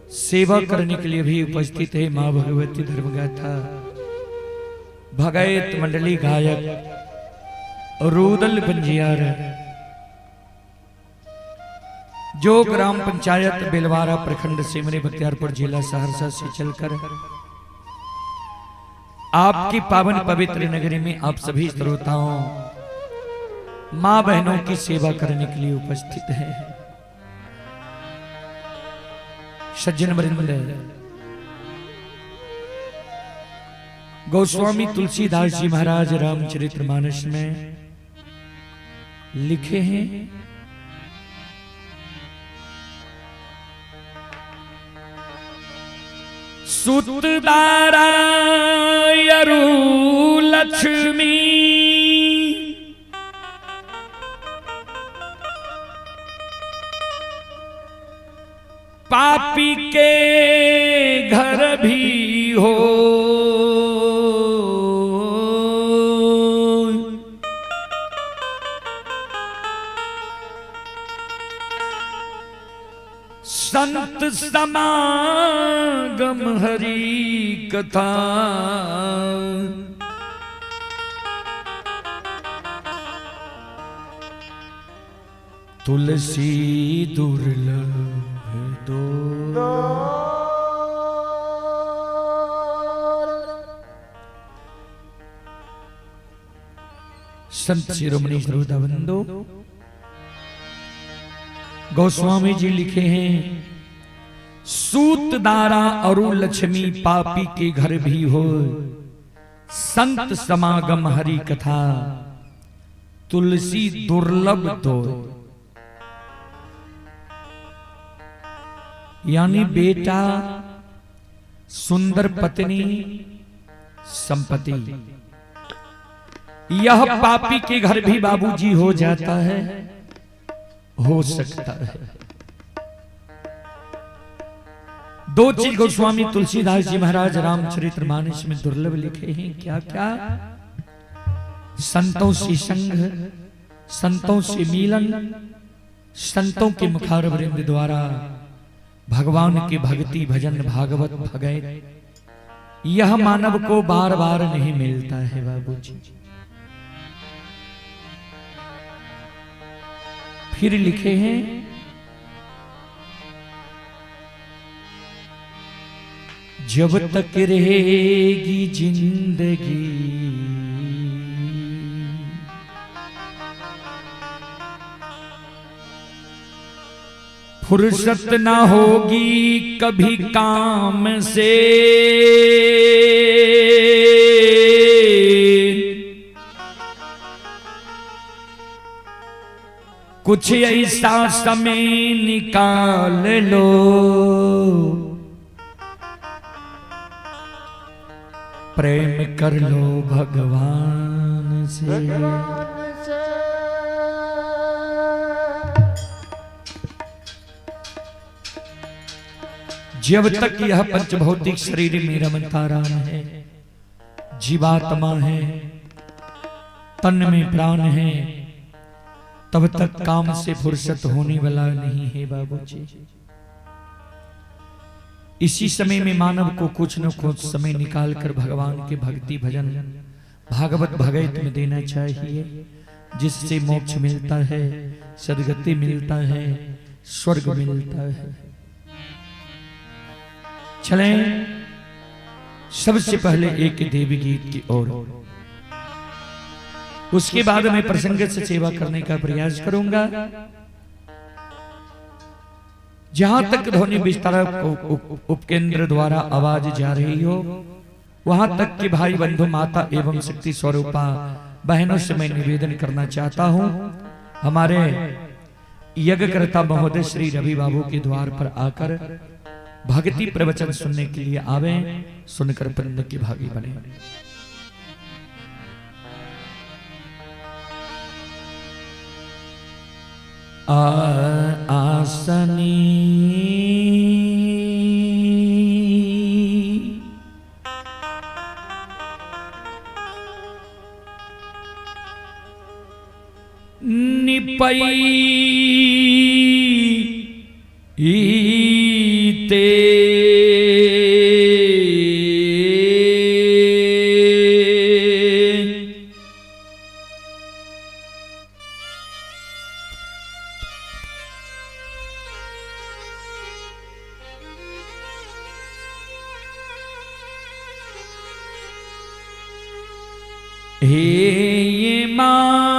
सेवा करने के लिए भी उपस्थित है माँ भगवती धर्मगाथा भगैत मंडली गायक रूदल पंजियार, जो ग्राम पंचायत बेलवारा प्रखंड सिमरी बख्तियारपुर जिला सहरसा से चलकर आपकी पावन पवित्र नगरी में आप सभी श्रोताओं माँ बहनों की सेवा करने के लिए उपस्थित हैं। सज्जन वृंद, गोस्वामी तुलसीदास जी महाराज रामचरितमानस में लिखे हैं, सुतदारा यरु लक्ष्मी पापी के घर भी हो, संत समागम हरि कथा। तुलसी दुर्लभ दो। संत शिरोमणि श्रोता बंधु, गोस्वामी जी लिखे हैं, सूतदारा और लक्ष्मी पापी के घर भी हो, संत समागम हरि कथा तुलसी दुर्लभ दो। यानी बेटा, सुंदर पत्नी, संपत्ति, यह पापी के घर भी बाबूजी हो जाता है, हो सकता है। दो चीज गोस्वामी तुलसीदास जी महाराज रामचरितमानस में दुर्लभ लिखे हैं। क्या क्या? संतों से संग, संतों से मिलन, संतों के मुखारवृंद द्वारा भगवान की भक्ति भजन भागवत भगैत, यह मानव को बार बार नहीं मिलता है बाबूजी। फिर लिखे हैं, जब तक रहेगी जिंदगी फुर्सत ना होगी कभी काम से, कुछ ऐसा समय निकाल लो, प्रेम कर लो भगवान से। जब तक यह पंचभौतिक शरीर में रमता राम है, जीवात्मा है, तन में प्राण है, तब तक काम से फुर्सत होने वाला नहीं है बाबूजी। इसी समय में मानव को कुछ न कुछ समय निकालकर भगवान के भक्ति भजन भागवत भगवत में देना चाहिए, जिससे मोक्ष मिलता है, सदगति मिलता है, स्वर्ग मिलता है। चलें सबसे पहले एक देवी गीत की ओर, उसके बाद मैं प्रसंग से सेवा करने का प्रयास करूंगा। जहां तक ध्वनि विस्तारक उपकेंद्र द्वारा आवाज जा रही हो, वहां तक कि भाई बंधु, माता एवं शक्ति स्वरूपा बहनों से मैं निवेदन करना चाहता हूं, हमारे यज्ञकर्ता महोदय श्री रवि बाबू के द्वार पर आकर भक्ति प्रवचन सुनने के लिए आवे, सुनकर पुण्य के भागी बने। आसनी निपई ते हे ये मां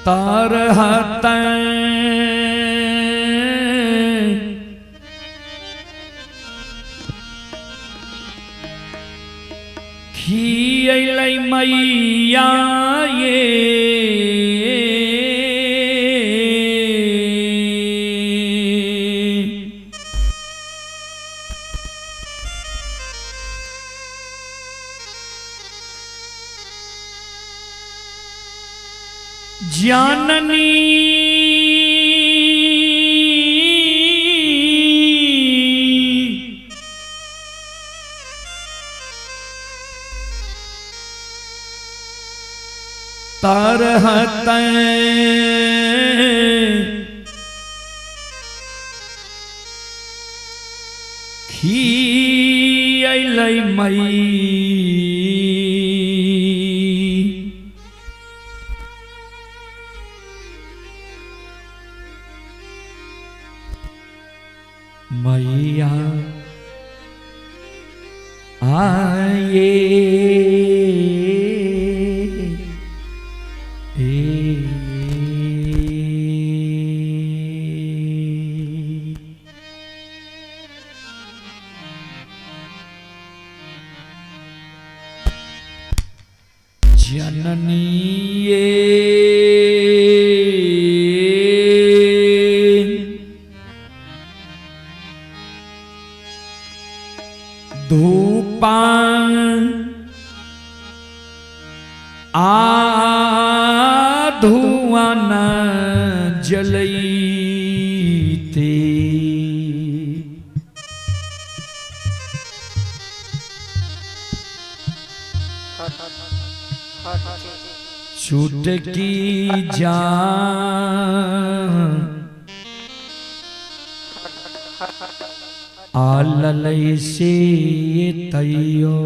तारहत खियलै मैया ये जाननी तरहत खियलै मई मैया आए जननी ये धूपा आ धुआं न जलईते छुटकी जान आललय से तैयो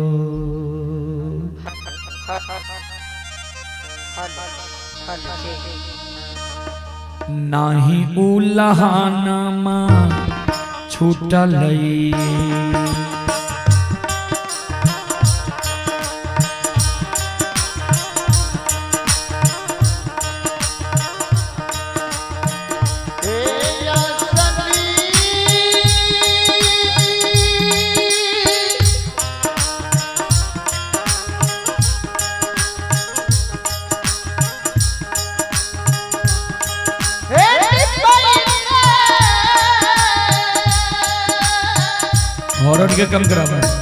नाही उलहाना छूटलई हॉर्न के कम करा भाई।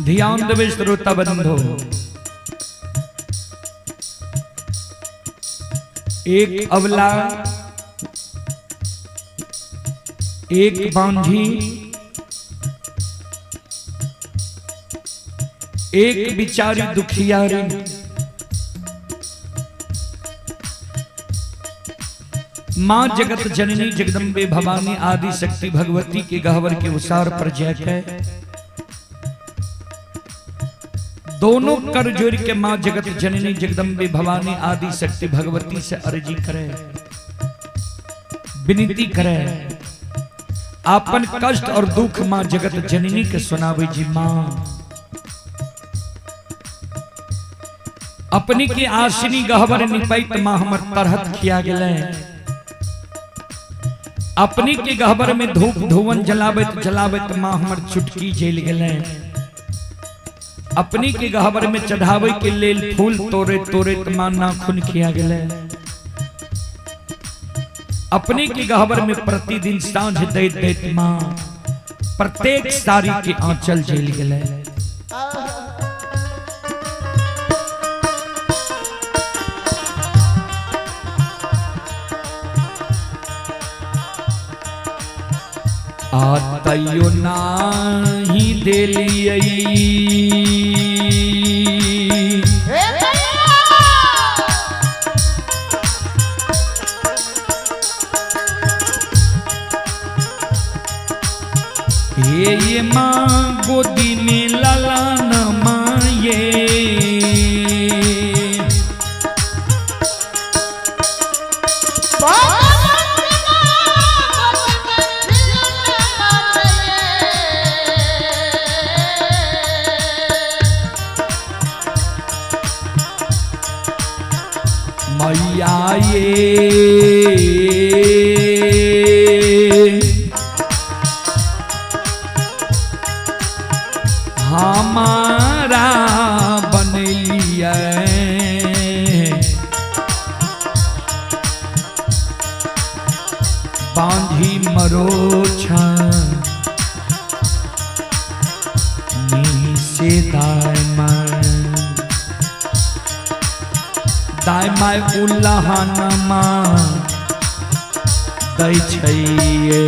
ध्यान देबै श्रोता बंधु, एक अबला, एक बांझी, एक बिचारी दुखियारी, मां जगत जननी जगदम्बे भवानी आदि शक्ति भगवती के गहवर के उसार पर जाके दोनों कर जोड़ के मां जगत जननी जगदम्बे भवानी आदि शक्ति भगवती से अर्जी करे, विनती करे, आपन कष्ट और दुख मां जगत जननी के सुनावे जी। मां अपनी के आसिनी गहवर निपैत मां हमर तरहत खिया गेलै। अपनी के गहबर में धूप धुवन जलाबैत जलाबैत मां हमर चुटकी जल गेलै। अपनी के गहबर में चढ़ावे के लेल फूल तोड़े तोड़े मां नाखून खिया गेलै। अपने के गहबर में प्रतिदिन साँझ दैत दैत मां प्रत्येक साड़ी के आंचल जल गेलै। आ तैयो नाही देलियै हे ये माँ गोदी में लाला न माये। मैया ये हमारा बनलिए बांधी मरोछा से दाय माय दाय my उल्लाहन माँ दै छैये।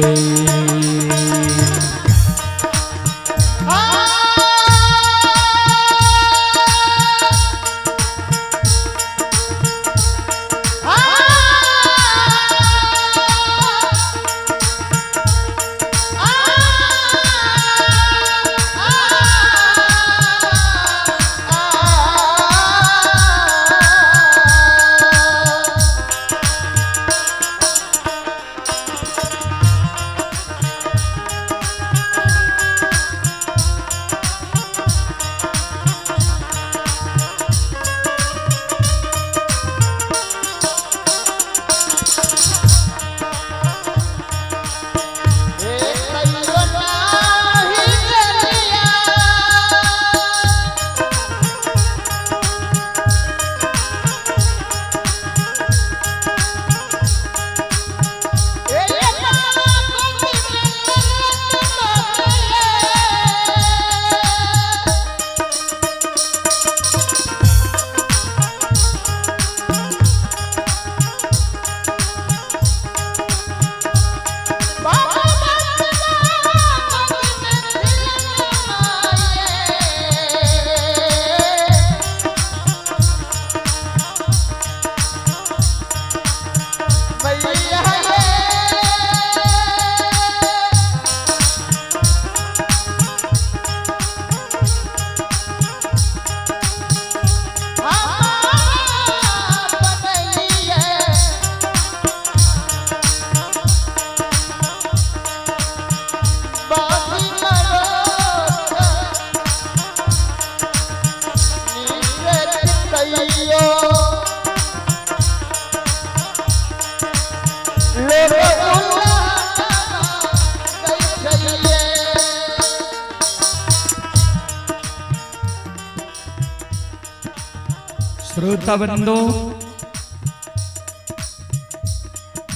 श्रोता बंधो,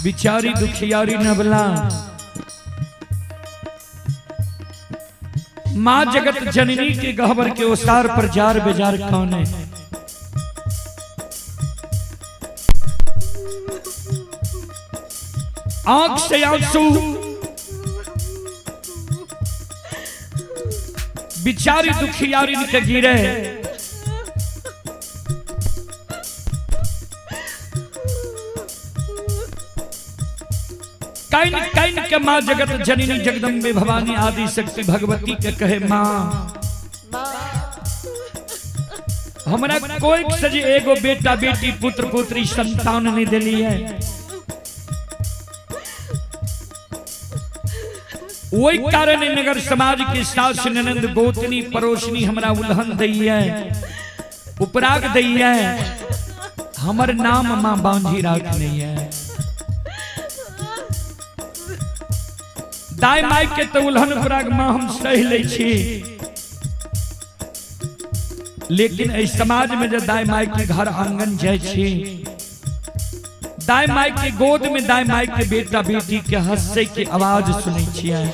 बिचारी दुखियारी नबला माँ जगत जननी के गहबर के ओसार पर जार बेजार कौन है? आंख से आंसू बिचारी दुखियारी के गिरे। काइन काइन के माँ जगत जननी जगदम्बे भवानी आदि शक्ति भगवती के कहे माँ हमरा कोई से एगो बेटा बेटी पुत्र पुत्री संतान नहीं दिली है। वही कारण नगर समाज के सास ननंद गोतनी पड़ोसनी हमरा उल्हन दी है, उपराग दी है, हमर नाम माँ बांझी राख नहीं है। दाई माई के तो उल्हन उपराग माँ हम सह ले छी, लेकिन इस समाज में जब दाई माई के घर आंगन जाय छी, दाई माई के गोद में दाई माई के बेटा बेटी के हंसे के आवाज सुनै छियै।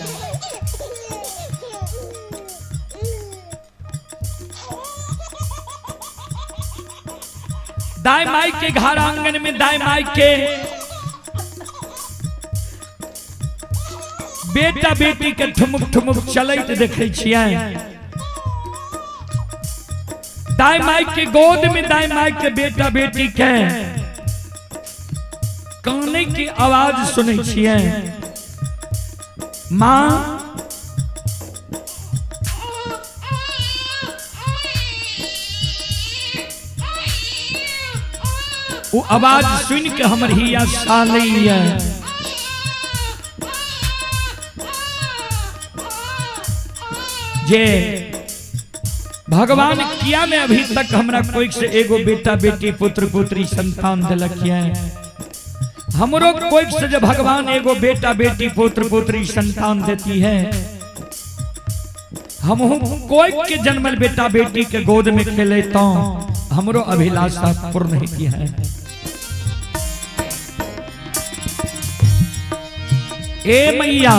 दाई माई के घर आंगन में दाई माई के बेटा बेटी के ठुमुक ठुमुक चलैत देखै छियै। दाई माई के गोद में दाई माई के बेटा बेटी के काने की आवाज सुनै छियै। माँ वो आवाज सुन के हमर हिया सालैया। जे भगवान किया में अभी तक हमरा कोई से एगो बेटा बेटी पुत्र पुत्री संतान दिलक है। हमरो कोई से जब भगवान एगो बेटा बेटी पुत्र पुत्री संतान देती है, हम कोई के जन्मल बेटा बेटी के गोद में खेले तो हमरो अभिलाषा पूर्ण होती है। ए मैया,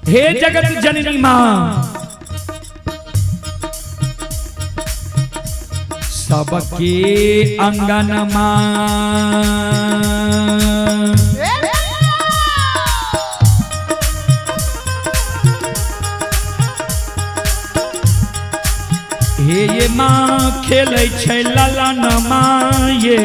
हे जगत जननी माँ, सबके अंगन माँ हे ये माँ खेलै छै ललन माँ ये।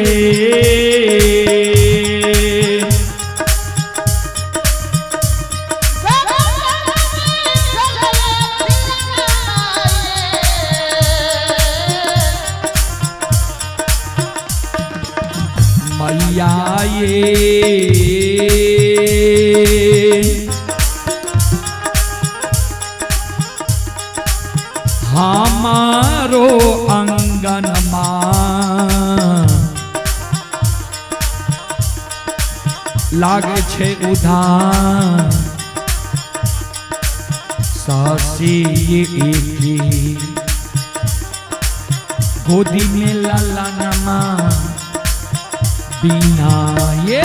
मैया ये हमारो अंगन माँ लागे छे उधार सासी की गोदी में लाला नमा बिना ये।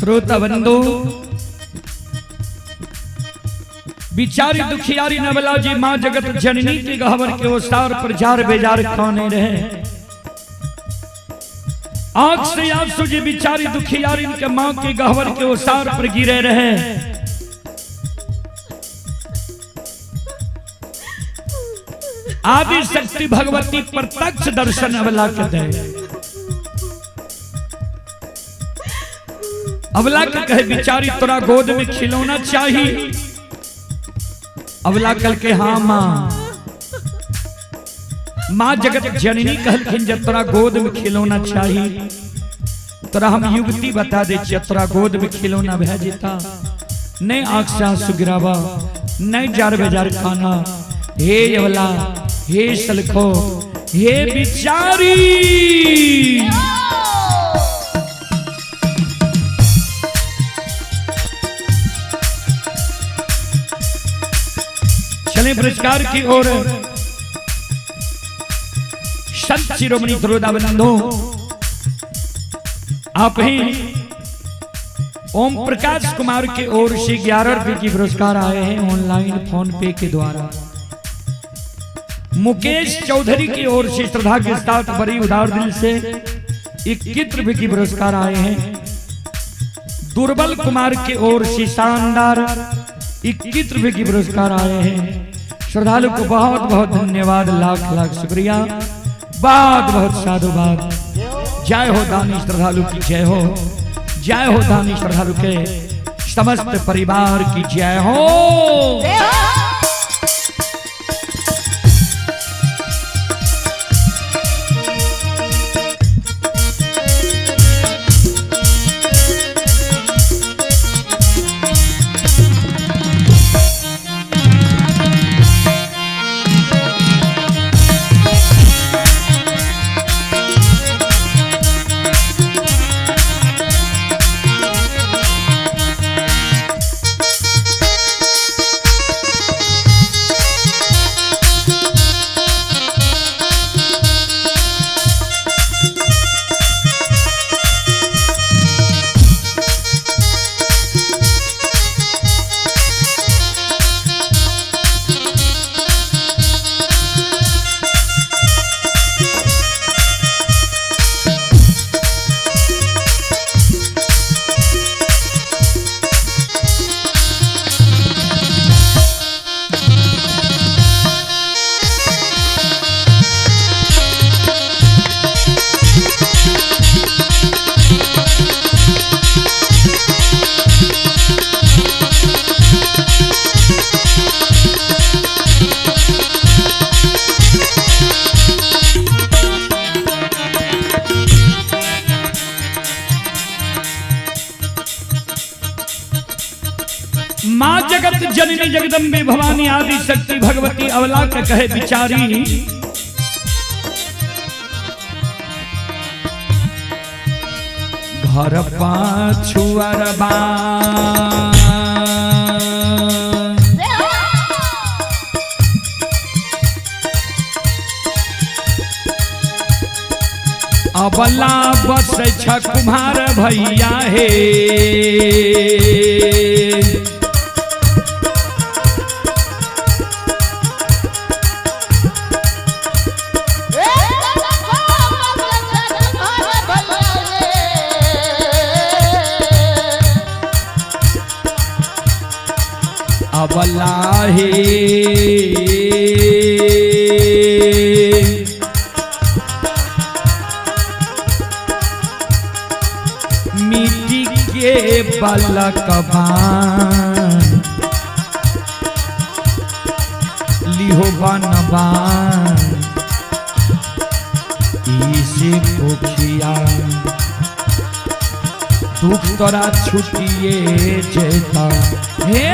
श्रोता बंधु, बिचारी दुखियारी नवला जी मां जगत जननी के गहवर के ओसार पर जार बेजार खाने रहे। आंख से आंसू जी बिचारी दुखियारी के मां के गहवर के ओसार पर गिरे रहे। आदि शक्ति भगवती प्रत्यक्ष दर्शन अवला के दे। अवला के कहे बिचारी तोरा गोद में खिलौना चाहिए। अवला कल के हाँ मां। मां जगत जननी कहलखिन जब तोरा गोद में खिलौना चाहिए तोरा हम युवती बता दे छियै, तोरा गोद में खिलौना भए जेता। नहीं आंख से आंसू गिरावा, नहीं जार बेजार खाना। हे अवला, हे सलखो, हे बिचारी। चले पुरस्कार की ओर। संत शिरोमणि श्रोता बंधु, आप ही ओम प्रकाश कुमार के ओर से 11 रुपए की पुरस्कार आए हैं ऑनलाइन फोन पे के द्वारा। मुकेश चौधरी की ओर से श्रद्धा के साथ बड़ी उदार दिल से 21 रुपए की पुरस्कार आए हैं। दुर्बल कुमार की ओर से शानदार 21 रुपए की पुरस्कार आए हैं। श्रद्धालु को बहुत बहुत धन्यवाद, लाख लाख शुक्रिया, बहुत बहुत साधुवाद। जय हो दानी श्रद्धालु की जय हो, जय हो दानी श्रद्धालु के समस्त परिवार की जय हो। माँ जगत जननी जगदम्बे भवानी आदि शक्ति भगवती अवला के कहे बिचारी, घर पाछुअरबा अबला बस छ कुम्हार भैया हे। अबला हे मिट्टी के बलकबान लिहो बनबान इसे पोखिया दुख तोरा छुटिए जेता हे।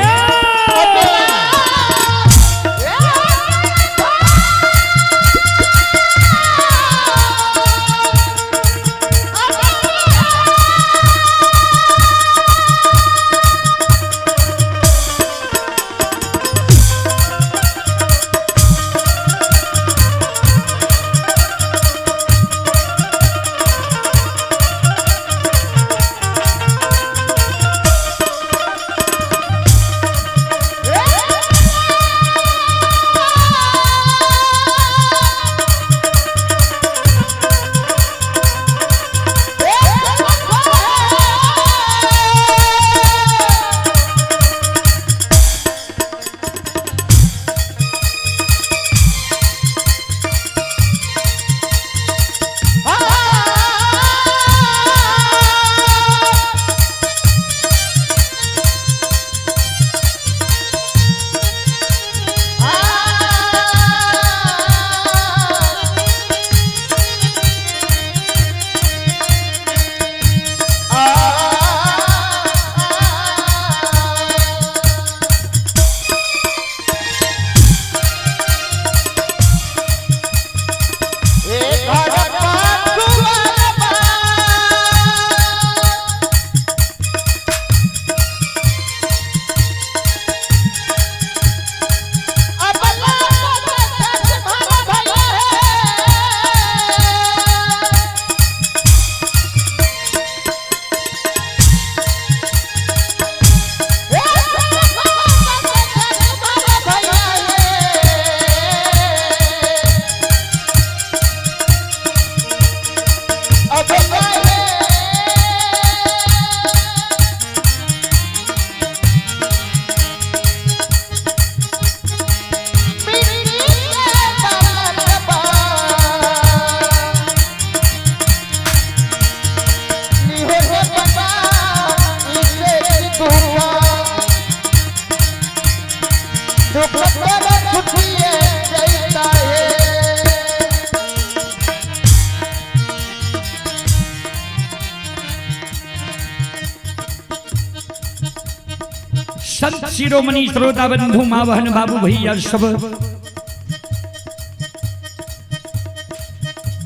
दुख तोरा छुटिए जैता हे। संत शिरोमणि श्रोता बंधु माँ बहन बाबू भैया सब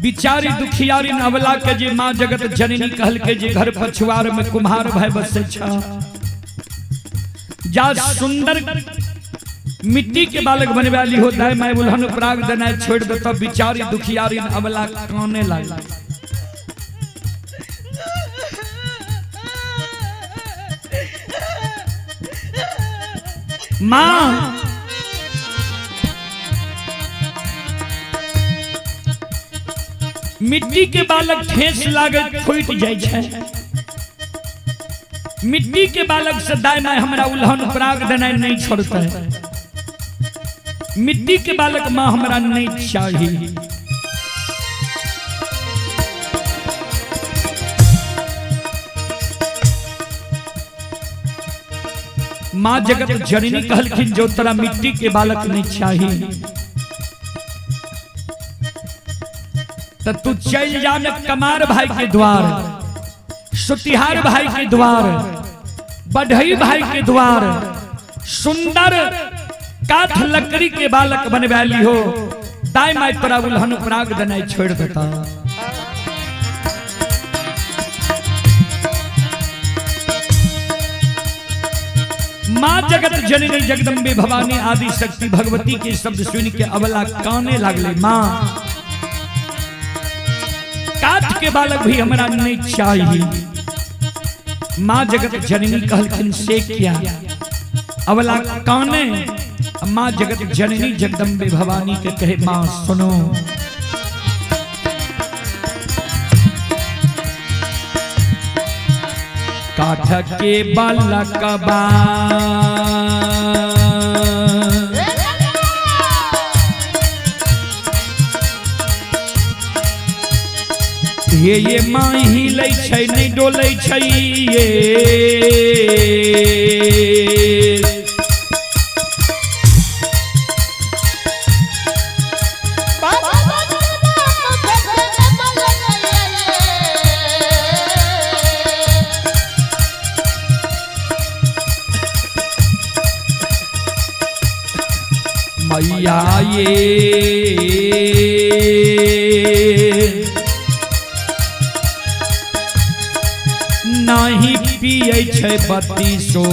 बिचारी दुखियारी नवला के जे माँ जगत जननी कहल के जे घर पछुआर में कुम्हार भाई बसे छा, जा सुंदर मिट्टी के बालक बनवाली होता है, मैं उल्हन प्राग देना छोड़ देता। बिचारी दुखियारी अबला काने लाग। माँ मिट्टी के बालक ठेस लागे फूट जाय छै, मिट्टी के बालक से दाय माय हमरा उल्हन प्राग देना नहीं छोड़ते, मिट्टी के बालक माँ हमरा नहीं चाहिए। माँ जगत जननी कहलखिन जो तोरा मिट्टी के बालक नहीं चाहिए तो तू चल जा न कमार भाई के द्वार, सुतिहार भाई के द्वार, बढ़ई भाई के द्वार, सुंदर काठ लकड़ी के बालक बनवाली हो, दाई माई तोरा उल्हन प्राग देना छोड़ देता। माँ जगत जननी जगदम्बे भवानी आदि शक्ति भगवती के शब्द सुन के अबला काने लागले। माँ काठ के बालक भी हमरा नहीं चाहिए। माँ जगत जननी कहलखिन से क्या? अबला काने। माँ जगत जननी जगदम्बे भवानी के कहे माँ सुनो, काठ के बालकबा हे ये माँ हिलै छै नहीं डोलै छै ये, मैया ये नाही पियै छै बत्तीसो,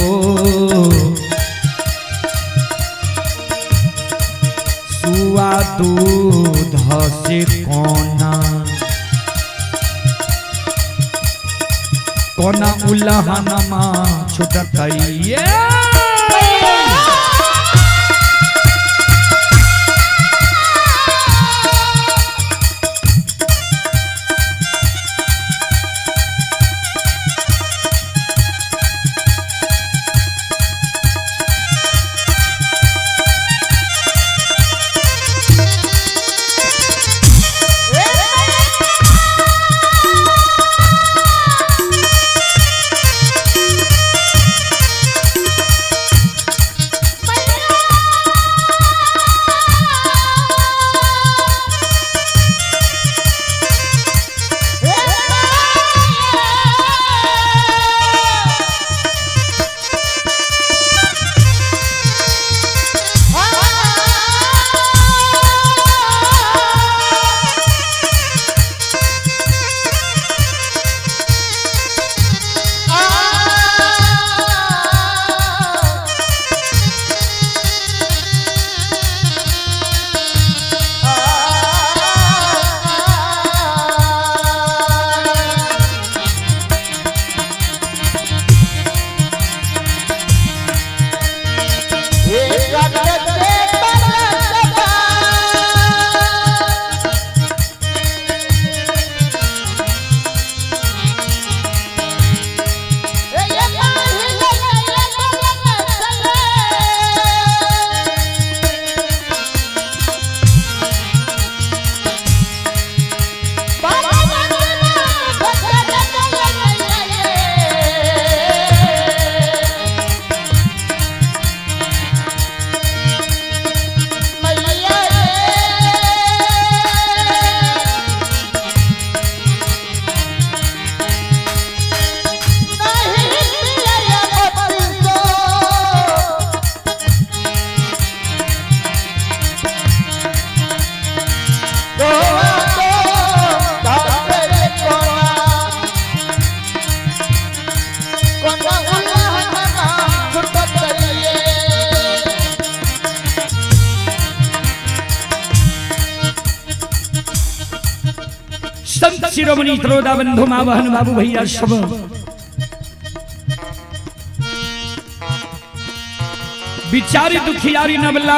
सुआ दूध से कोना कोना उल्हनमा छुटतै ये। शिरोमणि त्रोदा बंधु माँ बहन बाबू भैया सब बिचारी दुखियारी नबला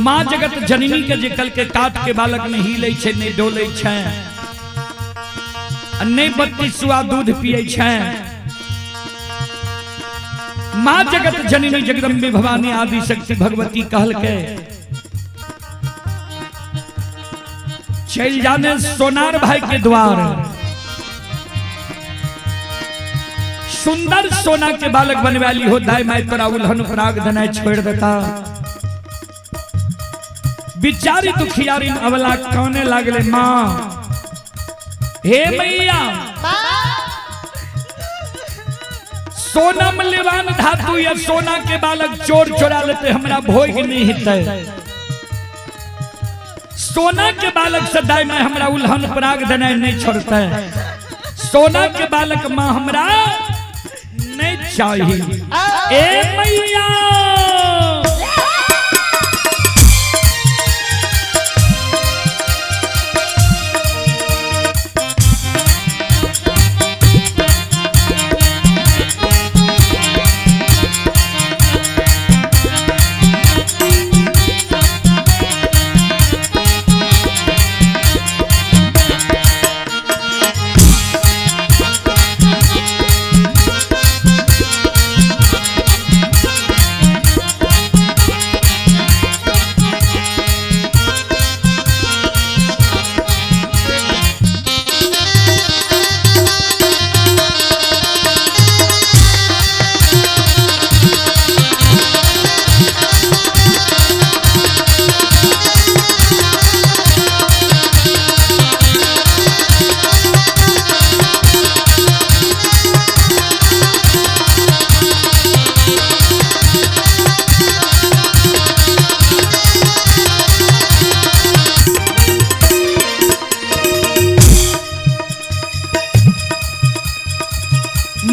माँ जगत जननी के जे कल के काट के बालक नहीं हिले छै नहीं डोले छै आ नहीं 32 दूध पिए छै। माँ जगत जननी जगदम्बे भवानी आदि शक्ति भगवती कहल के चल जाने सोनार भाई के द्वार, सुंदर सोना के बालक बनवाली हो दाई माई तोरा उल्हन पराग धनाय छोड़ देता। बिचारी दुखियारी अवला काने लागले माँ हे मैया सोना मूल्यवान धातु या सोना के बालक चोर चोरा लेते हमरा भोग नहीं हिते। सोना के बालक से दाई माई हमरा उल्हन पराग देनाय नहीं छोड़ते। सोना के बालक माँ हमरा नहीं चाहिए। ए मैया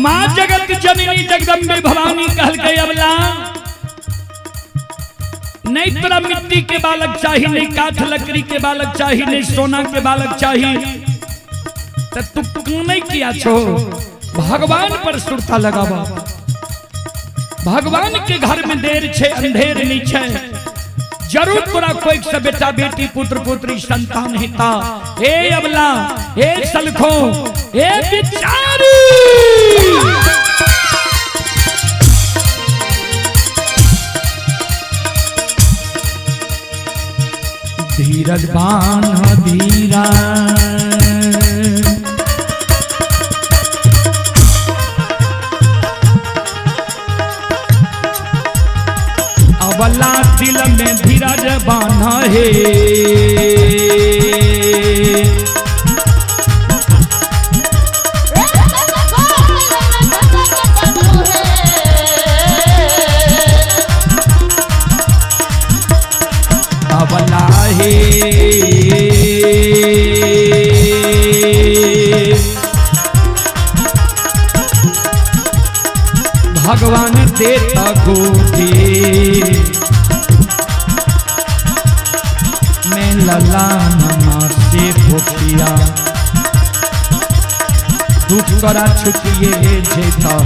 माँ जगत जननी जगदम्बे भवानी कहल के अबला नहीं तोरा मिट्टी के बालक चाहिए, नहीं काठ लकड़ी के बालक चाहिए, नहीं सोना के बालक चाहिए, तो तू नहीं किया छो भगवान पर सुरता लगावा। भगवान के घर में देर छे अंधेर नहीं छे, जरूर तोरा कोई से बेटा बेटी पुत्र पुत्री संतान हिता। हे अबला हे सलखो हे बिचारी धीरज बान धीरा अबला दिल में धीरज बान हे अबला हे भगवान देता गोदी मैं लला नमा से भोकिया दुख तोरा छुटिए जेता।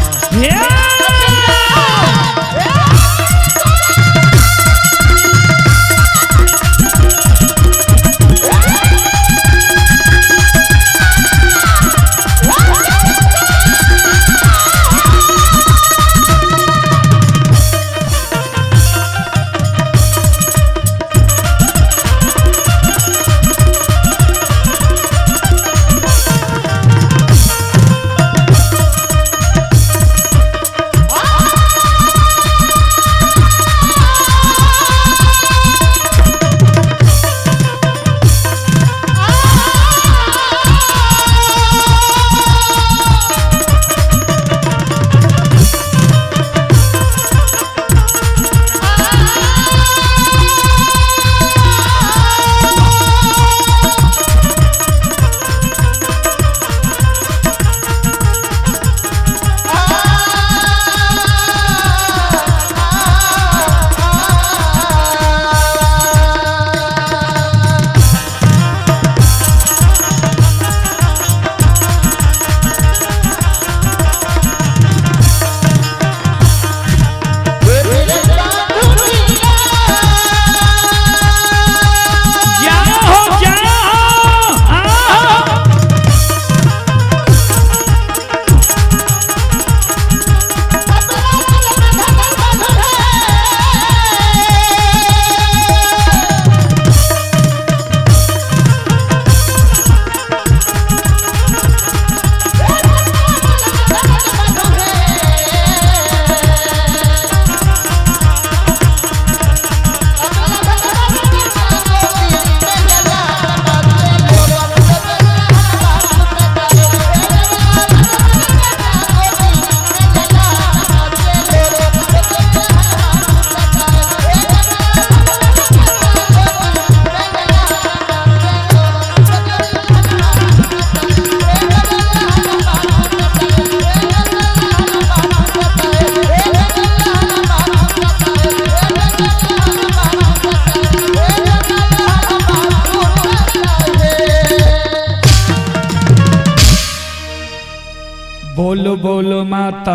बोलो माता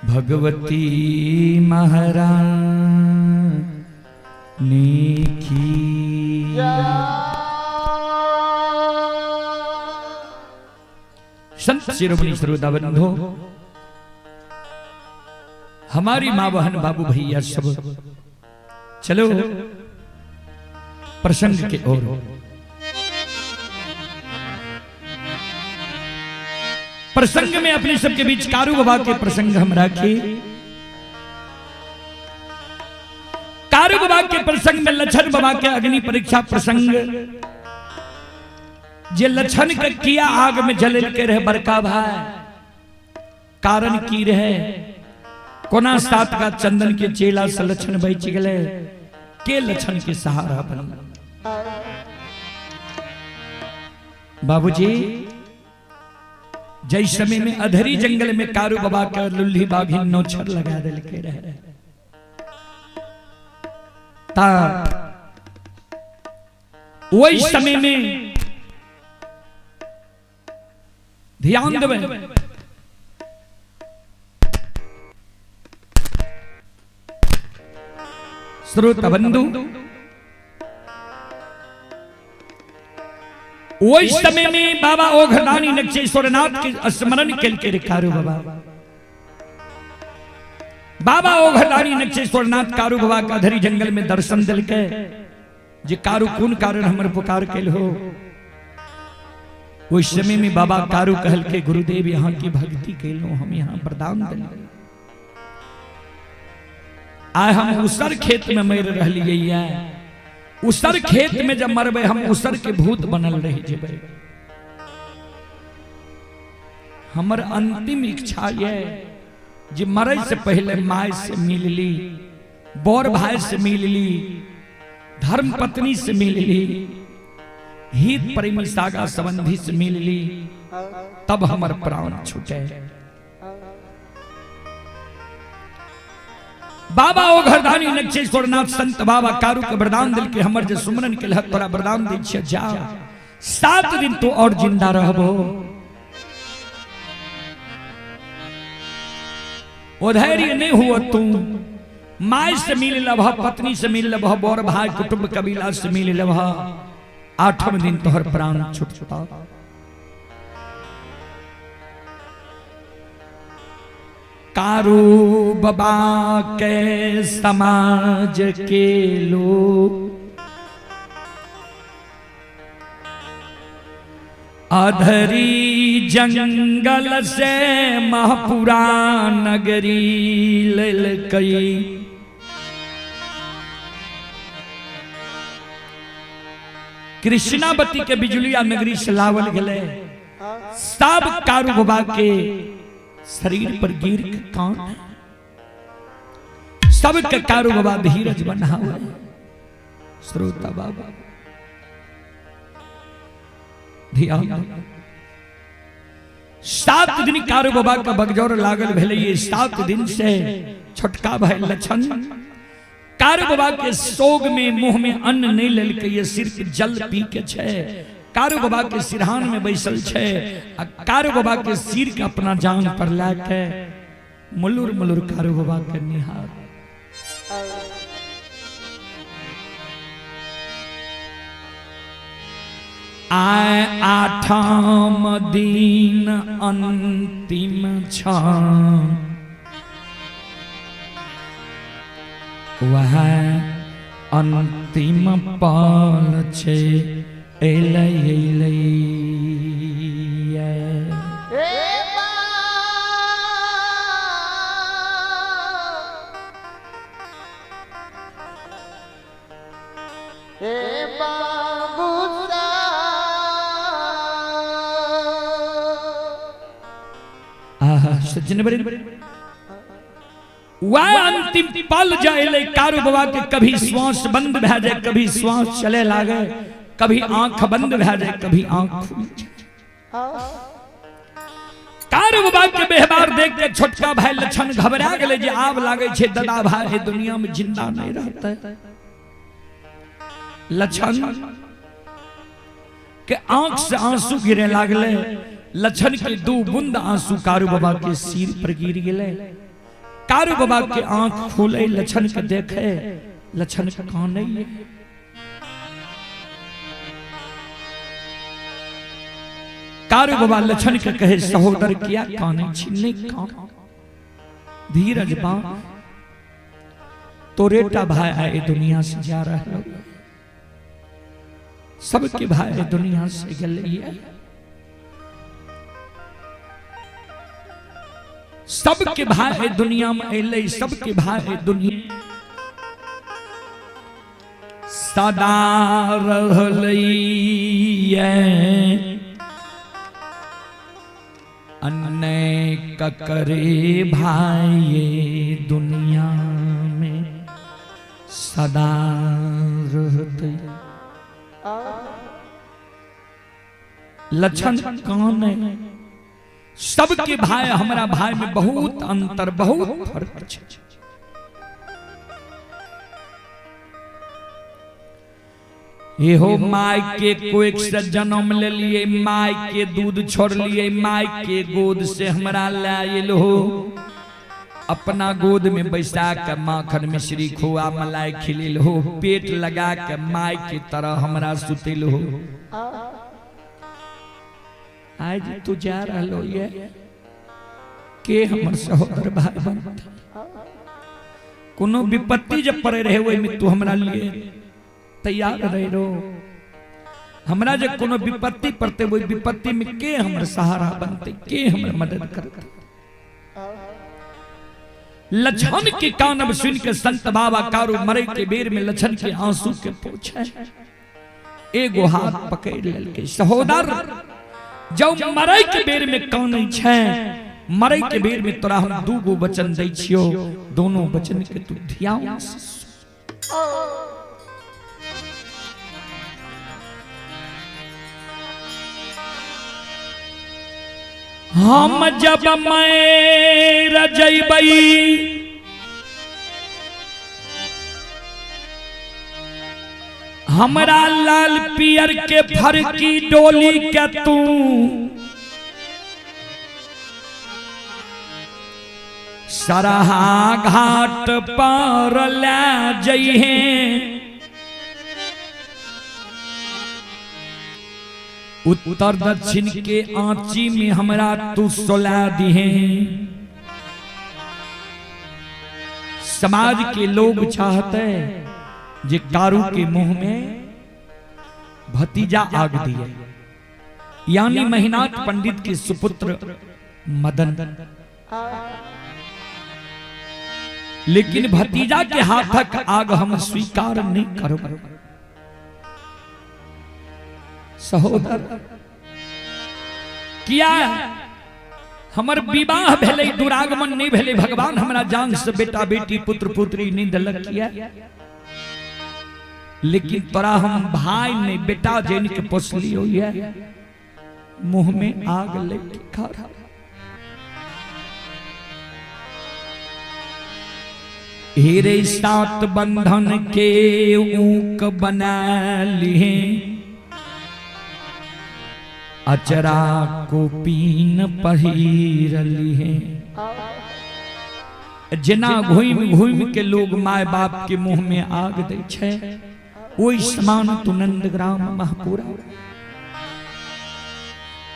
भगवती महारानी की। संत शिरोमणि श्रोता बंधु, हमारी माँ बहन बाबू भैया सब, चलो प्रसंग के ओर। प्रसंग में अपने सबके बीच कारू बाबा के प्रसंग हम रखे। कारू बाबा के प्रसंग में लछन बाबा के अग्नि परीक्षा प्रसंग, जे लछन के किया आग में जले के रहे बड़का भाई, कारण की रहे, कोना सात का चंदन के चेला से लछन बच गए, के लछन के सहारा बनल। बाबूजी जय समय में अधरी जंगल में कारू बाबा के लुल्ही बाघिन नौछर लगा दिल के रहे, ता वही समय में ध्यान देवे, श्रोता बंधु, वही समय में बाबा ओघदानी नक्षेश्वरनाथ के स्मरण के कारू बाबा, बाबा ओघदानी नक्षेश्वरनाथ कारू बाबा का अधरी जंगल में दर्शन दिल के, जे कारू कोन कारण हमर पुकार के हो। उस समय में बाबा कारू कहल के गुरुदेव यहाँ की भक्ति के लो, हम यहाँ वरदान दिल। आय हम उसर खेत में मर रहिए, उसर खेत में जब मरबे हम उसर के भूत बनल रह जेबे। हमर अंतिम इच्छा ये जे मरे से पहले my से मिल ली, बौर भाई से मिल ली, धर्म पत्नी से मिल ली, हित प्रेमी सागा संबंधी से मिल ली, तब हमर प्राण छूटे। बाबा ओ घरदानी नक्षेश्वरनाथ संत बाबा कारू के वरदान दिल के हमर जे सुमरन के लहक तोरा वरदान दै छियै, जा 7 दिन तो और जिंदा रहबो। ओ धैर्य नहीं हुआ तू my से मिल लभा, पत्नी से मिल लभा, बौर भाई कुटुंब कबीला से मिल लभा, 8वें दिन तोहर प्राण छूटता। कारू बाबा के समाज के लोग अधरी जंगल से महापुरा नगरी ललकई, कृष्णावती के बिजुलिया नगरी से लावल गले, सब कारू बाबा के शरीर पर गिर के कान, सबके कारू बाबा धीरज बनावे। श्रोता बाबा ध्यान, 7 दिन कारू बाबा का बगजौर लागल भेले। ये 7 दिन से छोटका भाई लछन कारू बाबा के सोग में मुंह में अन्न नहीं लेलके, ये सिर्फ जल पी के छे, कारू बाबा के सिरहान में बैसल छे, आ कारू बाबा के सिर के अपना जान पर लाके मुलुर मुलुर कारू बाबा के निहार। आए 8म दिन अंतिम क्षण, वह अंतिम पल छे एलै एलै। आहा सज्जन बड़े, वह अंतिम पल जाए कारू बाबा के कभी श्वास बंद भै जाए, कभी श्वास चले लागे, कभी आंख बंद भै जाए, कभी आंख खुल जाए। कारू बाबा के व्यवहार देख के छोटका भाई लक्षण घबरा गेलै जे आब लागे छे दादा भाई दुनिया में जिंदा नहीं रहते। लछन के आंख से आंसू गिरे लागले। लछन के 2 बूंद आंसू कारू बाबा के सिर पर गिर गेले। कारू बाबा के आंख खोले, लछन के देखे, लछन काने। कारू बाबा लछन के कहे, सहोदर किया काने छी? नहीं कान, धीरज बा, तोरेटा भाई आए दुनिया से जा रहा, सबके भाई दुनिया से गले, सबके भाई दुनिया में अलै, सबके भाई दुनिया सदा रहलैये अन्य ककरे भाई दुनिया में सदा रहते। लक्षण कौन है? सबके भाई हमारा भाई में बहुत अंतर, बहुत फर्क है। एहो my के कोख से जन्म ले लिए, my के दूध छोड़ लिए, my के गोद से हमरा लायल हो, अपना गोद में बैसा के माखन मिश्री खोआ मलाई खिलिल हो, पेट लगा के my के तरह हमरा सुतिल हो। आज तू जा रहा ये के हमर सहोदर भाई बनता? कोनो विपत्ति जब पड़े रहे ओहि में तू हमरा लिए तैयार रहे रो। हमरा जब कोनो विपत्ति पड़ते वही विपत्ति में के हमर सहारा बनते, के हमर मदद करते? लछन के कानब सुन के संत बाबा कारू मरे के बेर में लछन के आंसू के पोछे, एगो हाथ पकड़ लेलके, सहोदर जब मरे के बेर में कानै छै, मरे के बेर में तोरा हम 2 गो वचन दै छियो, दोनों वचन के तू ध्यान से। हम जब मैं रजैबई हमरा लाल पियर के फरकी डोली के तू सरहा घाट पर ले जइहे, उत्तर दक्षिण के आंची में हमरा तू सोला दिहे। समाज के लोग चाहते जे कारू के मुंह में भतीजा आग दिए, यानी महिनाथ पंडित के सुपुत्र मदन, लेकिन भतीजा के हाथक आग हम स्वीकार नहीं करब। सहोदर किया हमर विवाह भेलै, दुरागमन नहीं भेलै, भगवान हमरा जान से बेटा बेटी पुत्र पुत्री नहीं देलक किया, लेकिन तोरा हम भाई नहीं बेटा जन के पोसली हुई है, मुंह में आग लेके खा। हेरे 7 बंधन के ऊक बना लिए, अचरा को पीन पहिर लिए। जना घूम घूम के लोग my बाप के मुंह में आग दै छै, ओहि समान तू नंदग्राम महपुरा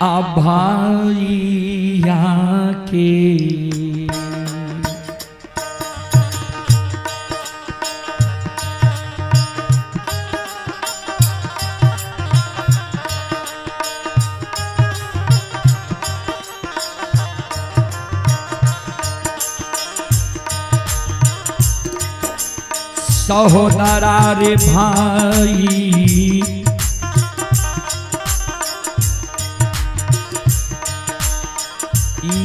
आ भाइया के। सहोदरा रे भाई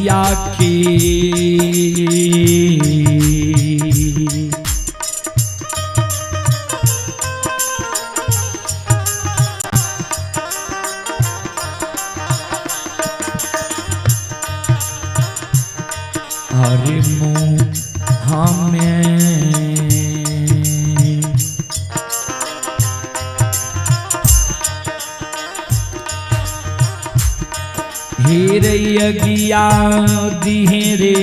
या के अरे मुँह हमें हेर यज्ञा दिहे रे।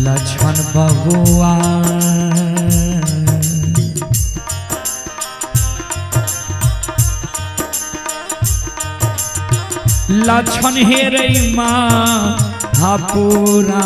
लक्ष्मण भगवान लक्ष्मण हे रे माँ हापुरा।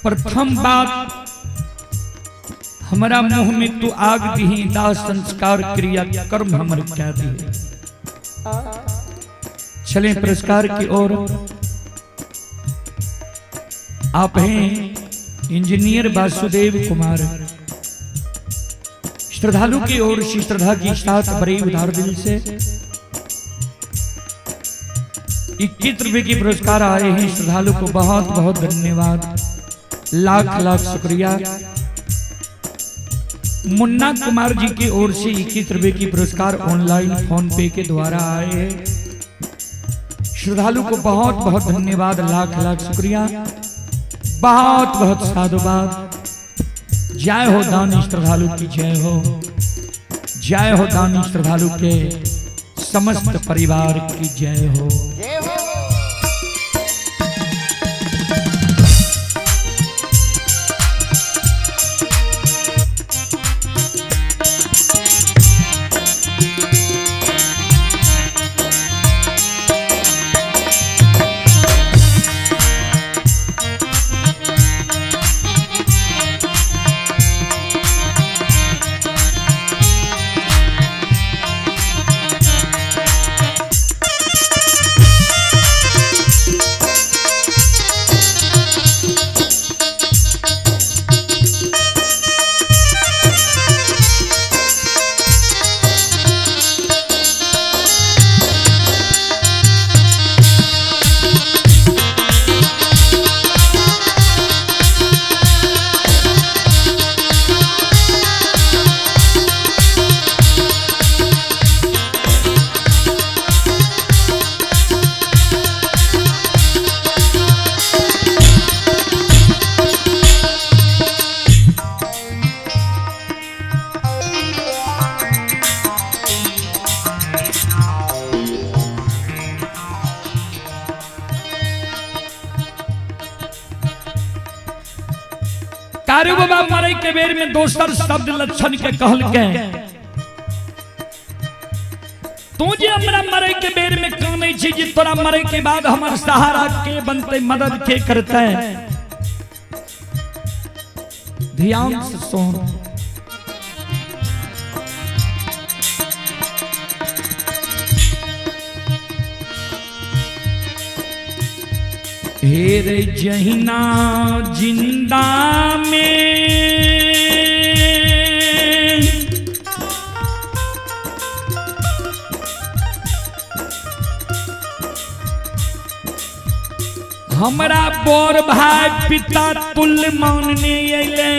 प्रथम बात हमारा मुंह में तू आग दी, दाह संस्कार क्रिया कर्म हमर क्या दी। चलें पुरस्कार की ओर। आप हैं इंजीनियर वासुदेव कुमार। श्रद्धालु की ओर से श्रद्धा की साथ बड़े उदार दिल से 21 रुपए के पुरस्कार आए हैं। श्रद्धालु को बहुत बहुत धन्यवाद, लाख लाख शुक्रिया। मुन्ना कुमार जी की ओर से 21 रुपए की पुरस्कार ऑनलाइन फोन पे के द्वारा आए हैं। श्रद्धालु को बहुत बहुत धन्यवाद, लाख लाख शुक्रिया, बहुत बहुत साधुवाद। जय हो दानी श्रद्धालु की जय हो, जय हो दानी श्रद्धालु के समस्त परिवार की जय हो। कारू बाबा मरे के बेर में दोसर शब्द लक्षण के कहल के, तू जे हमरा मरे के बेर में कानै छी जे तोरा मरे के बाद हमर सहारा के बनते, मदद के करते। ध्यान से सुन, हेर जहिना जिंदा में हमरा बड़ भाई पिता तुल्य मानने अयले,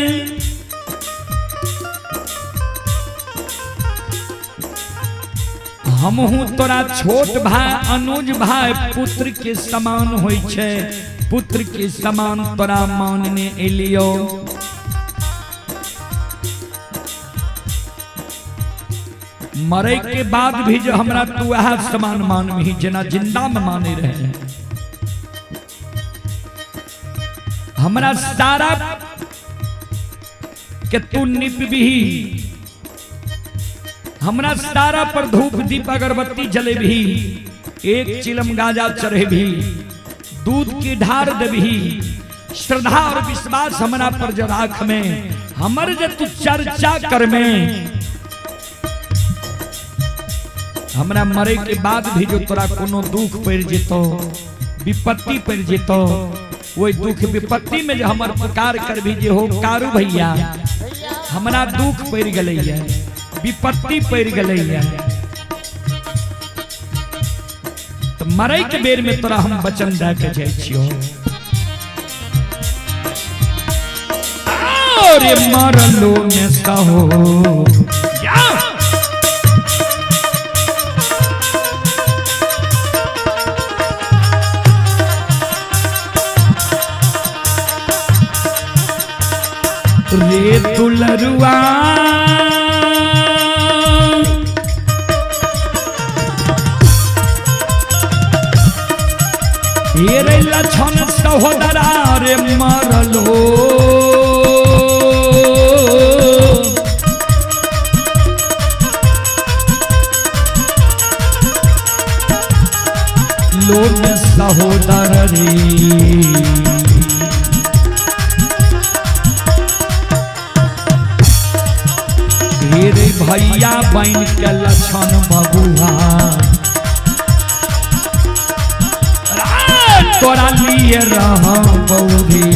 हमहू तोरा छोट भाई अनुज भाई पुत्र के समान होइ छै, पुत्र के समान तोरा मानने एलियो। मरे के बाद भी जो हमरा तू वह समान मानबही जेना जिंदा में माने रहे। हमरा सारा के तू निपबही, हमरा सारा पर धूप दीप अगरबत्ती जलेबही, एक चिलम गाजा चढ़ेबही, दूध की ढार देबही, श्रद्धा और विश्वास हमरा पर जो राख में, हमर जे तू चर्चा कर में, हमरा मरे के बाद भी जो तोरा कोनो दुख पड़ जेतो, विपत्ति पड़ जेतो, वही दुख विपत्ति में जो हमर पुकार कर भी जे हो कारू भैया हमरा दुख पड़ गले है, विपत्ति पड़ गले है, तो मरे के बेर में तोरा हम वचन दे के जाइ छियो। अरे मरलो में सहो या रे दुलरुआ ये रे लछन सहोदरा रे मरलो लोग सहोदर रे। रे भैया बन के लक्षण बबुआ तोरा लिए रह बौरी।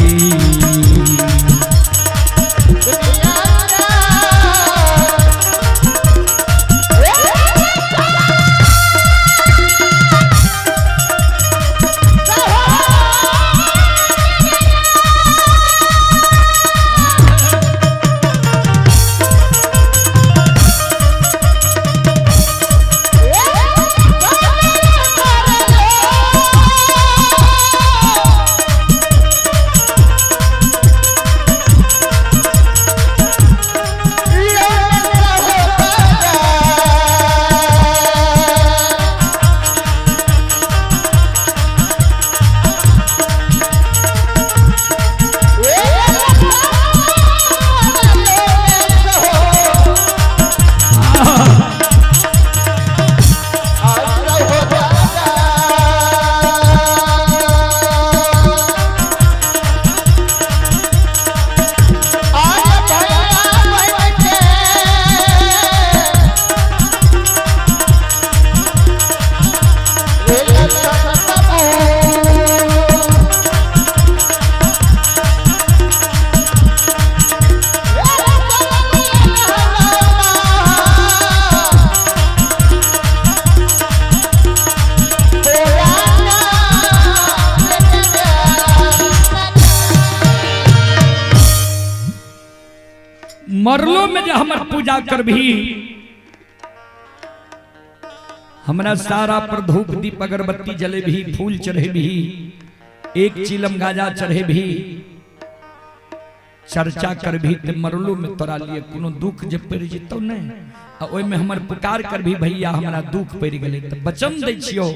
मरलो में जो हमर पूजा करबही, हमरा सारा पर धूप दीप अगरबत्ती जलेबही, फूल चढ़ेबही, एक चिलम गाजा चढ़ेबही, चर्चा करबही, ते मरलो में तोरा लिए कोनो दुख जे पड़ जेतौ नहीं, आ ओइ में हमर पुकार करबही भैया हमरा दुख पड़ गेलै, त वचन दै छियो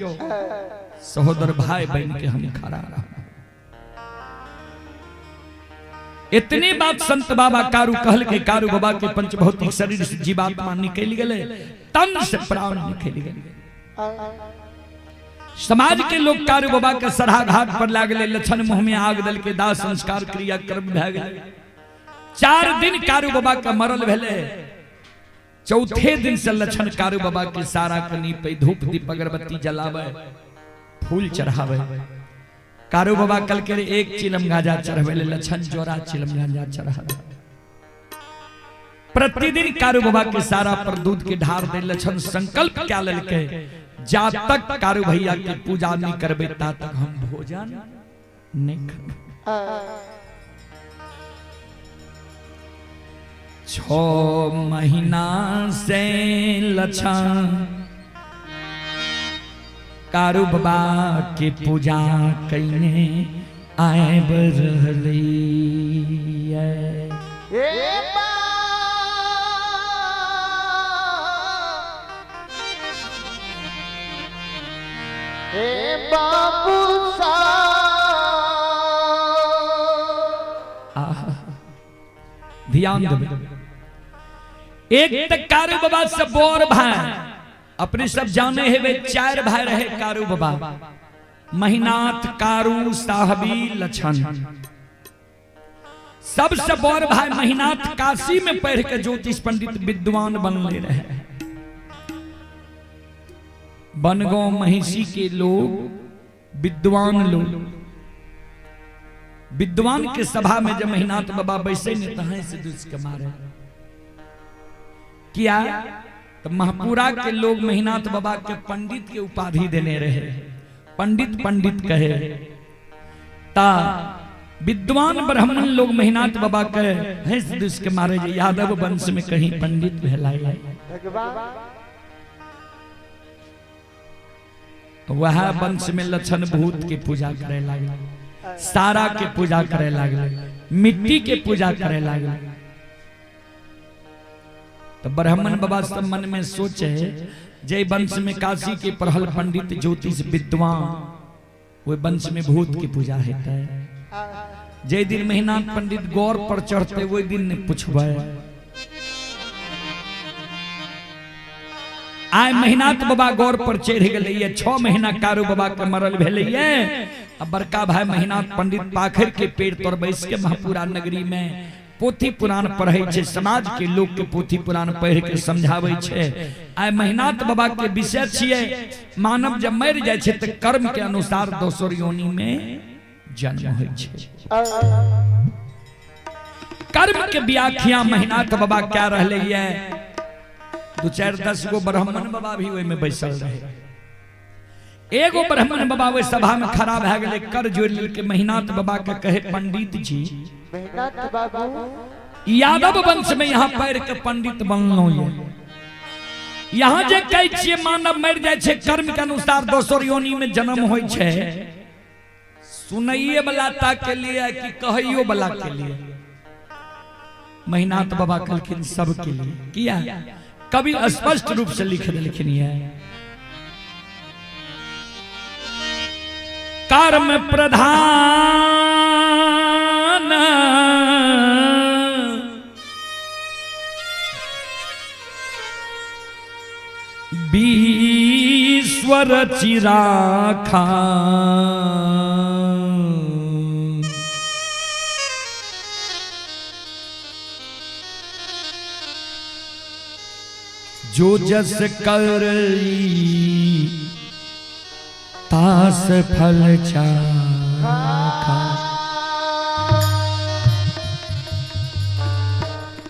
सहोदर भाई बहन के हम खड़ा रह। इतने बात संत बाबा कारू कहल के कारू बाबा के पंचभौतिक शरीर से जीवात्मा निकल गए, तन से प्राण निकल गए। समाज के लोग कारू बाबा के सरहा घाट पर लागले, लछन मुंह में आग दल के दाह संस्कार क्रिया कर्म भए गेलै। 4 दिन कारू बाबा के मरल भेले, चौथे दिन से लछन कारू बाबा के सारा कनी पे धूप दीप अगरबत्ती जलावे, फूल चढ़ावे। कारू बाबा कल के एक चिलम गांजा चढ़वे, लछन जोरा चिलम गांजा चढ़ावे। प्रतिदिन कारू बाबा के सारा पर दूध के ढार दे। लछन संकल्प क्या ललके, जा तक कारू भैया के पूजा नहीं करबे ता तक हम भोजन नहीं करबे। 6 महीना से लछन कारू बाबा के पूजा कईने आए रहली। बाबू ध्यान देवे, एक तक कारू बाबा सब बोर भाई अपने सब जाने हेवे, 4 भाई रहे कारू बाबा, महिनाथ कारू साहबी लछन। सबसे बड़ भाई महिनाथ काशी में पढ़ के ज्योतिष पंडित विद्वान बनले रहे। बनगांव महिषी के लोग विद्वान लोग, विद्वान के सभा में जब महिनाथ बाबा बैसे ने तहें से दुष्ट के मारे किया तो महपुरा के लोग महिनाथ बाबा के पंडित के उपाधि देने रहे, पंडित पंडित कहे। ता विद्वान ब्राह्मण लोग महिनाथ बाबा के हंस दुष्ट के मारे यादव वंश में कहीं पंडित भेलाए। वह वंश में लछन भूत के पूजा करे लागल, सारा के पूजा करे लागल, मिट्टी के पूजा करे लागल। तो ब्राह्मण बाबा सब मन में सोचे जय वंश में काशी के पढ़ल पंडित ज्योतिष विद्वान, वो वंश में भूत की पूजा होता है। जय दिन महिनाथ पंडित गौर पर चढ़ते वही दिन ने पूछबे। आय महिनाथ बाबा गौर पर चढ़ गए, 6 महीना कारू बाबा के मरल भेलै। अब बड़का भाई महिनाथ पंडित पाखर के पेड़ तर बैस के महपुरा नगरी में पोथी पुराण पढ़े छे, समाज के लोग के पोथी पुराण पढ़ के समझावे छे। आय महिनाथ बाबा के विषय छिए मानव जब मर जाय छे त कर्म के अनुसार दोसर योनि में जन्म होय छे। कर्म के व्याख्या महिनाथ बाबा क्या रहले ये, 2 4 10 गो ब्राह्मण बाबा भी ओय में बैसल रहे। एगो ब्राह्मण बाबा ओय सभा में खड़ा भए गेलै, कर जोड़ लेलकै महिनाथ बाबा के कहे पंडित जी महिनाथ बाबू यादव वंश में यहाँ पैर के पंडित बनलो। यहाँ जे कहै छियै मानव मरि जाइ छै कर्म के अनुसार दोसर योनि में जन्म होइ छै, सुनैये वाला ता के लिए कि कहैयो वाला के लिए? महिनाथ बाबा कहलखिन सबके लिए। किया कवि स्पष्ट रूप से लिख देलखिन है, कर्म प्रधान ईश्वर चिराखा, जो जस कर तास फल चाखा।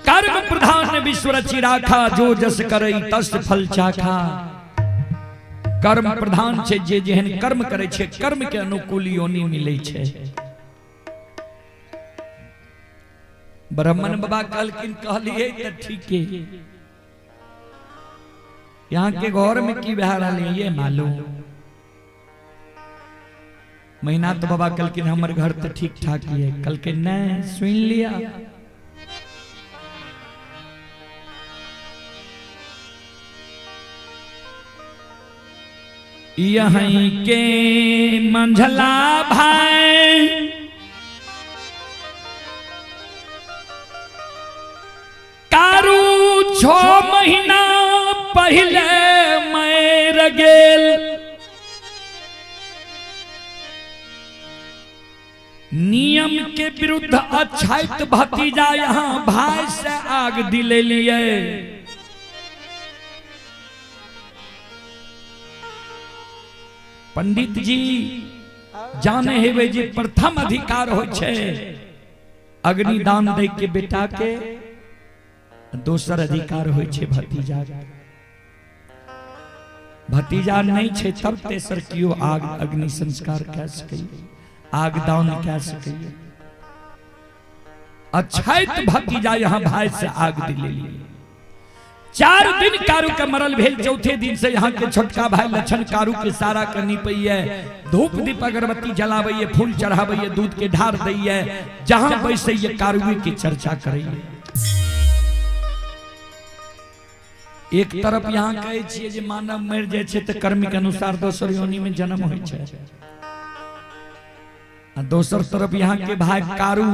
कर्म प्रधान विश्व रचि राखा, जो जस करई तस फल चाखा। कर्म प्रधान छे, जे जेहन कर्म करे छे कर्म के अनुकूल योनि मिले छे। ब्राह्मण बाबा कहलखिन कहलिए त ठीक है, यहाँ के घर में की भए रहल ये मालूम। महिनाथ बाबा कहलखिन हमर घर तो ठीक ठाक ही है। कहलकै नहीं सुन लिया। यहीं के मंझला भाई पहले मर गेल। नियम के विरुद्ध अछैत भतीजा यहाँ भाई से आग दिले लिए। पंडित जी जाने हेवे जे प्रथम अधिकार हो छे अग्निदान दे के बेटा के, दोसर अधिकार हो छे भतीजा के। भतीजा नहीं छे तब तेसर कियो आग अग्नि संस्कार कह सकै, आग दान कह सकै। अछैत भतीजा यहाँ भाई से आग दिले लिए। 4 दिन कारू के मरल भेल, चौथे दिन से यहाँ के छोटका भाई लक्षण कारू के सारा के निपैये, धूप दीप अगरबत्ती जलाबैये, फूल चढ़ाबैये, दूध के ढार दैये, जहां बैसैये कारूए की चर्चा करैये। एक तरफ यहाँ कहै छियै जे मानव मरि जाइ छै तऽ कर्म के अनुसार दोसर योनि में जन्म होइ छै, आ दोसर तरफ यहाँ के भाई कारू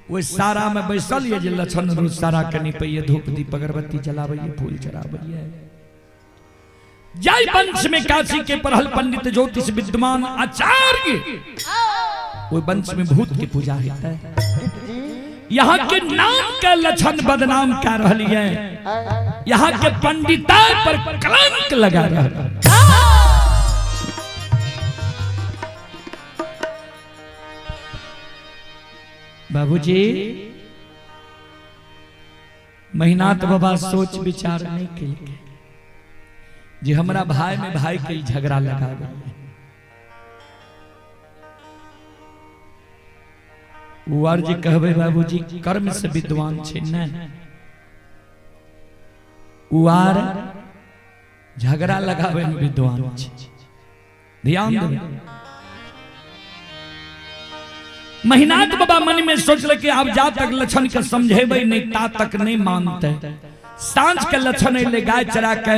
वो सारा में बैसल ये जे लक्षण रोज सारा के निपैये, धूप दीप अगरबत्ती जलाबैये, फूल चढ़ाबैये। जय वंश में काशी के पढ़ल पंडित ज्योतिष विद्वान आचार्य, वो वंश में भूत की पूजा होता है। यहाँ के नाम का लक्षण बदनाम कर रही है, यहाँ के पंडिता पर कलंक लगा रहा है। बाबूजी महिनाथ बाबा सोच विचार नहीं कलकै जे हमरा भाई में भाई के झगड़ा लगा गया। उ जे कहबे बाबूजी कर्म से विद्वान छे ने, उआर झगड़ा लगावे में विद्वान छे। ध्यान देबै। महिनाथ बाबा मन में सोचल कि अब जा तक लक्षण के समझेबै नहीं ता तक नहीं मानते। सांझ के लक्षण अयलै गाय चरा के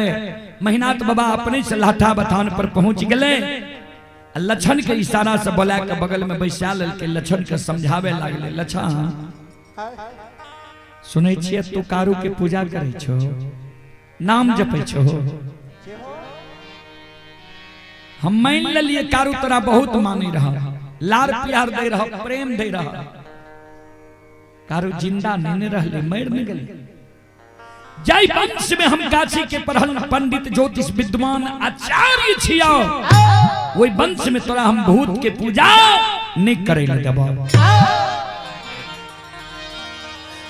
महिनाथ बाबा अपने से लाठा बथान पर पहुंच गए। लक्षण के इशारा से बोला के बगल में बैसा लेलकै, लक्षण के समझावे लागले। लक्षण सुनै छियै तू कारू के पूजा करै छो, नाम जपै छो, हम मान लेलिए कारू तोरा बहुत मानै रहा, लार प्यार दे रहा, प्रेम दे रहा, कारू जिंदा नहीं रहले, मर नहीं गेले। जय वंश में हम काशी के पढ़ल पंडित ज्योतिष विद्वान आचार्य छियो, वही वंश में तोरा हम भूत के पूजा नहीं करे देबो।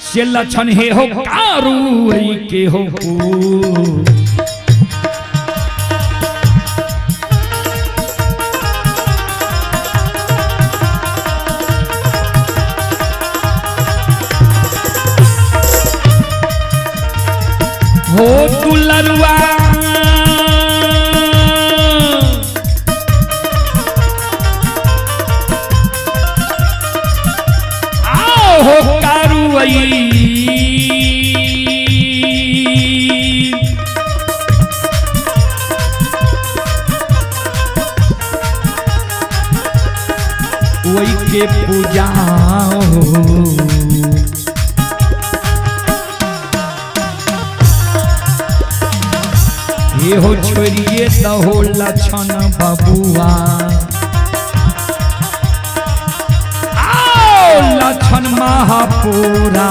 से लक्षण हे हो कारू के हो हो दुलरुआ आओ हो कारुई वही के पूजा हो। ये हो छोड़िए दहो लक्षण बबुआ, आओ लक्षण महापुरा।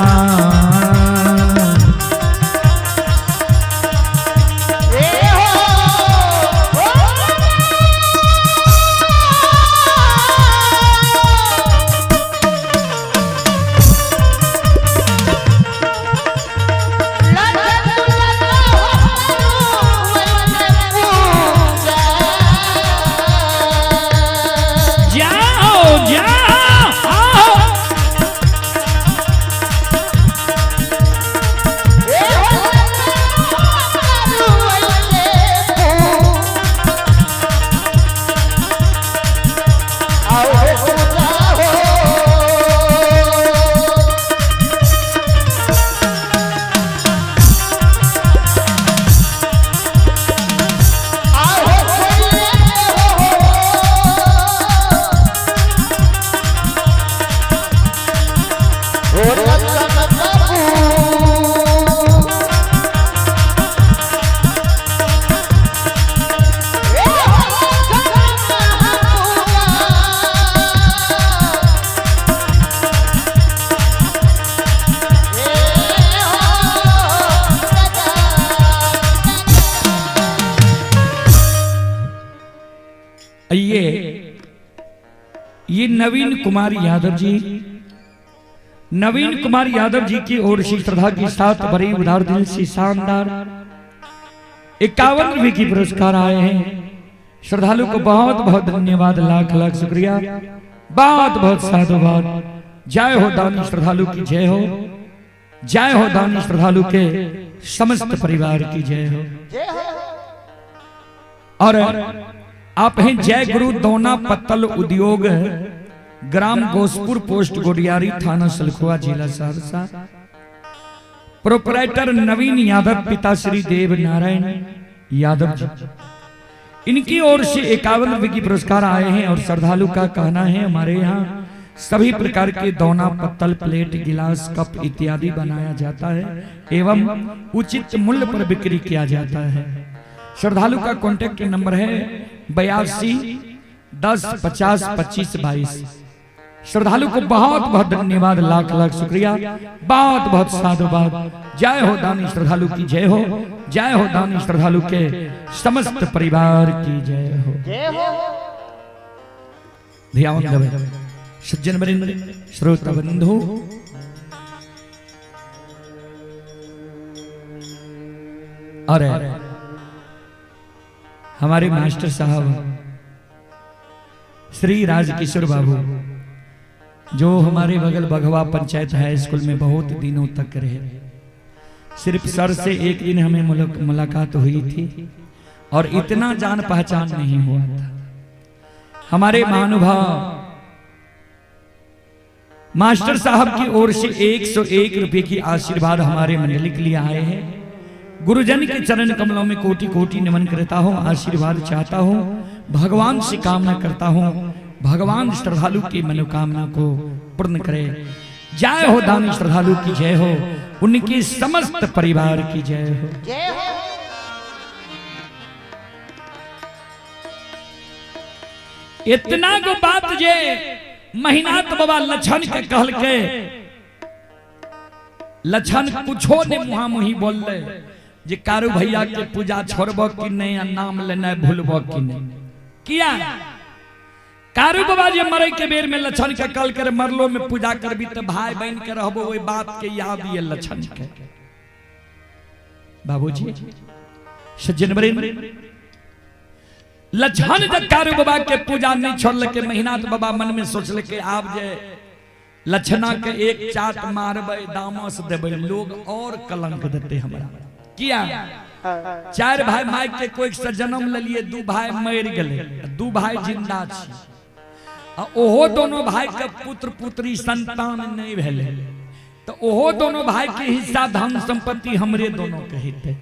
जाओ जाओ आओ। ये नवीन कुमार यादव जी, नवीन कुमार यादव जी की ओर से श्रद्धा के साथ बड़ी उदार दिल से शानदार 51 रुपए की पुरस्कार आए हैं। श्रद्धालु को बहुत बहुत धन्यवाद, लाख लाख शुक्रिया, बहुत बहुत साधुवाद। जय हो दानी श्रद्धालु की जय हो, जय हो दानी श्रद्धालु के समस्त परिवार की जय हो। और आप हैं जय गुरु दोना पत्तल उद्योग, ग्राम गोसपुर, पोस्ट गोडियारी, थाना सलखुआ, जिला सहरसा। प्रोपराइटर नवीन यादव, पिता श्री देव नारायण यादव जी, इनकी ओर से 51 रुपए की पुरस्कार आए हैं। और श्रद्धालु का कहना है हमारे यहाँ सभी प्रकार के दोना पत्तल, प्लेट, गिलास, कप इत्यादि बनाया जाता है एवं उचित मूल्य पर बिक्री किया जाता है। श्रद्धालु का कॉन्टैक्ट नंबर है 82 10 50 25 22। श्रद्धालु को बहुत बहुत धन्यवाद, लाख लाख शुक्रिया, बहुत बहुत साधुवाद। जय हो दानी श्रद्धालु की जय हो, जय हो दानी श्रद्धालु के समस्त परिवार की जय हो। ध्यान देवे सज्जन वरिंद, श्रोता बंधु, और हमारे मास्टर साहब श्री राजकिशोर बाबू, जो हमारे बगल बघवा पंचायत हाई स्कूल में बहुत दिनों तक रहे। सिर्फ सर से एक दिन हमें मुलाकात हुई थी और इतना जान पहचान नहीं हुआ था। हमारे महानुभाव मास्टर साहब की ओर से 101 रुपए की आशीर्वाद हमारे मंडली के लिए आए हैं। गुरुजन के चरण कमलों में कोटि कोटि नमन करता हूँ, आशीर्वाद चाहता हूँ, भगवान से कामना करता हूँ, भगवान श्रद्धालु की मनोकामना को पूर्ण करे। जय हो दानी श्रद्धालु की जय हो, उनके समस्त परिवार की जय हो। इतना गो बात जे महिनाथ बाबा लछन के कहल के, लछन कुछो ने मुहा मुही बोलले जे कारू भैया के पूजा छोड़ब कि नहीं, आ नाम लेना भूलब कि नहीं। किया कारू बाबा जे मरे के बेर में लछन के कल कर मरलो में पूजा करबी तो भाई बहन के रहबो, वही बात के याद ये लछन के। बाबूजी सज्जन वरिंद, लछन जब कारू बाबा के पूजा नहीं छोड़ल के महिनाथ बाबा मन में सोचल के आब जे लछना के एक चाट मारबै, दामस देबै, लोग और कलंक देते हमरा। किया चार भाई my के कोई से जन्म लेलिए, दू भाई मर गेले, दू भाई जिंदा छी, आ ओहो दोनों भाई के पुत्र पुत्री संतान नहीं भेले, तो ओहो दोनों भाई के हिस्सा धन संपत्ति हमरे दोनों के हेतै।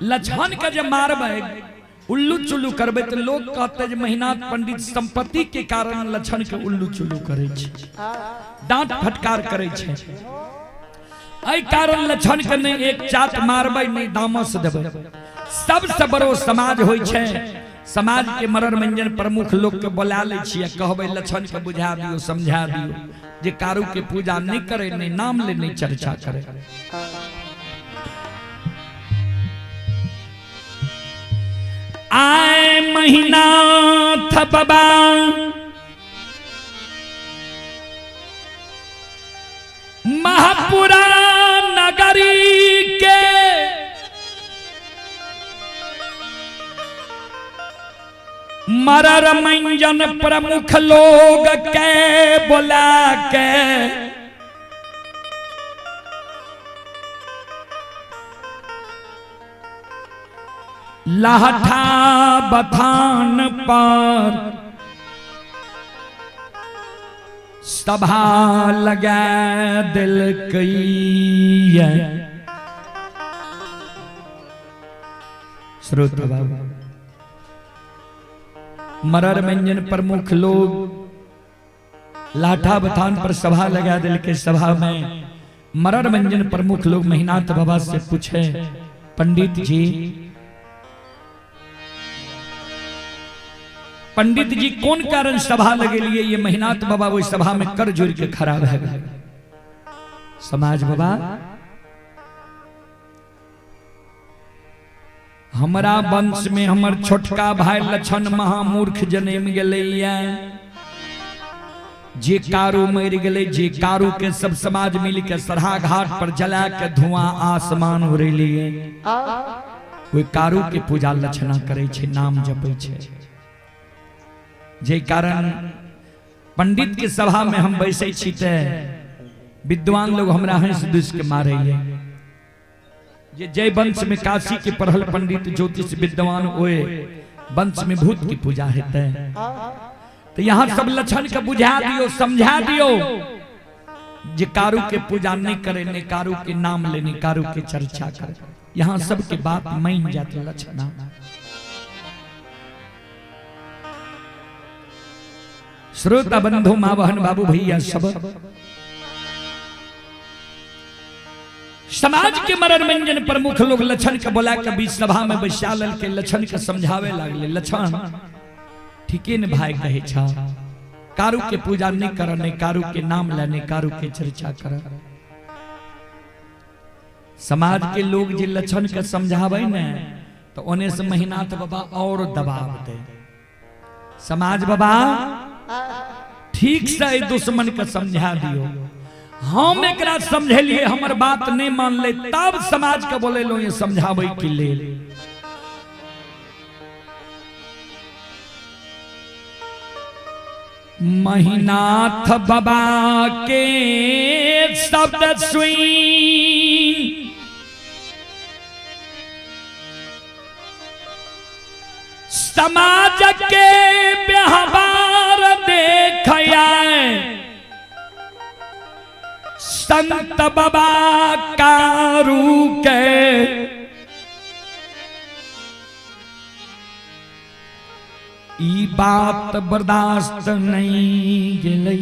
लछन के जे मारबै, उल्लू चुल्लू करबै तो लोग कहते जे महिनाथ पंडित संपत्ति के कारण लछन के उल्लू चुल्लू करै छै, डांट फटकार करै छै। एहि कारण लछन के नहीं एक चाट मारबै, नहीं दामस देबै। सबसे बड़ो समाज होइ छै, समाज के मरर मंजन प्रमुख लोग के बोला लै छियै, कहबै लछन के बुझा दियौ, समझा दियौ जे कारू के पूजा नहीं करे, नहीं नाम ले, नहीं चर्चा करे। आए महिनाथ बाबा महापुरा नगरी के मरर मंजन प्रमुख लोग के बोला के लाठा बथान पर सभा लगा दिल कई। श्रोता बाबा, मरर मंजन प्रमुख लोग लाठा बथान पर सभा लगा दिल के सभा में मरर मंजन प्रमुख लोग महिनाथ बाबा से पूछे, पंडित जी, पंडित जी कौन कारण सभा लगे लिए ये महिनाथ बाबा वो सभा में कर जोड़ के खराब है। समाज बाबा हमरा वंश में हमर छोटका भाई लक्षण महामूर्ख जन्म गेलैया, जे कारू मर गेलै, जे कारू के सब समाज मिल के सरहा घाट पर जला के धुआं आसमान उड़ेलिए, ओहि कारू के पूजा लक्षणा करे छै, नाम जपै छै। जे कारण पंडित के सभा में हम बैसै छी ते विद्वान लोग हमरा हंस दुस के मारैया। जे जय वंश में काशी के पढ़ल पंडित ज्योतिष विद्वान ओए वंश में भूत की पूजा हेतै। तो यहाँ सब लक्षण के बुझा दियो, समझा दियो, जे कारू के पूजा नहीं करे, ने कारू के नाम ले, ने कारू के चर्चा करे। यहाँ सबके बात मान जात लक्षणा। श्रोता बंधु माँ बहन बाबू भैया सब समाज के मरण मंजन प्रमुख लोग लक्षण के बोला के बीच सभा में बैसा लल के लक्षण के समझावे लागले। लक्षण ठीके ने भाई कहे छा, कारू के पूजा नहीं कर, नहीं कारू के नाम ले, नहीं कारू के चर्चा कर। समाज के लोग जे लक्षण के समझावे ने तो ओने से महिनाथ बाबा और दबाव दे। समाज बाबा ठीक से दुश्मन के समझा दियो, हम एकरा समझेलिए, हमर बात नहीं मान ले, तब समाज के बोले लो ये समझावे के लेल। महिनाथ बाबा के शब्द सुई समाज के व्यवहार देखया, संत बाबा कारू के ई बात बर्दाश्त नहीं गेलै।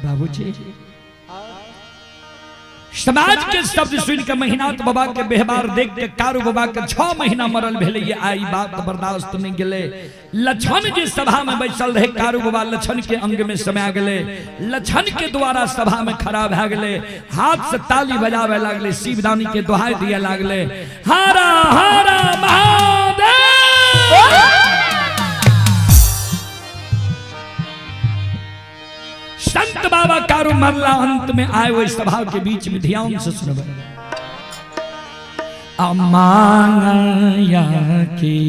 बाबूजी समाज के शब्द सुन के महिनाथ बाबा के व्यवहार देख के कारू बाबा के 6 महीना मरल भेलै, आई बात बर्दाश्त नहीं गेलै। लक्षण जे सभा में बैसल रहे, कारू बाबा लक्षण के अंग में समा गेलै, लक्षण के द्वारा सभा में खड़ा भए गेलै, हाथ से ताली बजावे लागले, शिवदानी के दोहाई दिया लागले, हरा हरा महादेव। संत बाबा कारू मरला अंत में आए हुए सभा के बीच में ध्यान से सुनबे। अमांगया की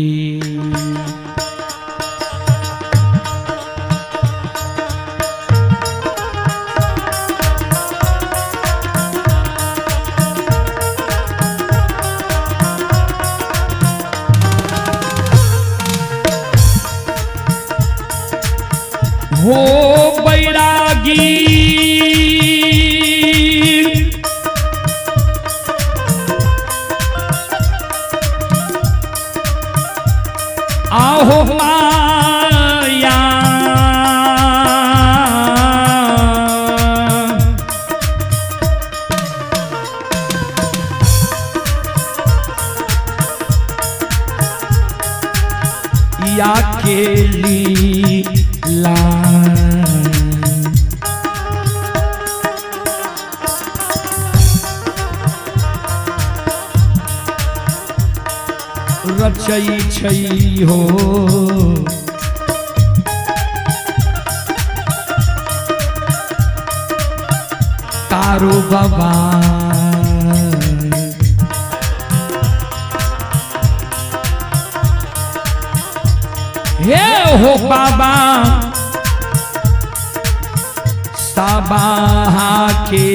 हो बैरागी आहो माया या केली ला रचई छई हो कारू बाबा हे हो बाबा सबा के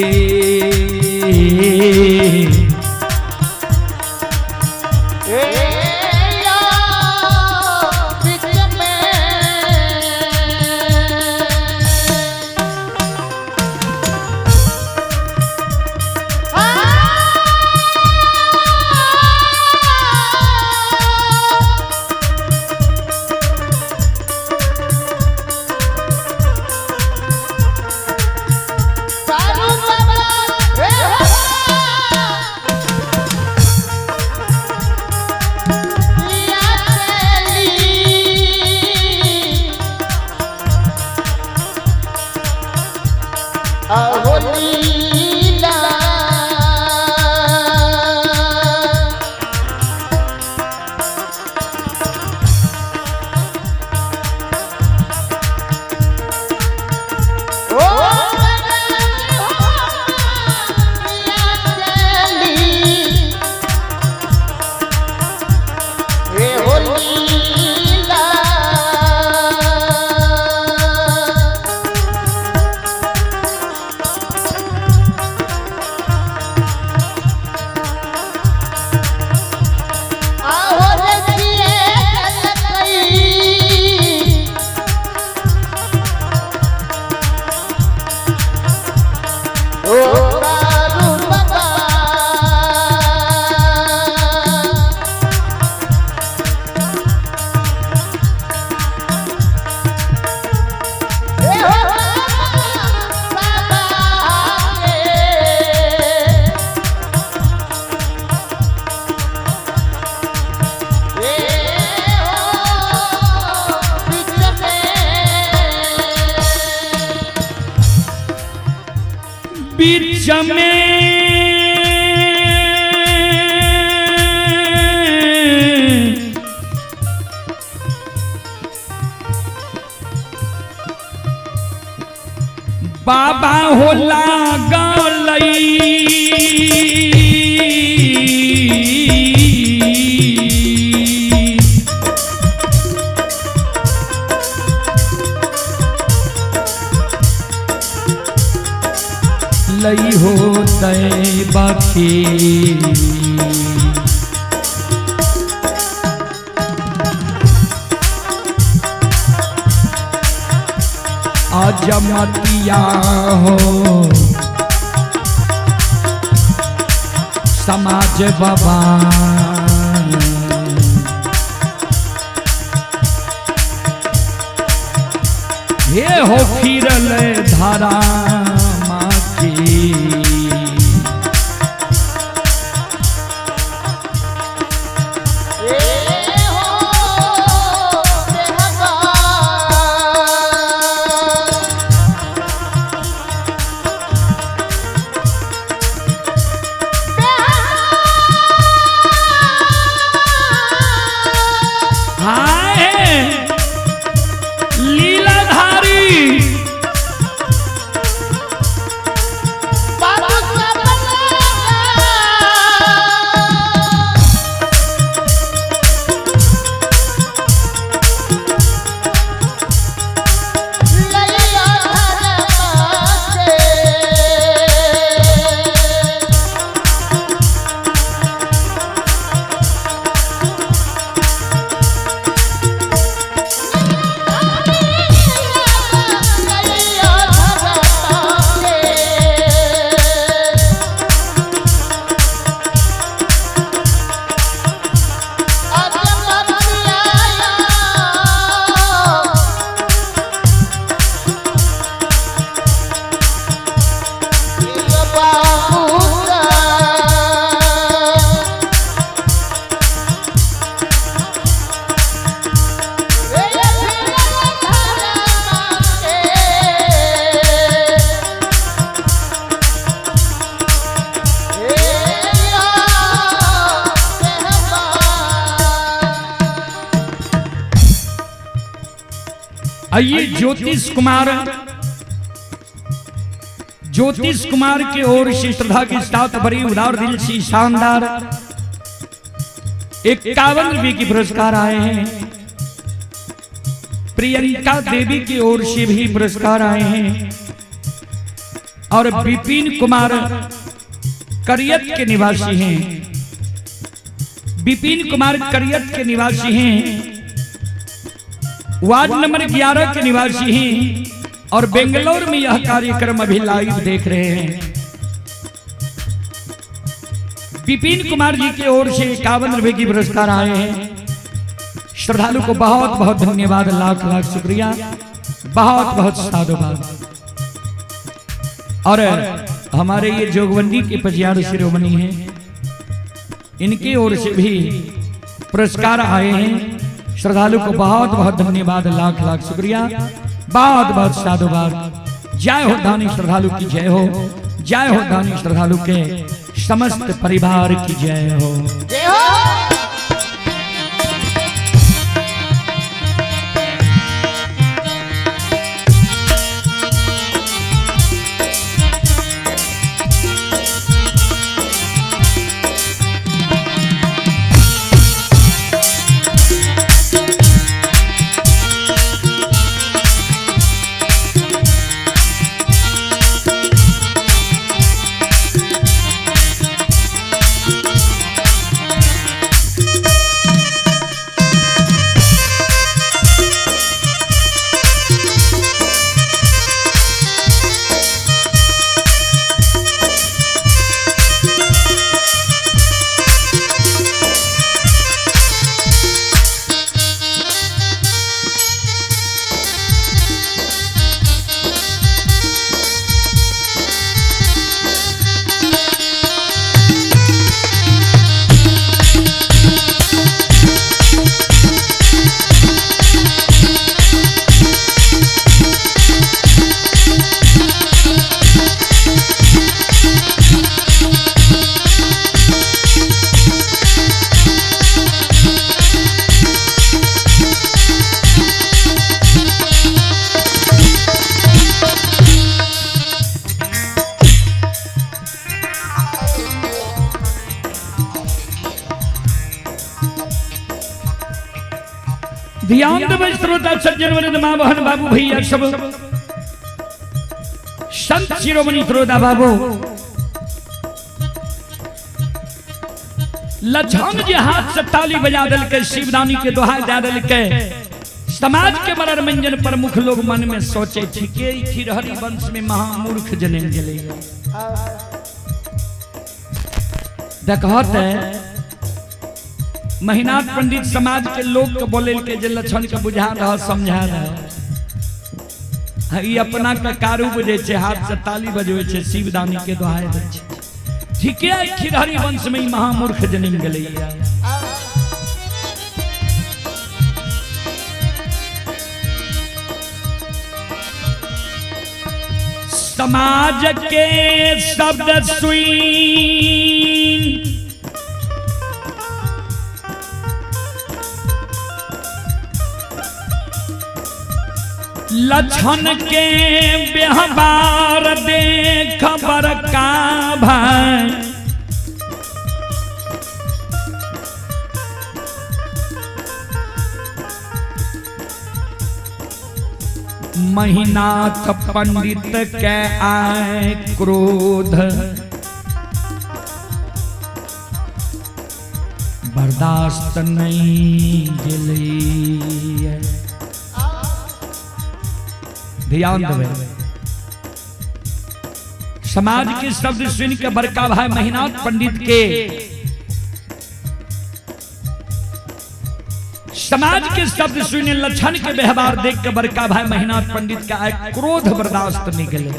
कारू बाबा बीच में बाबा हो लागलई। लई हो तय बाकी आजमतिया हो समाज बाबा हे हो फिरल धारा माँ की। ए हो देहबा हाय लीलाधारी बाबू लैया धरमा के लैया धरमा के आइए ज्योतिष कुमार, ज्योतिष कुमार की ओर से श्रद्धा के साथ बड़ी उदार दिल से शानदार 51 रुपए की पुरस्कार आए हैं। प्रियंका देवी की ओर से भी पुरस्कार आए हैं और विपिन कुमार करियत के निवासी हैं। विपिन कुमार करियत के निवासी हैं, वार्ड नंबर 11 के निवासी हैं और बेंगलोर में यह कार्यक्रम अभी लाइव देख रहे हैं। विपिन कुमार जी की ओर से 51 रुपए की पुरस्कार आए हैं। श्रद्धालु को बहुत बहुत धन्यवाद, लाख लाख शुक्रिया, बहुत बहुत साधुवाद। और हमारे ये जोगबंदी के पजियार शिरोमणि हैं, इनकी ओर से भी पुरस्कार आए हैं। श्रद्धालु को बहुत बहुत धन्यवाद, लाख लाख शुक्रिया, बहुत बहुत साधुवाद। जय हो दानी श्रद्धालु की जय हो, जय हो दानी श्रद्धालु के समस्त परिवार की जय हो। जय हो। ध्यान देबै श्रोता सज्जन वृंद, माँ बहन बाबू भैया सब, संत शिरोमणि श्रोता बाबू। लक्षण जे हाथ से ताली बजा दिलकै, शिवदानी के दोहाई दे दिलकै, समाज के मनोरंजन प्रमुख लोग मन में सोचे ठीके ई खिरहरी वंश में महामूर्ख जन्म गेलै। देखत महिनाथ पंडित समाज के लोग के बोले के जे लक्षण के बुझा रहा समझा रहा, ई अपना के कारू बुझे छे, हाथ से ताली बजवे छे, शिवदानी के दोहाई दै छे। ठीके खिरहरी वंश में ई महामूर्ख जन्म गेलै। समाज के शब्द सुई लक्षण के व्यवहार देख बड़का भाई, महिनाथ पंडित के आए क्रोध बर्दाश्त नहीं गेलै। ध्यान देबै, समाज के शब्द सुन के बड़का भाई महिनाथ पंडित के समाज के शब्द सुने लक्षण के व्यवहार देख के बड़का भाई महिनाथ पंडित के आए क्रोध बर्दाश्त नहीं गेलै।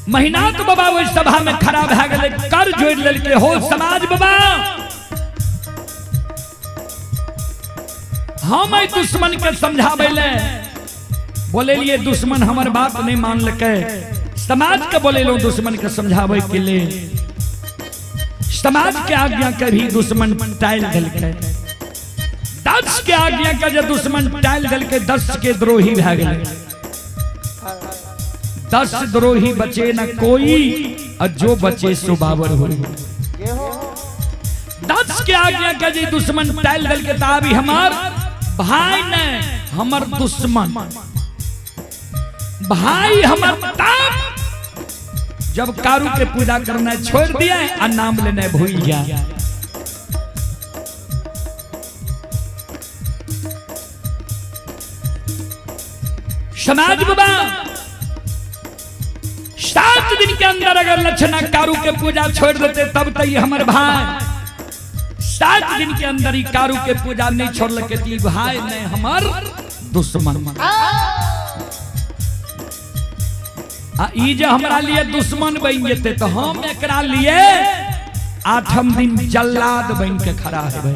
महिनाथ बाबा ओहि सभा में खड़ा भए गेलै, कर जोड़ लेलकै, हो समाज बाबा हम एहि दुश्मन के समझाबै ले बोलेलिए, दुश्मन हमर बात नहीं मानलकै, समाज के बोलेलहुँ दुश्मन के समझाबै के लेल, समाज के आज्ञा के भी दुश्मन टालि देलकै। 10 के आज्ञा के जे दुश्मन टालि देलकै, 10 के द्रोही भए गेलै। 10 द्रोही बचे न कोई, और जो बचे सो बाबर होई। 10 के आज्ञा के जे दुश्मन टालि देलकै, त अभी हमार भाई ने हमर दुश्मन भाई हमर ताप जब कारू के पूजा करना छोड़ दिया और नाम लेना भूल गया। समाज बाबा 7 दिन के अंदर अगर लक्षणा कारू के पूजा छोड़ देते तब तक ये हमर भाई 7 दिन के अंदर ही कारू के पूजा नहीं छोड़ लके भाई ने हमर दुश्मन। आ ई जे हमरा लिए दुश्मन बन जेते तो हम एकरा लिए 8म दिन जल्लाद बन के खड़ा हेबै।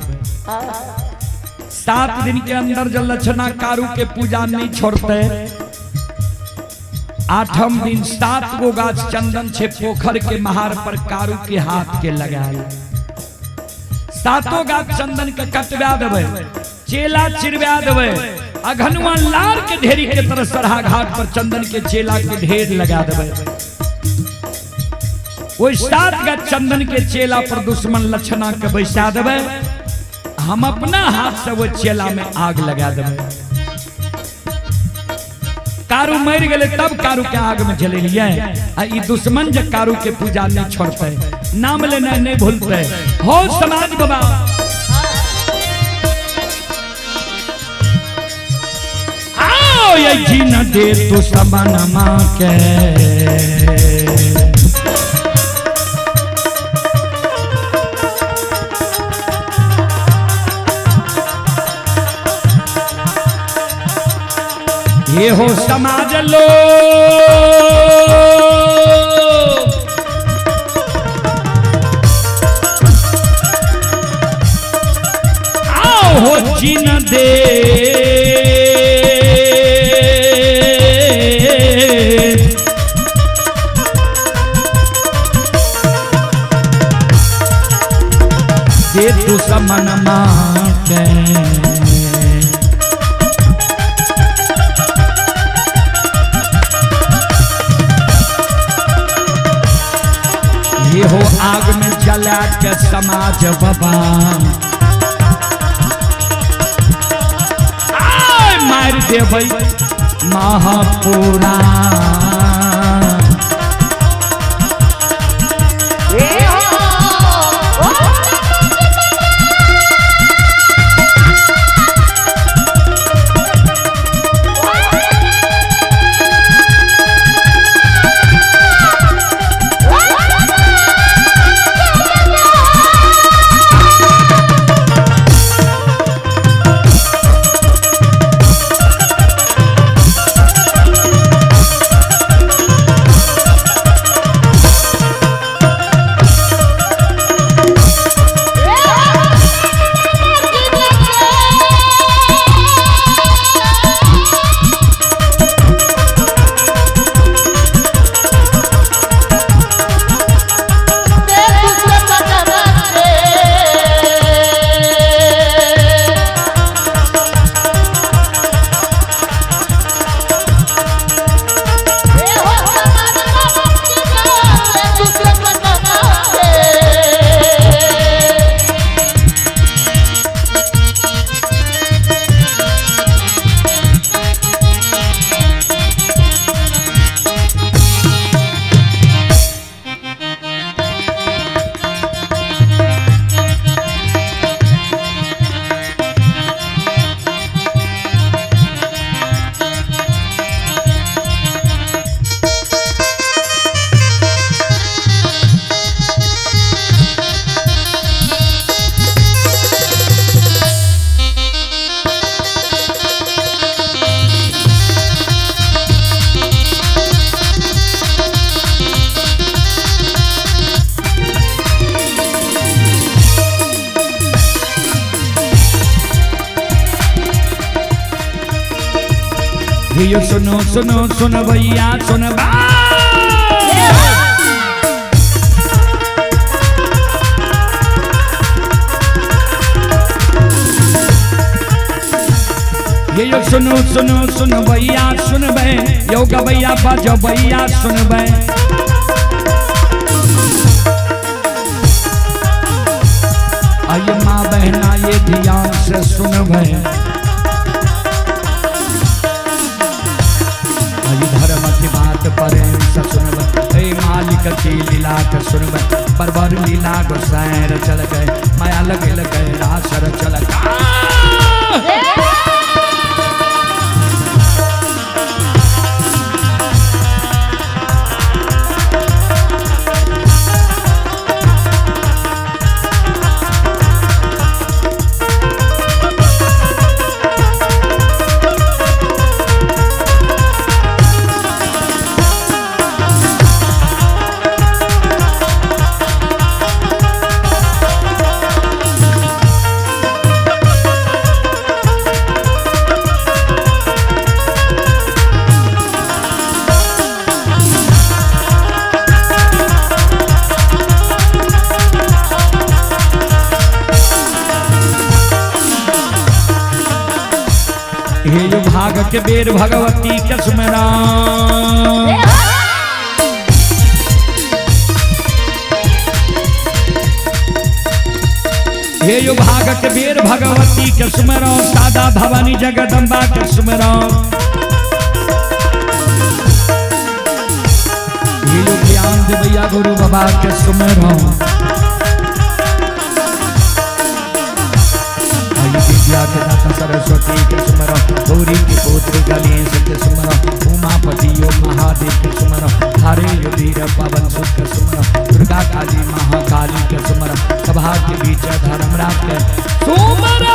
7 दिन के अंदर जब लक्षणा कारू के पूजा नहीं छोड़ते, 8म दिन 7 गो गाछ चंदन छे पोखर के महार पर कारू के हाथ के लगाए, 7 गाछ चंदन के कटवा देबै, चेला चिरवा देबै, अघनुआ लार के ढेरी के तरह सरहा घाट पर चंदन के चेला के ढेर लगा देबै। ओहि 7 गाछ चंदन के चेला पर दुश्मन लक्षणा के बैसा देबै, हम अपना हाथ से वो चेला में आग लगा देबै। कारू मर गए तब कारू के आग में जलेलिए। आ ई दुश्मन जे कारू के पूजा नहीं छोड़ते, नाम लेना नहीं भूलते। हो समाज बाबा आओ ये जी न दे तू समान मां के, ये हो समाज लो आओ हो जिन दे दे दुश्मन मां के। ये हो आग में जला के समाज बाबा देबै महापुराण। यो सुनो सुनो सुन भैया सुन ये यो सुनो सुनो सुन भैया सुनबे यो गवैया बाजो भैया सुनबे। आइए माँ बहना ये ध्यान से सुनबे, धर्म की बात प्रेम से सुनब, हे मालिक की लीला के सुनब, बरबर लीला गोसाई चल गए माया लगे लगे रासर चल गए। हे भाग के बेर भगवती के सुमरा, हे यो भाग के बेर भगवती के सुमरो, सादा भवानी जगदम्बा के सुमरो, हे यो ज्ञान देवैया गुरु बाबा के सुमरो, विद्या के दाता सरस्वती के सुमरो, गौरी के पुत्र गणेश के सुमरो, उमापति यो महादेव के सुमरो, हरे यो वीर पवन सुत के सुमरो, दुर्गा काली महाकाली के सुमरो, सभा के बीच धर्मराज के सुमरो।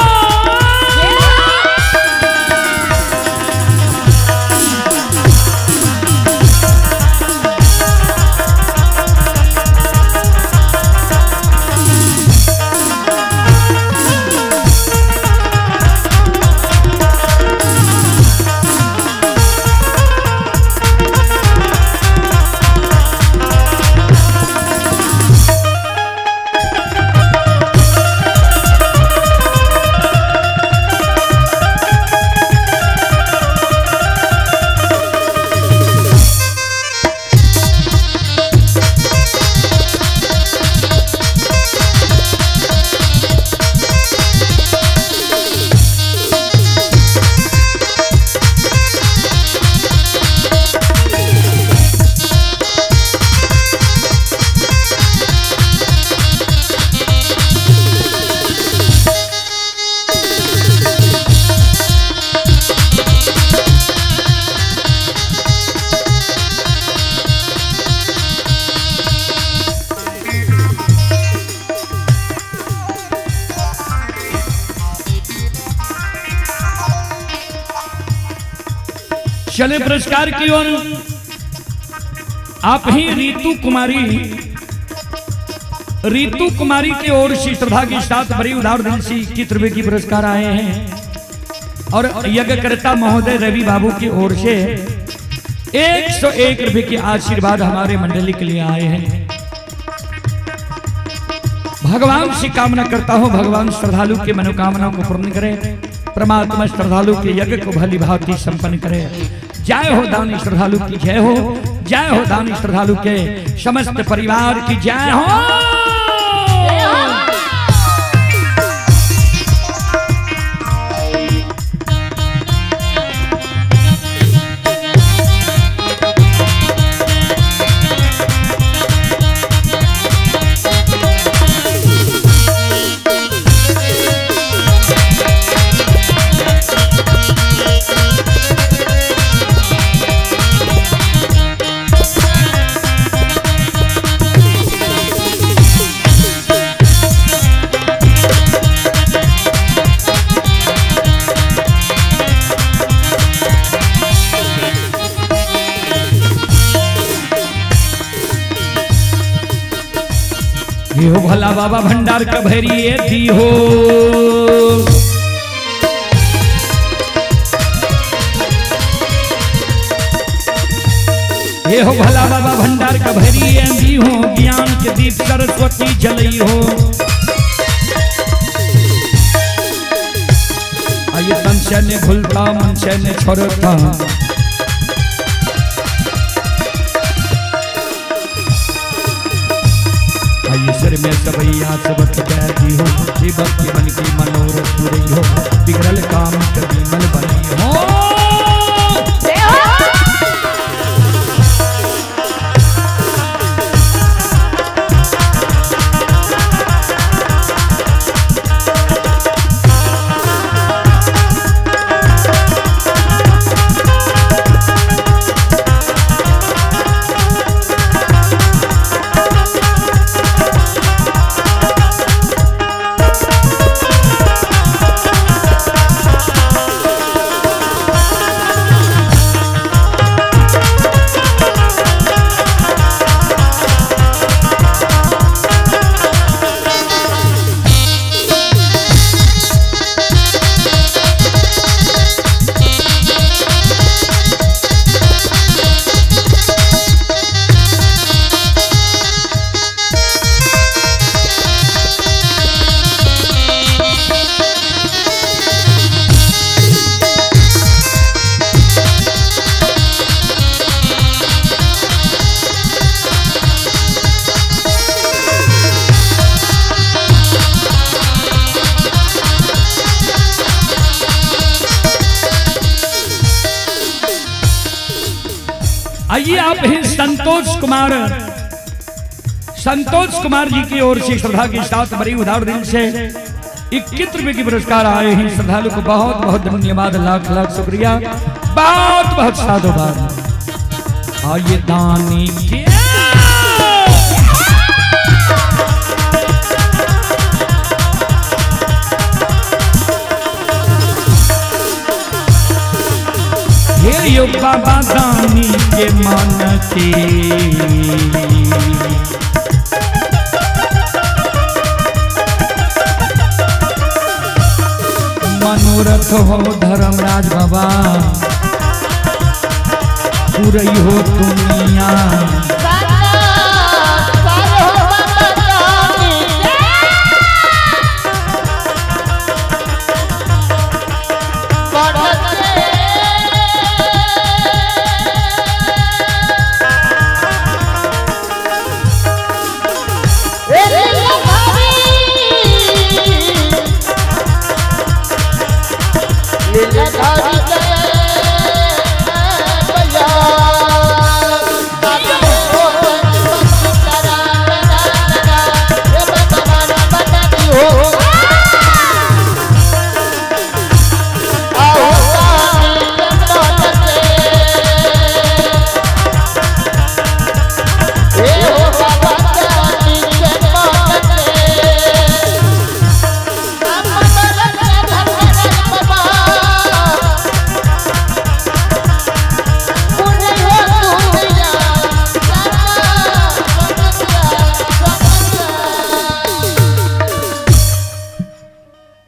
चले पुरस्कार की ओर। आप ही रितु कुमारी, रितु कुमारी की ओर से श्रद्धा के साथ बड़ी उदार दिल से 21 रुपए की पुरस्कार आए हैं। और यज्ञकर्ता महोदय रवि बाबू की ओर से 101 रुपए के आशीर्वाद हमारे मंडली के लिए आए हैं। भगवान से कामना करता हूं, भगवान श्रद्धालु के मनोकामना को पूर्ण करे, परमात्मा श्रद्धालु के यज्ञ को भली भांति संपन्न करे। जय हो दानी श्रद्धालु की जय हो, जय हो दानी श्रद्धालु के समस्त परिवार की जय हो। ये हो भला बाबा भंडार का भैरी दी हो। ये हो भला बाबा भंडार का भैरी दी हो, ज्ञान के दीप सरस्वती जलई हो। आइए तन से ने भूलता मन से ने छोड़ता, आइए सिर में सबैया सबक दी हो, शिवक के मन की मनोरथ पूरी हो, बिगड़ल काम कभी मल बनी हो। आइए आप हैं संतोष कुमार, संतोष कुमार जी की ओर से श्रद्धा के साथ बड़ी उदार दिल से 21 रुपए की पुरस्कार आए हैं। श्रद्धालु को बहुत बहुत धन्यवाद, लाख लाख शुक्रिया, बहुत बहुत साधुवाद। आइए दानी के हे यो बाबा दानी के मन के, मनोरथ हो धर्मराज बाबा पूरई हो दुनिया। लीलाधारी।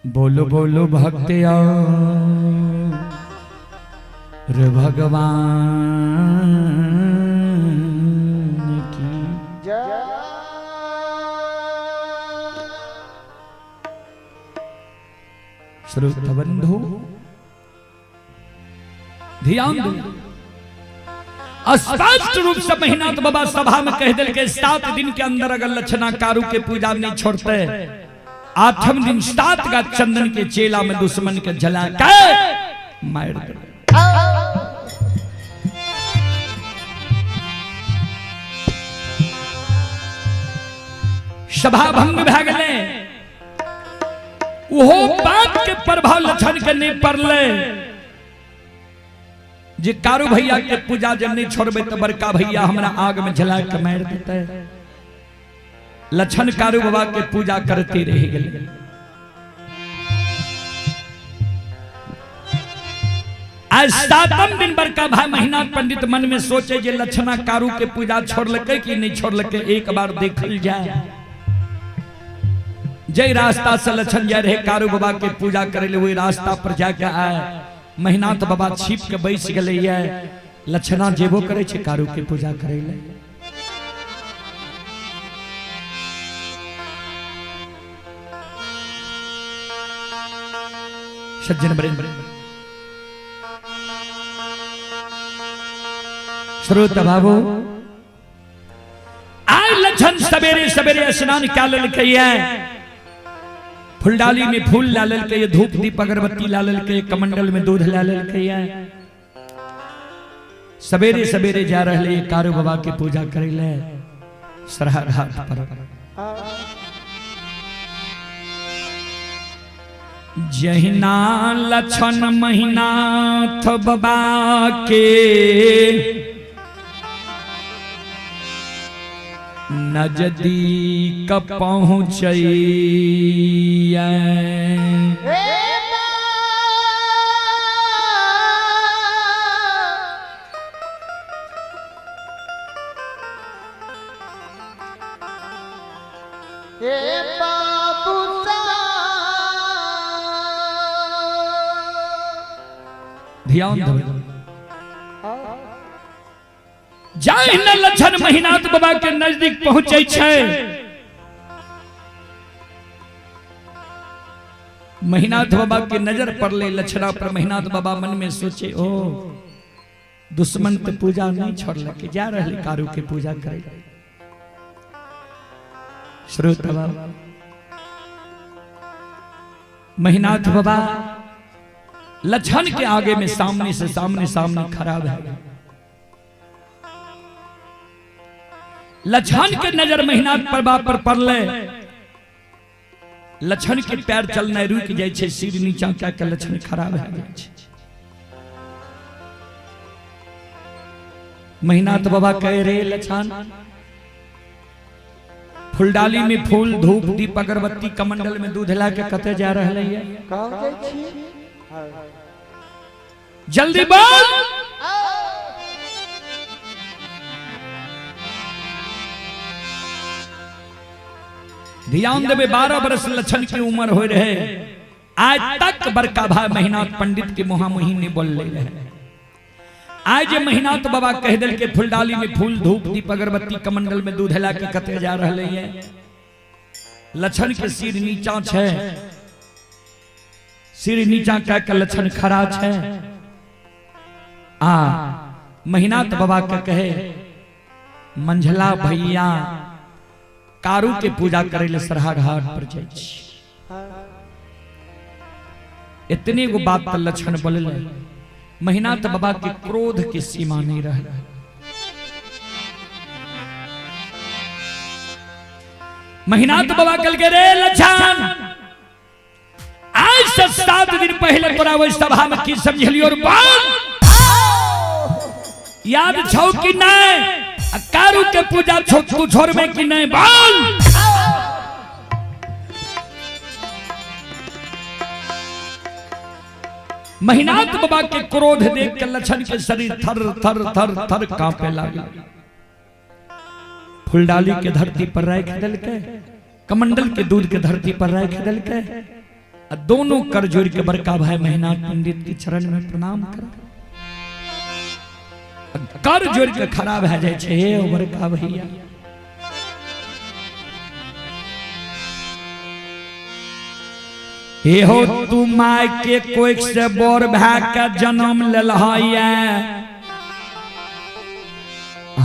बोलो बोलो भक्त रे भगवान की जय। श्रोता बंधु ध्यान दो, स्पष्ट रूप से महिनाथ बाबा सभा में कह दिल के 7 दिन के अंदर अगर लक्षणा कारू के पूजा नहीं छोड़ते, 8वें दिन 7 का चंदन के चेला में दुश्मन के जला के मार दे। सभा भंग भए गेलै, ओहो बात के प्रभाव लक्षण के नहीं पड़ले जे कारू भैया के पूजा जब नहीं छोड़बे तो बड़का भैया हमरा आग में जला के मार देते। लक्षण कारू बाबा के पूजा करते रह गेलै। आज 7वें दिन बड़का भाई महिनाथ पंडित मन में सोचे जे लक्षणा कारू के पूजा छोड़लकै कि नहीं छोड़लकै, एक बार देखल जाए। जय रास्ता से लक्षण जाए रहे कारू बाबा के पूजा करे ले, वही रास्ता पर जाके आए महिनाथ बाबा छिप के बैस गेलै। लक्षणा जेबो करे छे कारू के पूजा करे ले। सज्जन बड़े श्रोता बाबू, आय लक्षण सवेरे सवेरे स्नान क्या ललकै, फुलडाली में फूल ला ललकै, धूप दीप अगरबत्ती ला ललकै, कमंडल में दूध ला ललकै। सवेरे सवेरे जा रहे कारू बाबा के पूजा करे ले सरहा घाट पर। जहिना लक्षण महिनाथ बाबा के नजदीक पहुँचैया, ध्यान दो। जाहि लक्षण महिनाथ बाबा के नजदीक पहुंचे छै, महिनाथ बाबा के नजर पड़ले लक्षणा पर। महिनाथ बाबा मन में सोचे, ओ दुश्मन के पूजा नहीं छोड़लक, जा रहे कारू के पूजा करे। श्रोता बाबा, महिनाथ बाबा लक्षण के आगे में सामने से सामने सामने खड़ा है। लक्षण के नजर महिनाथ बाबा पर पड़ले, लक्षण के पैर चलना रुक जाए छे, सिर नीचा क्या के लक्षण खड़ा भए जाय छे। महिनाथ बाबा कह रे लक्षण, फुलडाली में फूल धूप दीप अगरबत्ती कमंडल में दूध ला के कते जा रहले है, जल्दी बोल। ध्यान देवे, 12 बरस लक्षण की उम्र हो रहे, आज तक बड़का भाई महिनाथ पंडित के मुहामुही नहीं बोल रहे। आज महिनाथ बाबा कह दिल के फुलडाली में फूल धूप दीप अगरबत्ती कमंडल में दूध ला के कते जा रहे है। लक्षण के सिर नीचा छे, सिर नीचा कह के लक्षण खड़ा छे। आ महिनाथ बाबा के कहे, मंझला भैया कारू के पूजा करे ले सरहा घाट पर जाय छी। इतने गो बात त लक्षण बोलले, महिनाथ बाबा के क्रोध के सीमा नहीं रहे। महिनाथ बाबा कल के रे लक्षण, आज से 7 दिन पहले तोरा ओहि सभा में की समझलियो और बोल याद छौ कि नहीं, कारू के पूजा तू छोड़बे कि नहीं बोल। महिनाथ बाबा के क्रोध देख के लक्षण के शरीर थर थर थर थर कांपे लागल। फुलडाली के धरती पर राख देलकै, कमंडल के दूध के धरती पर राख देलकै, आ दोनों कर जोड़ के बड़का भाई महिनाथ पंडित के चरण में प्रणाम कर कर जोड़ के खड़ा भए जाइ छै, हे ओ बड़का भैया, हे हो तू my के कोख से बोर भए के जन्म लेलह,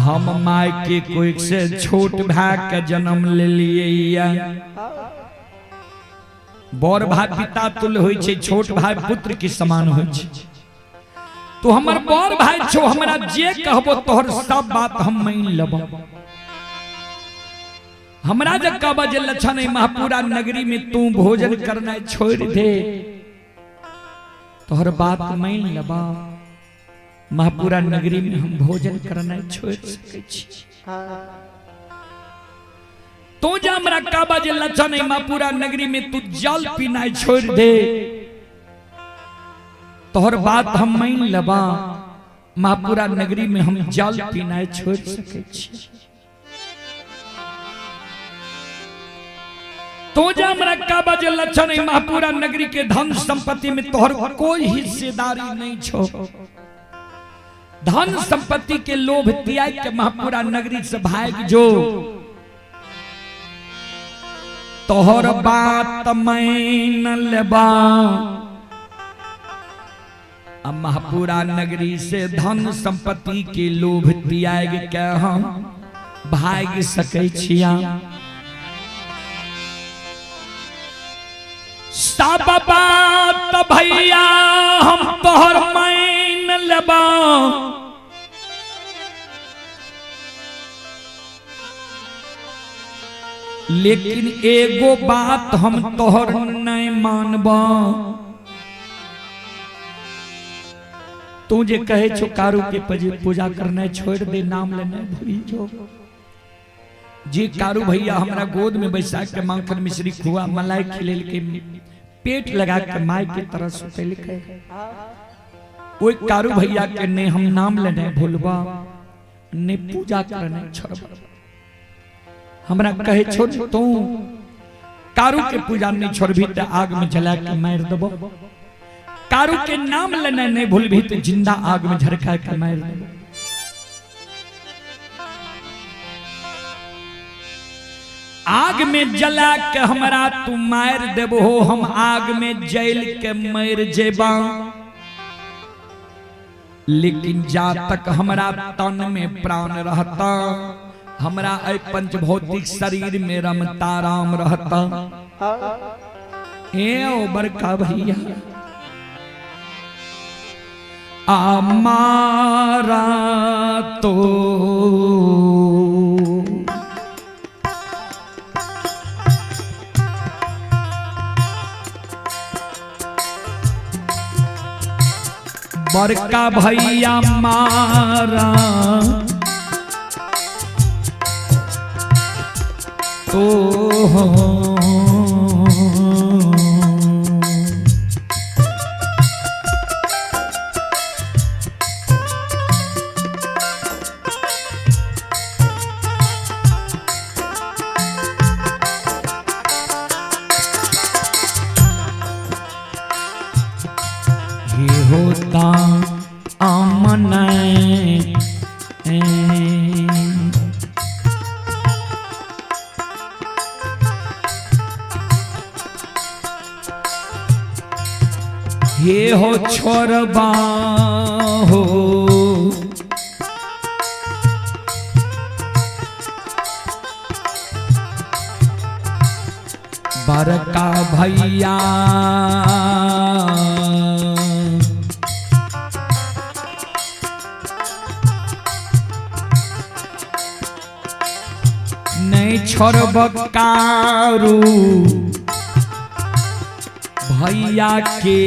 हम my के कोख से छोट भए के जन्म लेलियै। बड़ भाई पिता तुल्य होइ छै, छोट भाई पुत्र के समान होइ छै। तू हमर बड़ भाई छो, हमरा जे कहबो तोहर सब बात हम मान लेबो। हमरा जे कहबो जे लक्षण महापुरा नगरी में तू भोजन करना छोड़ दे, तोहर बात मान लेबो। महापुरा नगरी में हम भोजन करना छोड़ सकै छी। तू जे हमरा कहबो जे लक्षण महापुरा नगरी में तू जल पीना छोड़ दे, तोहर बात हम मान लेबा। महापुरा नगरी में हम जल पीना छोड़ सकै छी। तो जे हमरा कहबा जे लक्षण महापुरा नगरी के धन संपत्ति में तोहर कोई हिस्सेदारी नहीं छो, धन संपत्ति के लोभ त्याग के महापुरा नगरी से भाग जो, तोहर बात मान लेबा। महापुरा नगरी से धन संपत्ति के लोभ त्याग के हम भाग सकै छिया। सब बात भैया हम तोहर मान लेबा, लेकिन एगो बात हम तोहर नहीं मानबा। तू जे कहे छो कारू के पूजा करना छोड़ दे, नाम लेना भूल जो। जे कारू भैया हमरा गोद में बैसा के माखन मिश्री खुआ मलाई खिलेल के पेट लगा के my के तरह सुतेल के, ओई कारू भैया के ने हम नाम लेना भूलबा, ने पूजा करना छोड़बा। हमरा कहे छो तू कारू के पूजा नहीं छोड़बी त आग में जला के मार देबो, कारू के नाम लेना नहीं भूलबी तो जिंदा आग में झरका के मार देबो। आग में जला के हमरा तू मार देबो, हम आग में जल के मर जेबा, लेकिन जा तक हमरा तन में प्राण रहता, हमरा ऐ पंचभौतिक शरीर में रमता राम रहता। ए ओ बड़का भैया आमारा तो बड़का भैया मारा तो होता आमन ये हो छोरबा हो बड़का भैया नहीं छोड़ब कारू भैया के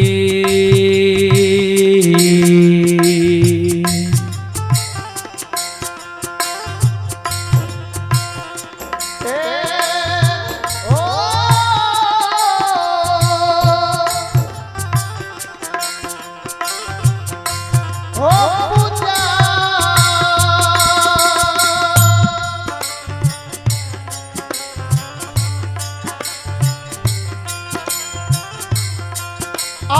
हो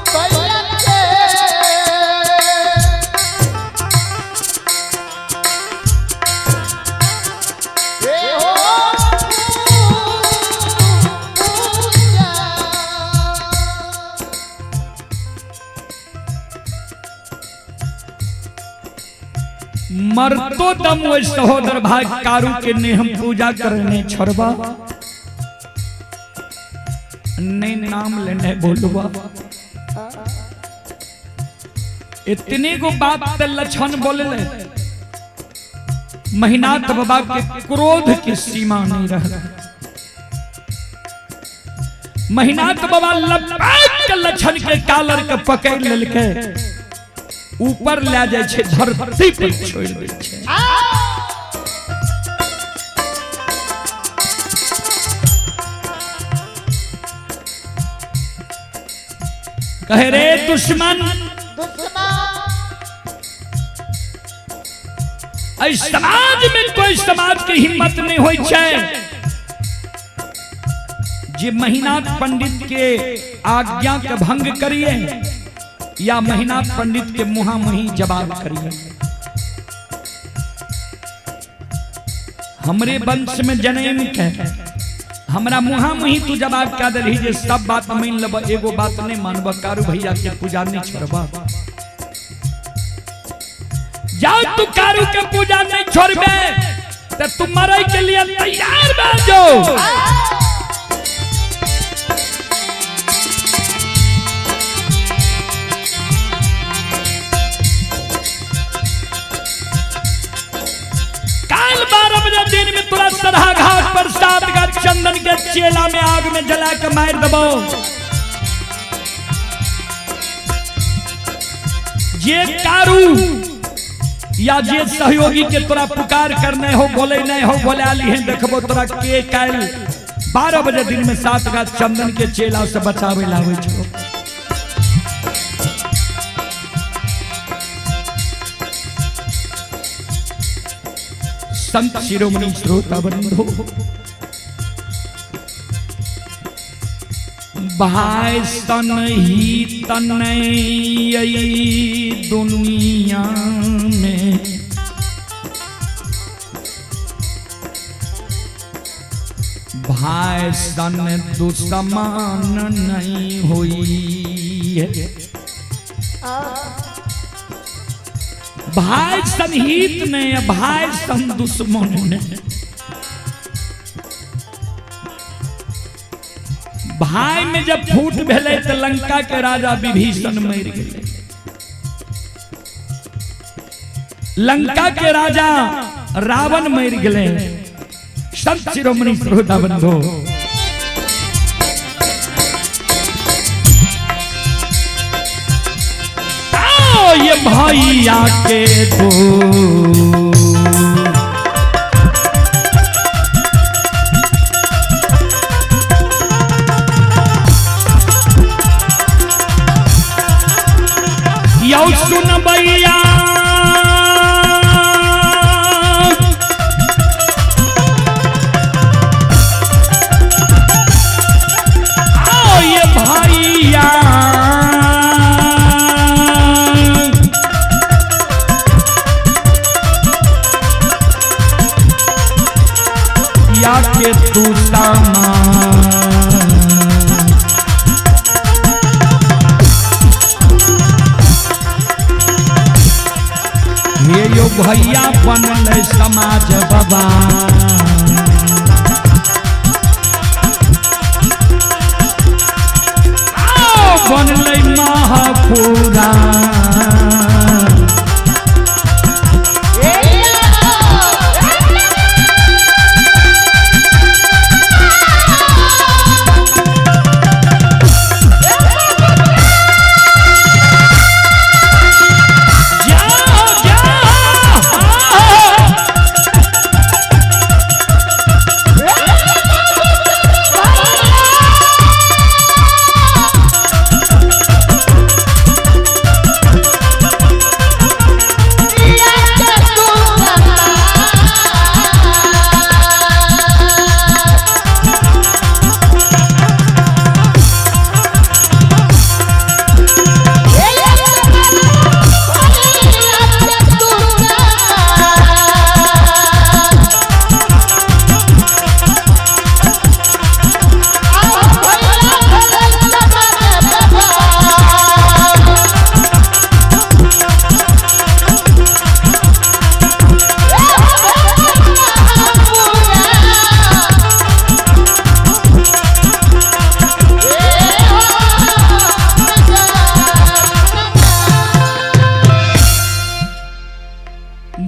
भरत भैया। मरतो दम वो सहोदर भाई कारू के ने हम पूजा करने छोड़बा ने नाम लेने बोलबा। इतने को बात त लक्षण बोले महिनाथ बाबा के क्रोध की सीमा नहीं रह। महिनाथ बाबा लपट के लक्षण के कालर के पकड़ लेलके, ऊपर ले जाय छै, धरती पर छोड़ दै छै। कहे रे दुश्मन, एहि समाज में कोई समाज के हिम्मत नहीं होई छै जे महिनाथ पंडित के आज्ञा के भंग करिए या महिनाथ पंडित के मुहा मुही जवाब करिए। हमरे वंश में जनम के हमरा मुहा मुही तू जवाब क्या दे जे सब बात मान लब, एगो बात नहीं मानब, कारू भैया के पूजा नहीं छोड़ब। जाओ तू कारू के पूजा नहीं छोड़बे तो तू मरे के लिए तैयार बन जाओ। काल 12 बजे दिन में तोरा सरहा घाट पर 7 गाछ चंदन के चेला में आग में जला के मार दबो। जे कारू या जे सहयोगी के तोरा पुकार करने हो, बोले नहीं हो, बोले आली है, देखबो तोरा के काल 12 बजे दिन में 7 गाछ चंदन के चेला से बचावे लावे छो। संत शिरोमणि श्रोता बंधु भाई सन ही तन दुनिया में, भाई सन दुश्मन नहीं हुई है। भाई सन हित ने भाई सन दुश्मन ने। भाई में जब फूट भेलै तो लंका के राजा विभीषण मर गए। लंका के राजा रावण मर गए। संत शिरोमणि श्रोता बंधु, आओ ये भैया के दो यौ सुन भैया आओ ये भैया या के तू सामा हे यो भैया बनल समाज बाबा, आओ बनल महापुरा। जाओ जाओ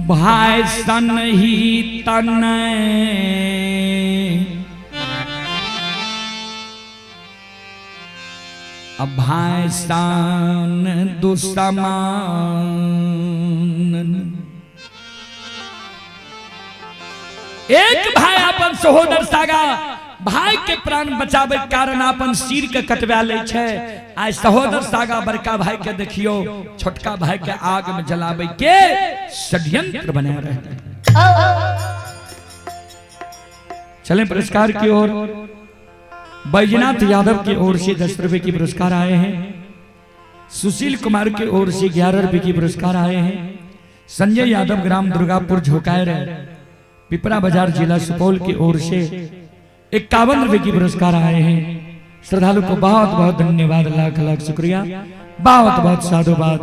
भाई सन ही तन अब भाई सन दुसमान। एक भाई अपन सहोदर सागा भाई के प्राण बचावे के कारण अपन सिर के कटवा ले छै। आइ सहोदर सागा बड़का भाई के देखियो छोटका भाई के आग में जलावे के षड्यंत्र बना रहे। चलें पुरस्कार की ओर। बैजनाथ यादव की ओर से 10 रुपए की पुरस्कार आए हैं। सुशील कुमार की ओर से 11 रुपए की पुरस्कार आए हैं। संजय यादव ग्राम दुर्गापुर झोकायर पिपरा बाजार जिला सुपौल की ओर से 51 रुपए की पुरस्कार आए हैं। श्रद्धालु को बहुत बहुत धन्यवाद, लाख लाख शुक्रिया, बहुत बहुत साधुवाद।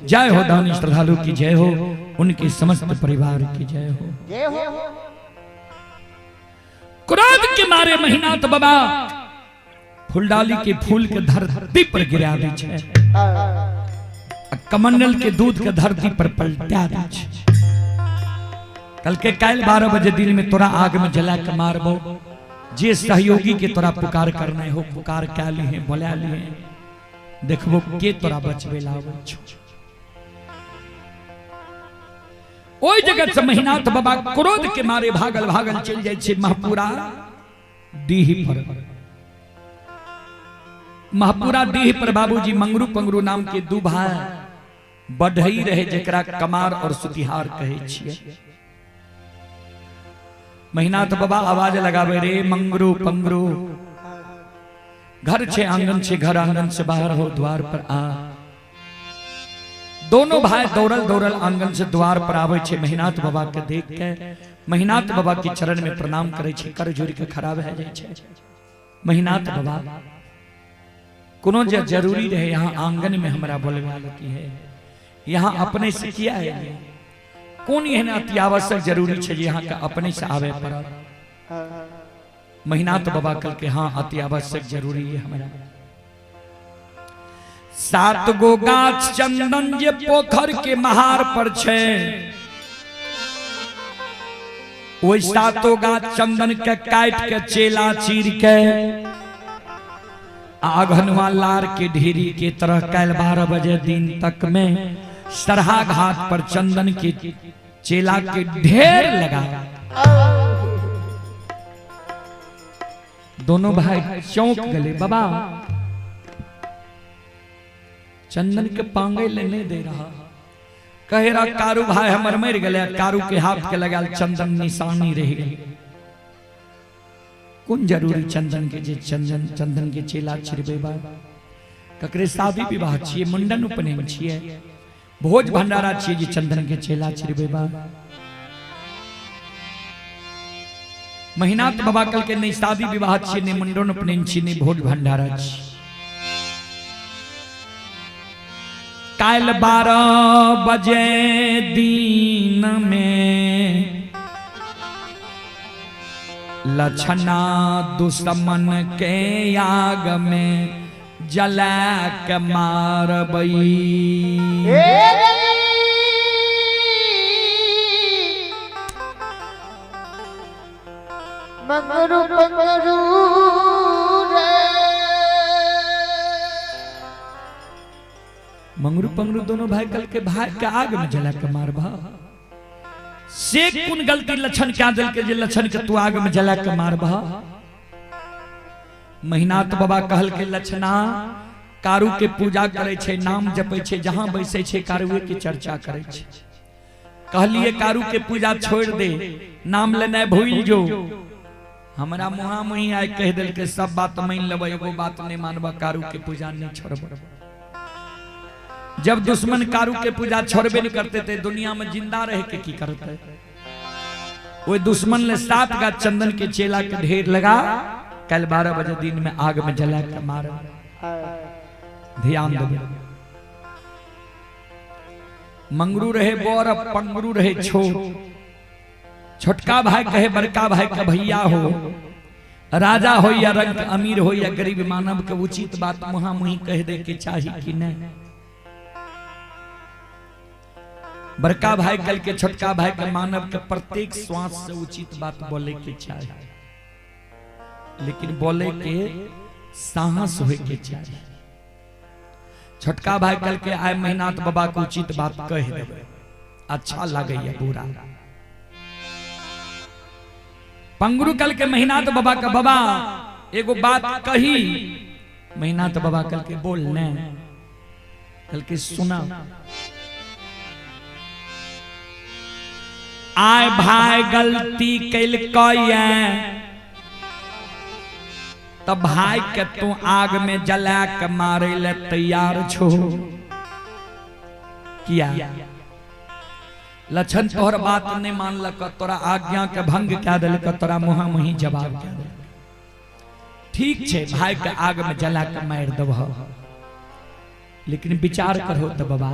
जय हो दानी श्रद्धालु की जय हो, उनके समस्त परिवार की जय हो। जय हो। क्रोध के मारे महीनाथ बाबा फुलडाली के फूल के धरती पर गिरा दी छे, कमंडल के दूध के धरती पर पलटा दी छे। कल के काल 12 बजे दिन में तोरा आग में जला के मारबो। जे सहयोगी के तोरा पुकार करना हो पुकार क्या लिए बोला लिए, देखबो के तोरा बचबे लावे छो। ओई जगह से महीनाथ बाबा क्रोध के मारे भागल भागल चल जाय छे महपुरा डीह पर। महपुरा डीह पर बाबूजी मंगरू पंगरू नाम के दू भाई बढ़ई रहे, जकरा कमार और सुतिहार कहे छिए। महीनाथ बाबा आवाज लगावे रे मंगरू पंगरू, घर छे आंगन छे, घर आंगन से बाहर हो द्वार पर आ। दोनों भाई दौड़ल दौड़ल आंगन से द्वार पर आवे छे। महीनाथ बाबा के देख के महीनाथ बाबा के चरण में प्रणाम करे छे, कर जोड़ के खड़ा भए जाय छे। महीनाथ बाबा कोनो जे जरूरी रहे यहाँ आंगन में हमरा बोलवा लती है, यहाँ अपने से किया है, कौन एहन अति आवश्यक जरूरी छे जे यहाँ के अपने से आवे पड़त। महीनाथ बाबा कल के हाँ अति आवश्यक जरूरी है हमरा। 7 गो गाछ चंदन जे पोखर के महार पर छे, ओहि सातो गाछ चंदन के काट के चेला चीर के आघनुआ लार के ढेरी के तरह कल 12 बजे दिन तक में सरहा घाट पर चंदन के चेला के ढेर लगा। दोनों भाई चौंक गए, बाबा चंदन के पांगे ले नहीं दे रहा। कहे रहा कारू भाई हमर मर गए, कारू के हाथ के लगाल चंदन निशानी रह गई। कौन जरूरी चंदन के जे चंदन चंदन के चेला छिड़बे बा? ककरे शादी विवाह छिए, मुंडन उपनयन छिए, भोज भंडारा छिए जे चंदन के चेला छिड़बे बा? महीनाथ बाबा कल के नहीं शादी विवाह छिए, नहीं मुंडन उपनयन छिए, नहीं भोज भंडारा छिए। काल 12 बजे दिन में लछना दुश्मन के आग में जला के मारबई। मंगरू पंगरू रे मंगरू पंगरू दोनों भाई कल के भाई के आग में जला के मारबा। से कुन गलती लक्षण क्या दिल के जे लक्षण के तू आग में जला के मारबा? महिनाथ बाबा कहल के लक्षणा कारू के पूजा करे छे, नाम जपे छे, जहां बैसे छे कारूए के चर्चा करे छे। कहलिए कारू के पूजा छोड़ दे, नाम लेनाय भूल जो। हमरा मुहा मुही आय कह दिल के सब बात मान लेबै, एगो बात नहीं मानबा, कारू के पूजा नहीं छोड़ब। जब दुश्मन कारू के पूजा छोड़बे नहीं करते थे, दुनिया में जिंदा रह के की करते? वो दुश्मन ने 7 गाछ चंदन के चेला के ढेर लगा कल 12 बजे दिन में आग में जला के मार। ध्यान दो, मंगरू रहे बोर पंगरू रहे छोट। छोटका भाई कहे बड़का भाई का भैया हो, राजा हो या रंग अमीर हो या गरीब, मानव के उचित बात मुहा मुही कह दे के चाही कि नहीं। बड़का भाई कल के छोटका भाई के मानव के प्रत्येक श्वास से उचित बात बोले के चाही, लेकिन बोले के साहस होए के चाही। छोटका भाई कल के आए महीनाथ बाबा के उचित बात कह देवे, अच्छा लगे या बुरा। पंगरू कल के महीनाथ बाबा का बाबा एगो बात कही, महीनाथ बाबा कल के बोल ने, कल के सुना। आय भाई गलती कैलकै त भाई के तू आग में जला के मारे ले तैयार छो किया? लक्षण तोहर बात नहीं मानलक, तोरा आज्ञा के भंग कह देलक, तोरा मुहा मुही जवाब कह देलक। ठीक छे भाई के आग में जला के मार देबह, लेकिन विचार करो त बाबा,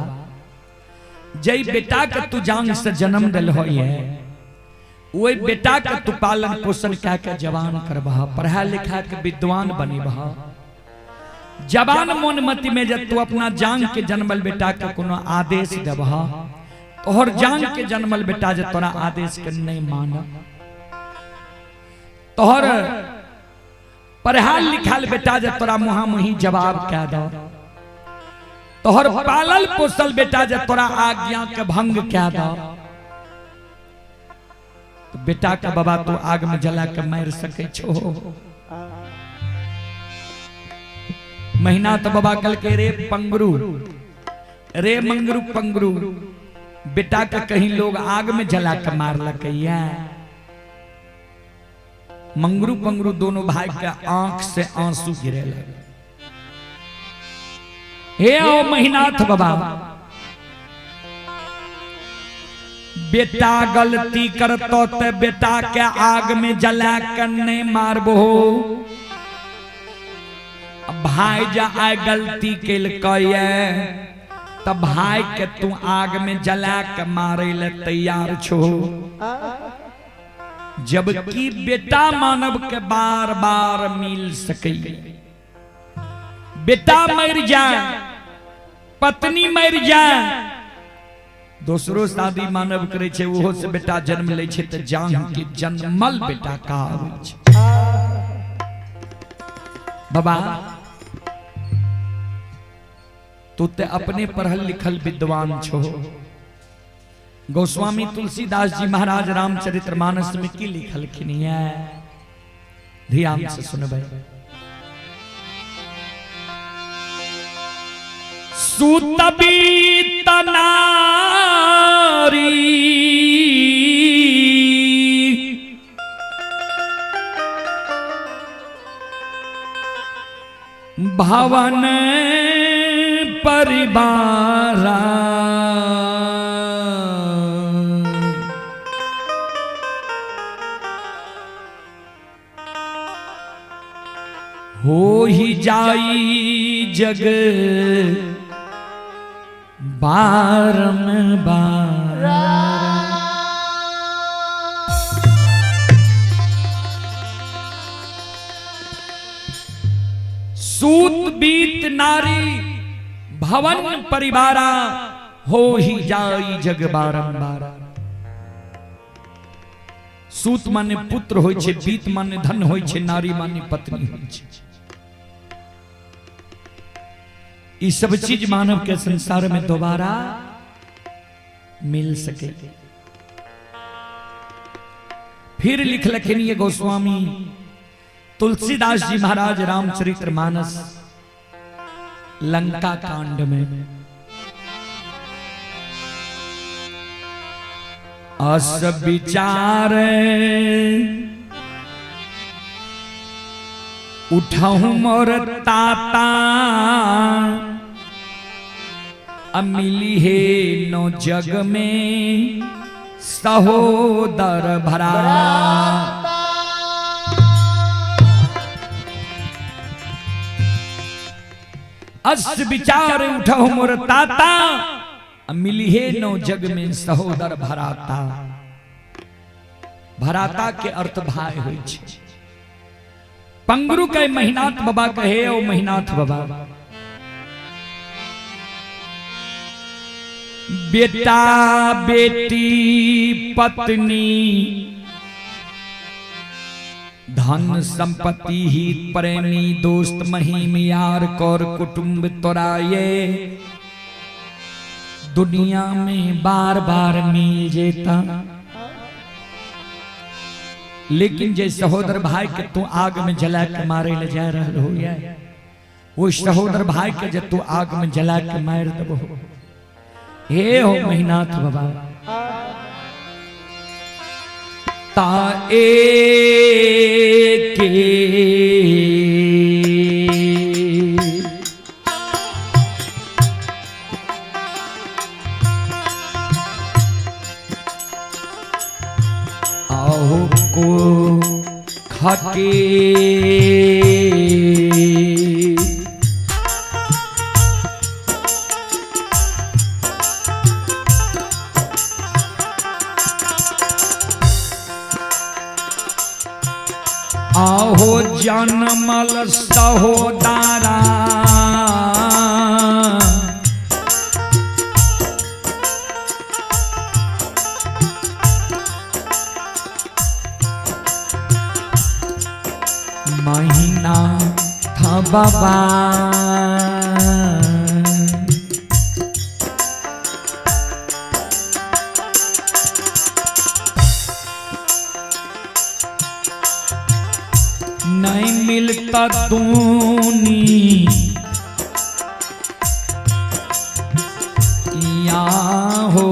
जय बेटा के तू जान से जन्म दिल हो वही बेटा के तू पालन पोषण कह के जवान करबह, पढ़ा लिखा के विद्वान बनेबह। जवान मन मति में जब तू अपना जान के जन्मल बेटा के कोनो आदेश देबह, तोहर जान के जन्मल बेटा जे तोरा आदेश के नहीं मान, तोहर पढ़ाल लिखाल बेटा जे तोरा मुहा मुही जवाब कह दो, तोहर पालल पोसल बेटा जे तोरा आज्ञा के भंग कह दो, तो बेटा का बाबा तू आग में जला के मार सके छो? महीना तो बाबा कल के रे पंगरू रे मंगरू पंगरू, बेटा का कहीं लोग आग में जला के मार लकैया। मंगरू पंगरू दोनों भाई के आंख से आंसू गिरे लगे। हे ओ महीनाथ बाबा, बेटा गलती करतो ते बेटा के आग में जला के नहीं मारबो, भाई जा आए गलती केलकै त भाई के तू आग में जला के मारे ले तैयार छो। जबकि बेटा मानव के बार बार मिल सके, बेटा मर जाए, पत्नी मर जाए, दोसरो शादी मानव करै छै, ओहो से बेटा जन्म लै छै, तऽ जान के जन्मल बेटा कहाबै छै। बाबा तू ते अपने पढ़ल लिखल विद्वान छो। गोस्वामी तुलसीदास जी महाराज रामचरित्र मानस में की लिखलखिन ये, ध्यान से सुनबै। सुतबी तनारी भवन परिवारा, हो ही जाई जग बारम बार। सूत बीत नारी भवन परिवारा, हो ही जाई जग बारंबार। सूत माने पुत्र होय छे, बीत माने धन होय छे, नारी माने पत्नी होय छे। ई सब चीज मानव के संसार में दोबारा मिल सके। फिर लिखलखिन ये गोस्वामी तुलसीदास जी महाराज रामचरित्र मानस लंका कांड में, अस विचार उठहु मोर ताता, अमिली हे नो जग में सहोदर भरा। अस विचार उठहु मोर ताता, मिली हे नो जग में सहोदर भराता। भराता के अर्थ भाई होय छे। पंगरू के महिनाथ बाबा कहे, ओ महिनाथ बाबा बेटा बेटी पत्नी धन संपत्ति ही प्रेमी दोस्त महिम यार कौर कुटुंब तोराये दुनिया में बार बार मिल जेता, लेकिन जे सहोदर भाई के तू आग में जला के मारे ले जा रहा हो, वो सहोदर भाई के जे तू आग में जला के मार दबो, हे हो महिनाथ बाबा ता ए के आहो को खाके आहो जनमल सहोदारा महीना था बाबा नहीं मिलता दूनी या हो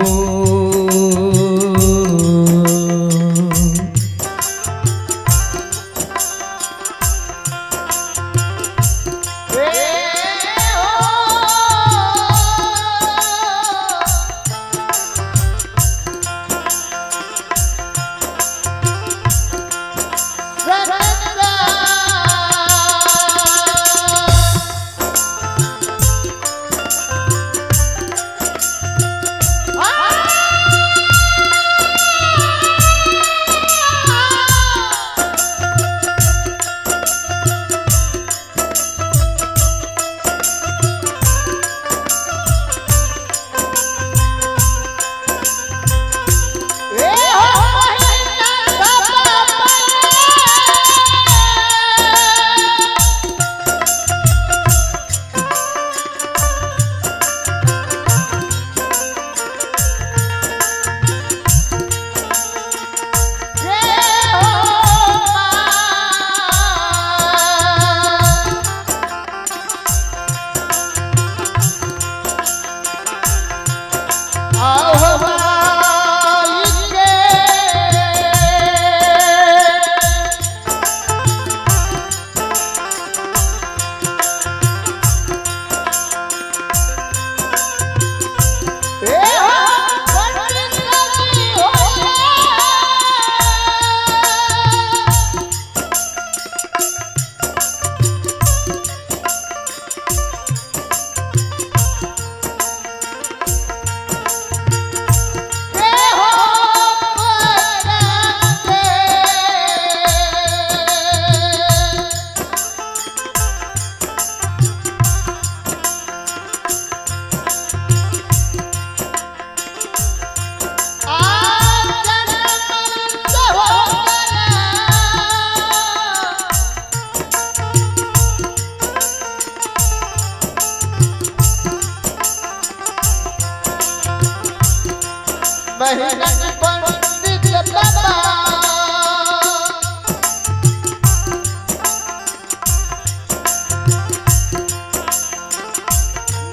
महिनक पंडित बाबा।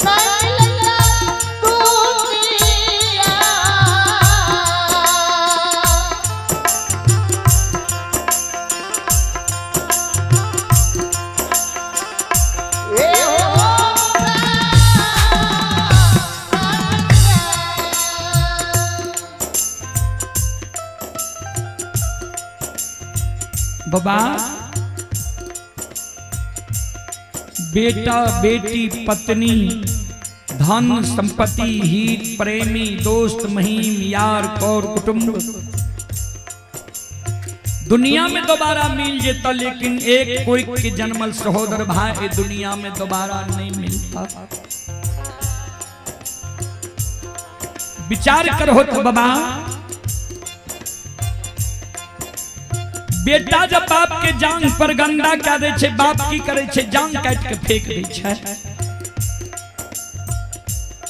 नहीं दुनिया। ए हो। बाबा, बेटा बेटी पत्नी धन संपत्ति हित प्रेमी दोस्त महीम यार कौर कुटुंब दुनिया में दोबारा मिल जेता, लेकिन एक कोई के जन्मल सहोदर भाई दुनिया में दोबारा नहीं मिलता। विचार करो तो बाबा, बेटा जब बाप के जांग पर गंदा क्या दे छे, बाप की करे छे? जांग काट के फेंक दे छे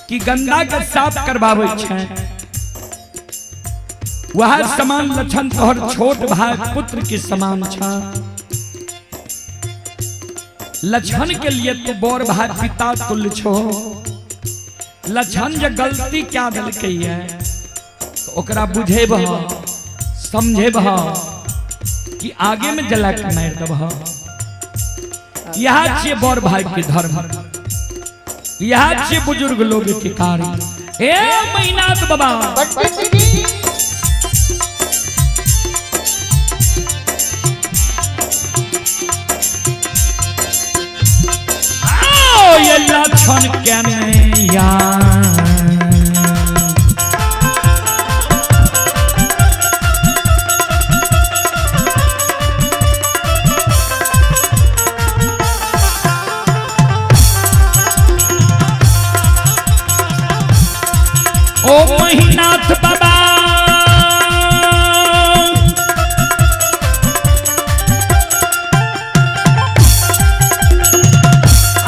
कि गंदा के साफ करवावे छे। वह समान लक्षण तोहर छोट भाई पुत्र के समान छा। लक्षण के लिए तू बोर भाई पिता तुल्य छो। लक्षण जे गलती क्या देलकै है तो ओकरा बुझेबह, समझेबह कि आगे में जला के मार देबह। यह छियै बड़ भाई के धर्म, यह छियै बुजुर्ग लोग के कार्य। ए महिनाथ बाबा। पंडित जी। आओ ये लक्षण के नैया। ओ महिनाथ बाबा,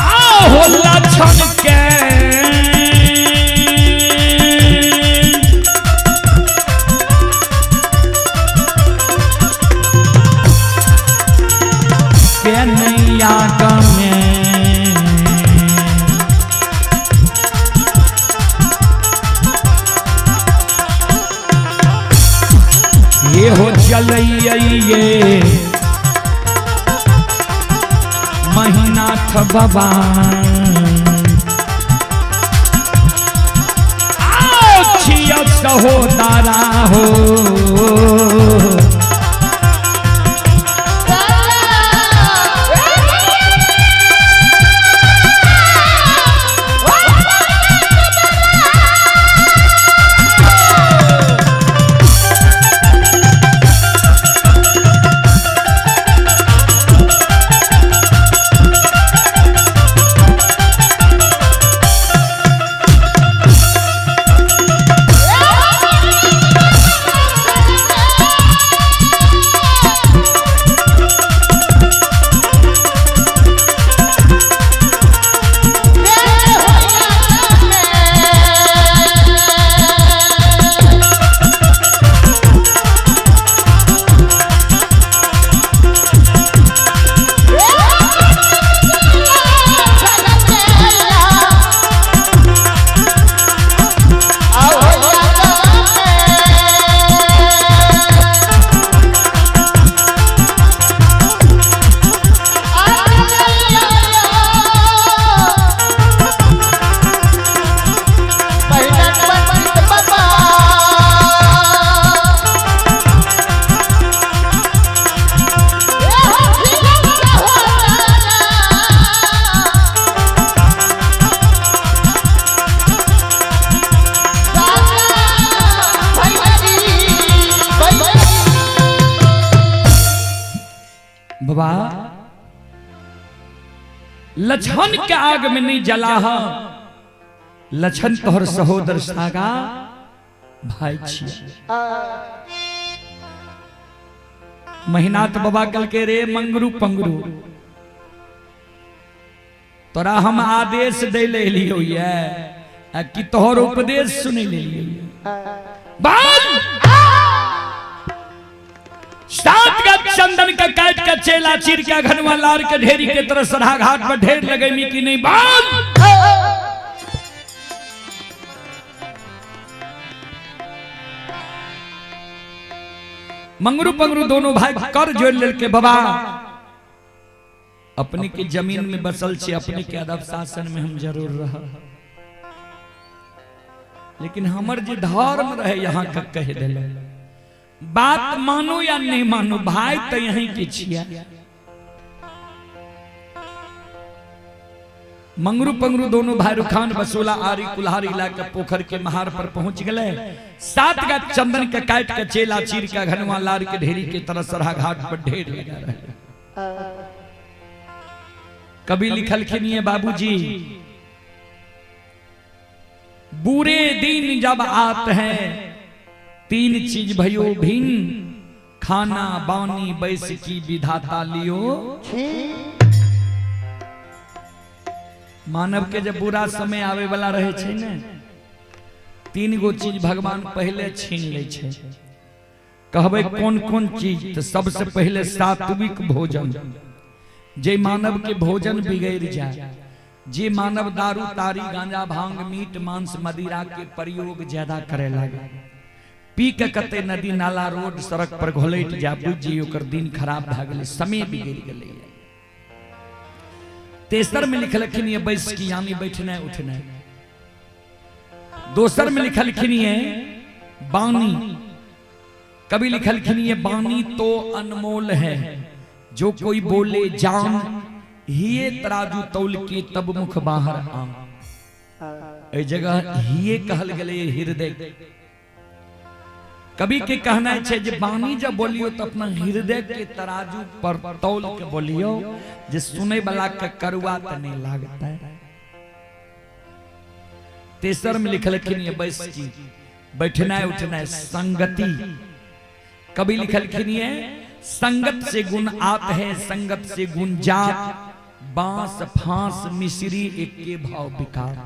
आओ लक्षण के के नैया गमे। ये हो चलैये महिनाथ बाबा, आओ छिया सहोदरा हो। बाबा, लछन के आग में नहीं जला हा। लछन तोहर सहोदर सागा भाई छिया। महिनाथ बाबा कल के रे मंगरू पंगरू, तोरा हम आदेश दे ले लियो ये कि तोहर उपदेश सुने ले लियो। बाल सात गज चंदन का काट का चेला चीर के घनवा लार के ढेरी के तरह सरहा घाट पर ढेर लगेमी कि नहीं बाल। मंगरू पंगरू दोनों भाई कर जोड़ लेल के बाबा अपने के जमीन में बसल छे, अपने के अदब शासन में हम जरूर रह, लेकिन हमर जे धर्म रहे यहाँ का कह दिल बात मानो या नहीं मानो भाई तो यहीं के छिया। मंगरू पंगरू दोनों भाई रुखान बसोला आरी कुल्हारी ला के पोखर के महार पर पहुंच गए। सात का चंदन के काट के चेला चीर के घनवा लार के ढेरी के तरह सरहा घाट पर ढेर लगा रहे। कभी लिखलखिन ये बाबूजी, बुरे दिन जब आते हैं तीन चीज भयो भिन्न, खाना बानी बैस की विधाता लियो। मानव के जब बुरा समय आवे वाला रहे छे ने, तीन गो चीज भगवान पहले छीन ले छे। कहबे कौन कौन चीज? तो सबसे पहले सात्विक भोजन। जे मानव के भोजन बिगड़ जाए, जे मानव दारू तारी गांजा भांग मीट मांस मदिरा के प्रयोग ज्यादा करे लागे, पी के कते नदी नाला रोड सड़क पर घोलट जा, बुझ ओकर दिन खराब भए गेलै, समय बिगड़ गेलै। तेसर में लिखलखिन ये बैस की यानी बैठना उठना। दोसर में लिखलखिन ये बानी। कभी लिखलखिन ये बानी तो अनमोल है, जो कोई बोले जान, हिये तराजू तौल के तब मुख बाहर आम। एहि जगह हिये कहल गेलै हृदय। कवि के कहना है जे बानी जब बोलियो तो अपना हृदय के तराजू पर तौल के बोलियो, जे सुने वाला के करुआ त नहीं लागता है। तेसर में लिखलखिन ये बैस की बैठना है उठना है संगति। कवि लिखलखिन ये संगत से गुण आत है, संगत से गुण जात, बांस फांस मिश्री एक के भाव विकार।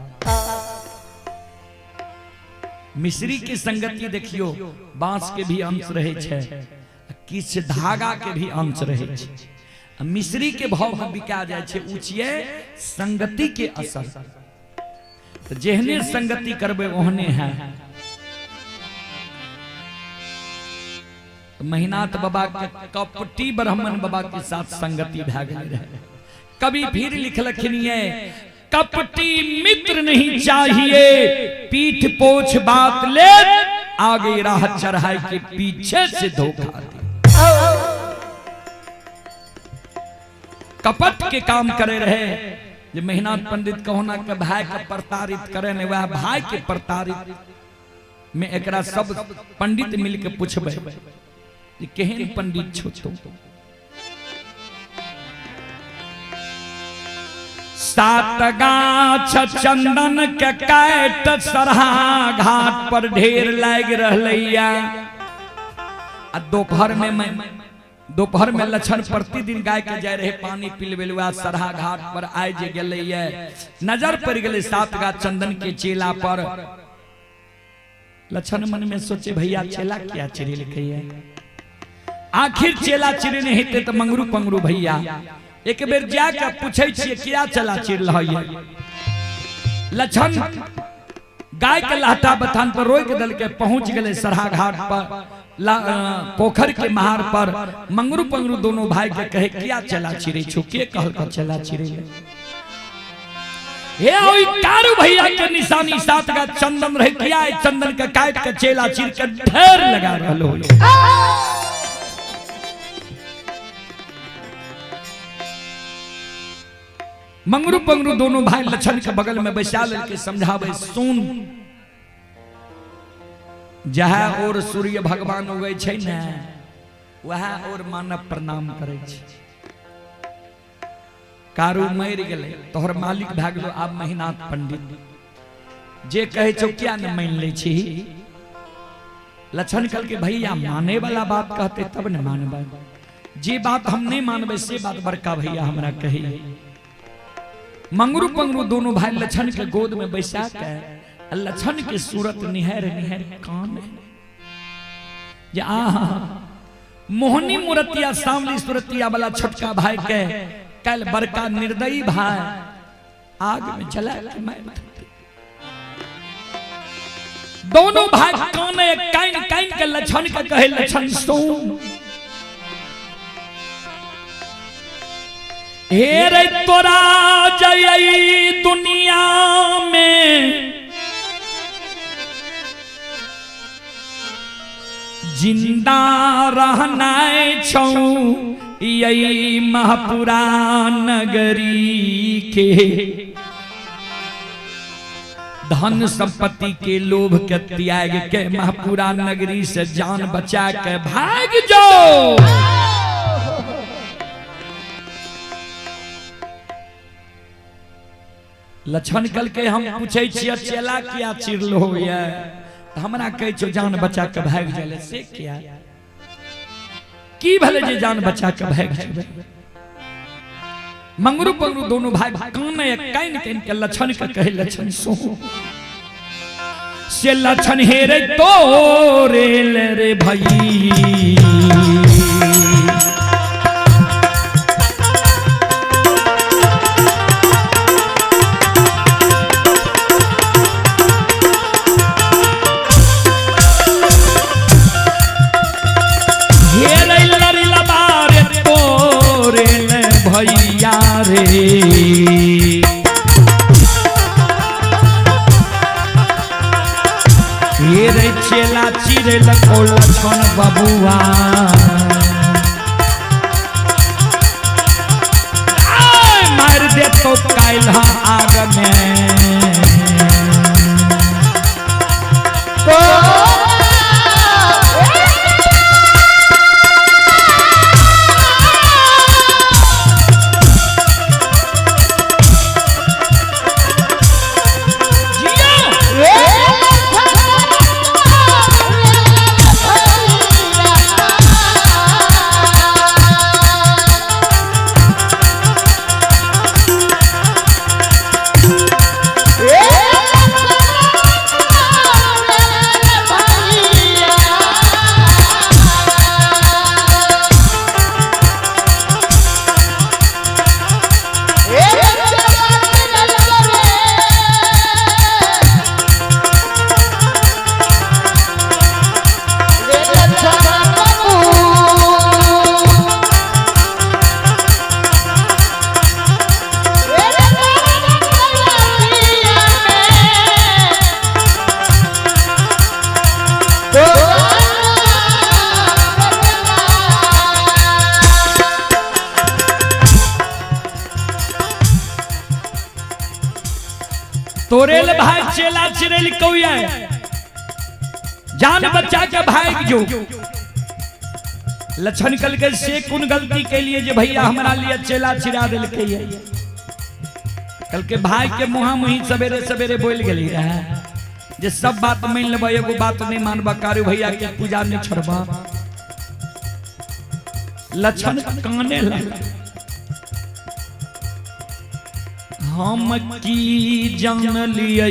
मिश्री के संगति देखियो, बांस के भी अंश रहे छे, किछ धागा के भी अंश रहे छे, मिश्री के भाव में बिका जाय छे। ऊंचिए संगति के असर, तो जेहने संगति करबे ओहने है। महिनाथ बाबा के कपटी ब्राह्मण बाबा के साथ संगति भए गेल रहे। कभी फिर लिखलखिन ये कपटी मित्र नहीं चाहिए, पीठ पोछ बात ले, आगे राह चढ़ाई के पीछे से धोखा दे। कपट के काम करे रहे जे महिनाथ पंडित कहोना के भाई के प्रताड़ित करे ने, वह भाई के प्रताड़ित में एकरा सब पंडित मिल के पूछबे केहन पंडित छो तो। सात गाछ चंदन के काट सरहा घाट पर ढेर लाग रहलैया। आ दोपहर में मैं दोपहर में लक्षण प्रतिदिन गाय के जाय रहे पानी पिलबेलुआ सरहा घाट पर आय जे गेलैया, नजर पड़ गेलै सात गाछ चंदन के चेला पर। लक्षण मन में सोचे भैया चेला क्या चिरेलकैया, आखिर चेला चिरे हेतै तऽ मंगरू पंगरू भैया एक बेर जाके पूछै छियै किया चला चिर रहैया। लक्षण गाय के लहटा बथान पर रोक देलकै, पहुंच गेलै सरहा घाट पर, पोखर के महार पर। मंगरू पंगरू दोनों भाई के कहे किया चला चिरे छो, के कहलक चला चिरे हे ओई कारू भैया के निशानी सात का चंदन रहे, किया चंदन के काट के चेला चिर के ढेर लगा रहलो। मंगरू पंगरू दोनों भाई लक्षण के बगल में बैसा लेके समझावे, सुन जहाँ और सूर्य भगवान उगै छै ने वह और मानव प्रणाम करै छै। कारू मरि गेलै तोहर मालिक भए गेलो आब महिनाथ पंडित, जे कहै छौ किया ने मानि लै छी। लक्षण कहलकै भैया माने वाला बात कहते तब ने मानबै, जे बात हम नहीं मानबै से बात बड़का भैया हमरा कही। मंगरू पंगरू दोनों भाई लक्षण के गोद में बैसा के लक्षण के सूरत निहार निहार कान। जे आहा मोहनी मूर्तिया सामली सुरतिया वाला छोटका भाई के कल बड़का निर्दयी भाई आग में जला के मार देलकै। दोनों भाई काने काइन काइन के लक्षण के कहे लक्षण सुन हे रे तोरा जय दुनिया में जिंदा रहना छौ यही महापुरा नगरी के धन संपत्ति के लोभ के त्याग के महापुरा नगरी से जान बचा के भाग जाओ। लक्षण कल के हम पूछे छियै चेला किया चिरलो ये त हमरा कहै छौ जान बचा के भाग जाए से किया की भले जे जान बचा के भाग जेबै। मंगरू पंगरू दोनों भाई काने काइन काइन के लक्षण के कहे लक्षण सो से लक्षण हे रे तोरे रे भाई हे रे लरी लबारे तोरे ले भैया रे हे रे चेला चिरे लको लक्षण बबुआ आय, मार दे तो काइल आग में। जियो तोरेल भाई चेला चिरेल कौया जान बच्चा के भाग जो लक्षण कल के से कोन गलती के लिए जे भैया हमरा लिए चेला चिरा दिल के कल के भाई के मुहा मुही सवेरे सवेरे बोल गेली रहे जे सब बात मान लेबा एगो बात नहीं मानबा कारू भैया के पूजा नहीं छोड़बा। लक्षण काने लगा हम की जान लियै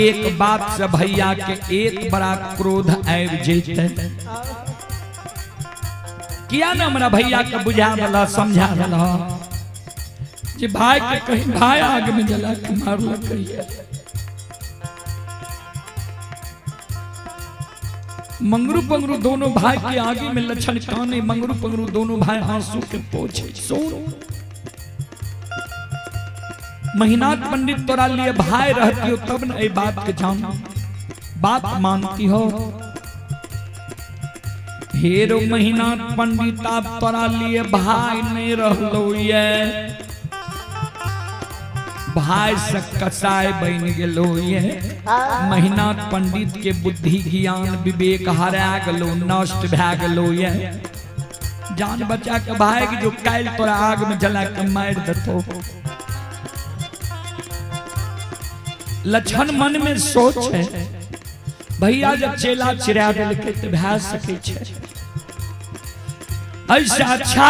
एक बात से भैया के एक बड़ा क्रोध आबि जेतै किया ने हमरा भैया के बुझा देला समझा देला जे भाई के कहीं भाई आग में जला के मारलकै। मंगरू पंगरू दोनों भाई के आगे में लक्षण काने मंगरू पंगरू दोनों भाई आंसू के पोछे सोन महीनाथ पंडित तोरा लिए भाई रहती हो तब न ए बात के जान बात मानती हो। हेरो महीनाथ पंडित आप तोरा लिए भाई नहीं रहलो ये भाई से कसाई बन गेलो ये महीनाथ पंडित के बुद्धि ज्ञान विवेक हरा गेलो नष्ट भए गेलो ये जान बचा के भाई जो काल्हि तोरा आग में जला के मारि देतो। लक्षण मन में सोच है भैया जब चेला चिरा देलकै तऽ भए सकै छै ऐसा अच्छा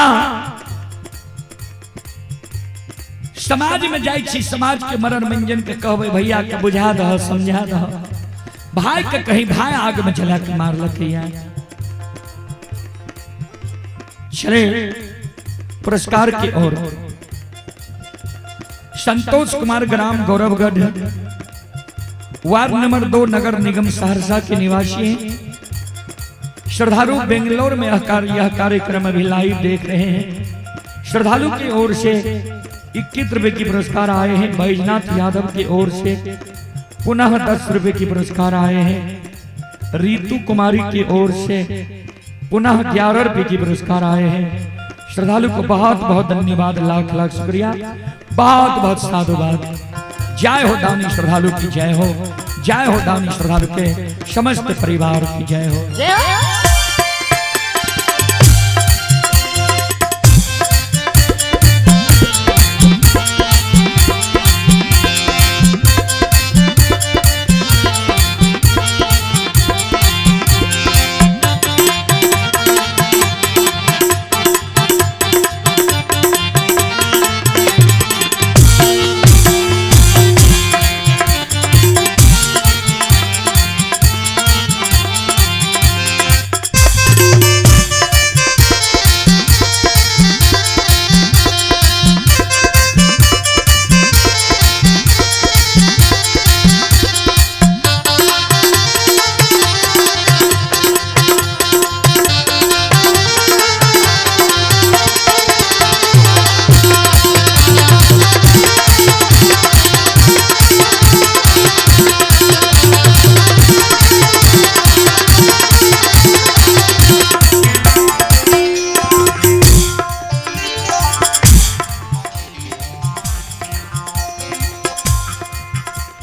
समाज में जाइ छी समाज के मरण मंजन के कहबै भैया के बुझा दह समझा दह भाई के कहीं भाई आग में जला के मारलक या। चले पुरस्कार की ओर। संतोष कुमार, ग्राम गौरवगढ़, वार्ड नंबर 2, नगर निगम सहरसा के निवासी हैं। श्रद्धालु बेंगलोर में यह कार्यक्रम अभी लाइव देख रहे हैं। श्रद्धालु की ओर से 21 रुपए की पुरस्कार आए हैं। बैजनाथ यादव की ओर से पुनः 10 रुपए की पुरस्कार आए हैं। रितु कुमारी की ओर से पुनः 11 रुपए की पुरस्कार आए हैं। श्रद्धालु को बहुत बहुत धन्यवाद, लाख लाख शुक्रिया, बहुत बहुत साधुवाद। जय हो दानी श्रद्धालु की जय हो, जय हो दानी श्रद्धालु के समस्त परिवार की जय हो। जय हो।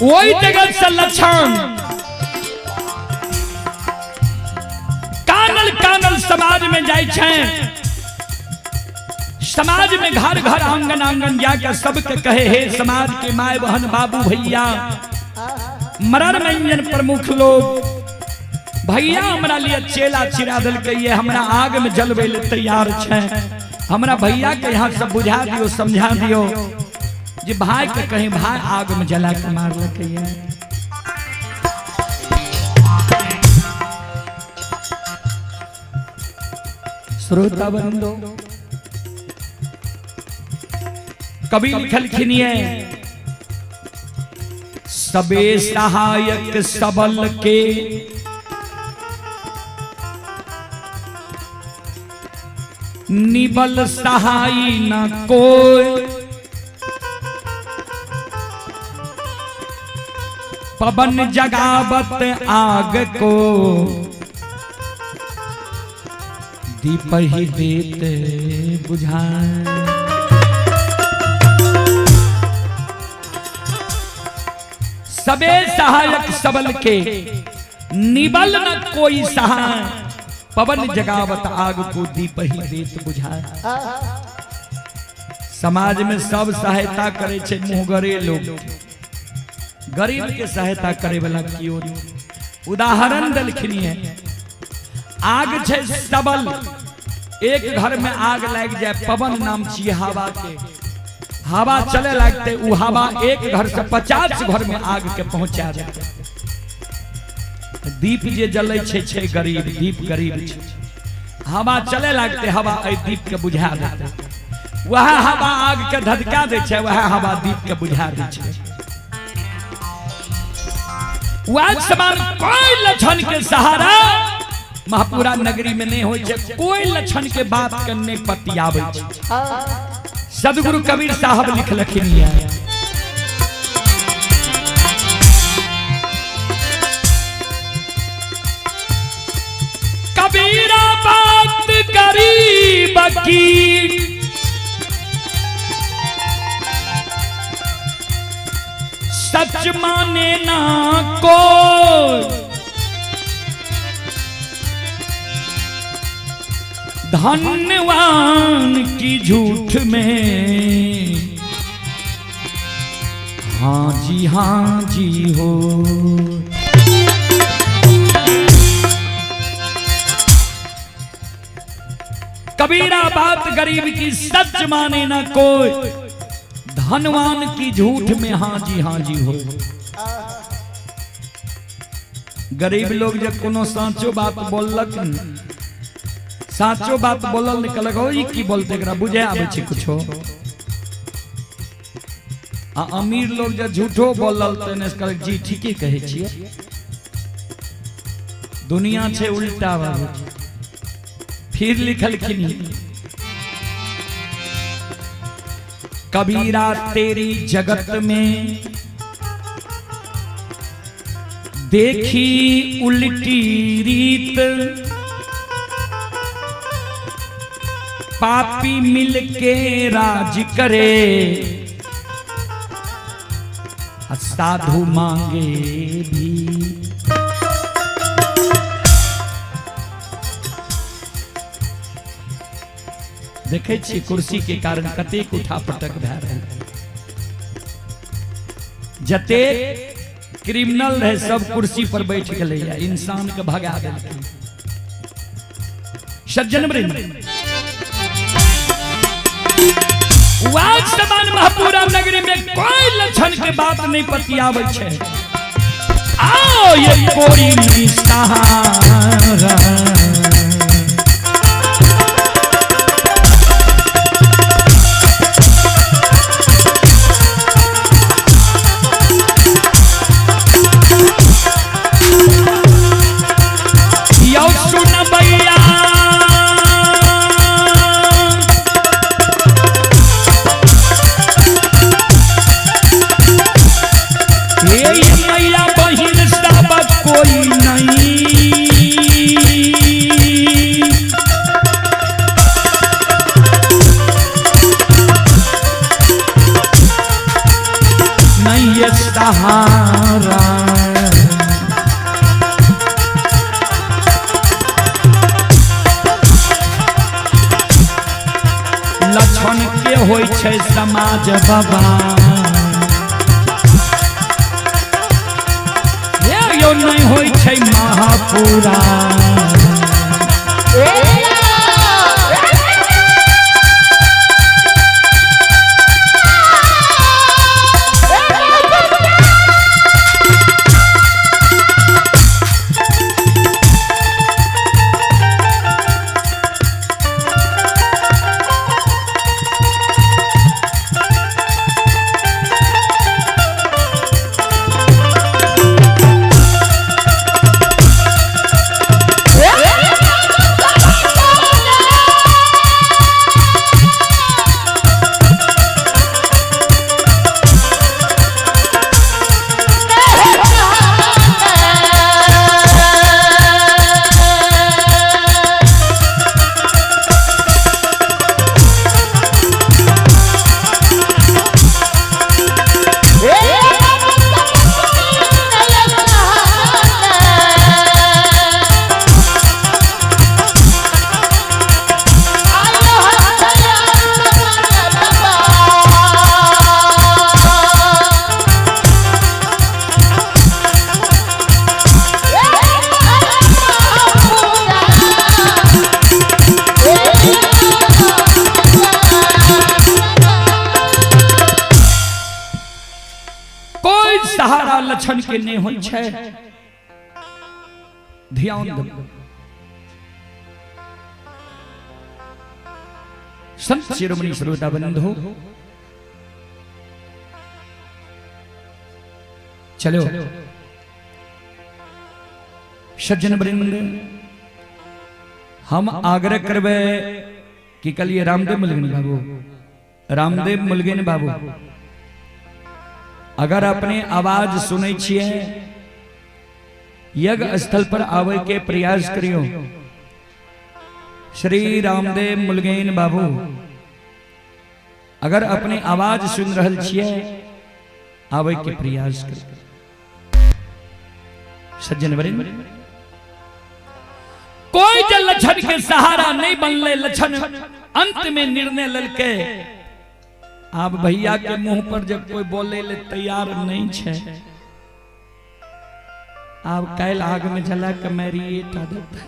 वही जगत से लक्षण कानल कानल समाज में जाय छै, समाज में घर घर आंगन आंगन जाकर सबके कहे, हे समाज के my बहन बाबू भैया, मरर मंजन प्रमुख लोग, भैया हमरा लिए चेला चिरा देलकै ये, हमरा आग में जलबै ले तैयार छै, हमरा भैया के यहाँ सब बुझा दियो, समझा दियो जे भाई के कहीं भाई आग में जला के मारलकै ये। श्रोता बंधु, कवि लिखलखिन ये, सबे सहायक सबल के निबल सहाय न कोई, पवन जगावत आग को दीप ही देते बुझाए। सबे सहायक सबल के निबल न कोई सहाय, पवन जगावत आग को दीप ही देत बुझाए। समाज में सब सहायता करे छे मुहगरे लोग, गरीब के सहायता करे वाला क्यों नहीं। उदाहरण दलखिन है, आग छे सबल, एक घर में आग लग जाए, पवन नाम छी हवा के, हवा चले लगते उ हवा एक घर से 50 घर में आग के पहुंचा देते। दीप जे जले छे छे गरीब, दीप गरीब छे, हवा चले लगते हवा ए दीप के बुझा देते, वह हवा आग के धधका दे छे, वह हवा दीप के बुझा दे छे। वह समान कोई लक्षण के सहारा महापुरा नगरी में नहीं होय छे, कोई लक्षण के बात करने पतियाबै छे। सदगुरु कबीर साहब लिखलखिन है, कबीरा बात गरीब की सच माने ना कोई, धनवान की झूठ में हाँ जी हो। कबीरा बात गरीब की सच माने ना कोई, धनवान की झूठ में हाँ जी हो। गरीब लोग जब कोनो साँचो बात बोललक न, साँचो बात बोलल निकलक हो, ई की बोलते, एकरा बुझे आबै छै कुछो? आ अमीर लोग जब झूठो बोलल तऽ ने कहलक जी ठीके कहै छियै। दुनिया छै उल्टा बाबू। फिर लिखलखिन, कबीरा तेरी जगत में देखी उल्टी रीत, पापी मिलके राज करे आ साधु मांगे भी। देखै छी कुर्सी के कारण कतेक उठा पटक भए रहल। जतेक क्रिमिनल रहे सब कुर्सी पर बैठ गेलैया, इंसान के भगा देलकै। सज्जन वृंद, वर्तमान महापुरा नगरी में कोई लक्षण के बात नहीं पतियाबै छै। आओ ये कोई नहीं सहारा, यौ सुन भैया, हे मैया बहिन सब कोई नहीं, नहीं ये सहारा। लक्षण के होइ छै समाज बाबा, हे यौ नहीं होइ छै महापुरा। कोई सहारा लक्षण के नहीं होइ छै। ध्यान देबै संत शिरोमणि श्रोता बंधु। चलो सज्जन वृंद, हम आग्रह करबै कि कल ये रामदेव मुलगन बाबू, रामदेव मुलगन बाबू, अगर अपने आवाज सुनै छियै, यज्ञ स्थल पर आवे के प्रयास करियो। श्री रामदेव मुलगेन बाबू, अगर अपने आवाज सुन रहल छियै, आवे के प्रयास करियो। सज्जन वृंद, कोई जे लक्षण के सहारा नहीं बनले, लक्षण अंत में निर्णय ललके। आब भैया के मुंह पर जब कोई बोले ले तैयार नहीं छे, आब काल्हि आग में जला के मारिए टा देतै।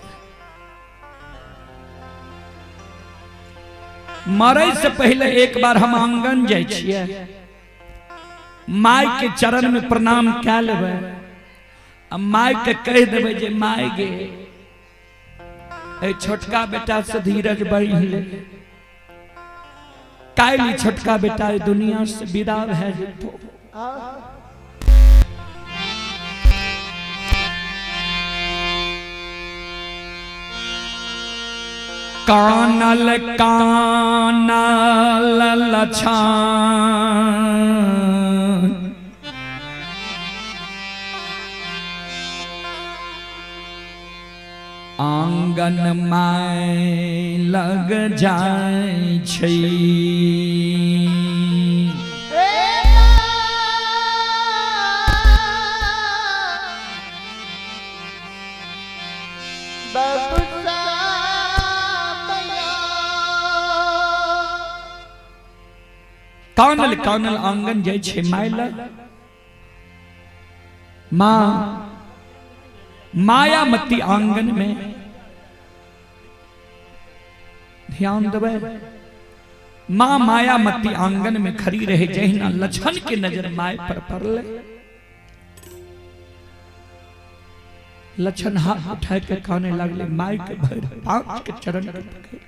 मरे से पहले एक बार हम आंगन जाइ छियै, माय के चरण में प्रणाम कए लेबै। आ माय के कहि देबै जे माय गे, ए छोटका बेटा से धीरज बढ़ि ले, काल्हि छोटका बेटा एहि दुनिया से विदा भए जेतौ। कानल कानल लछान आंगन my लग जाय छै। कानल कानल आंगन जाय छै my लग। माँ मायामती आंगन में ध्यान देबै, माँ मायामती आंगन में खड़ी रहे, जहिना लछन के नजर my पर पड़ले, लछन हाथ उठा के काने लगले, my के भर पांच के चरण के पकड़।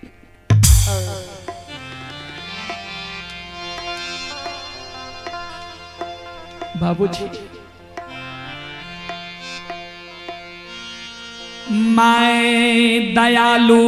बाबूजी my दयालु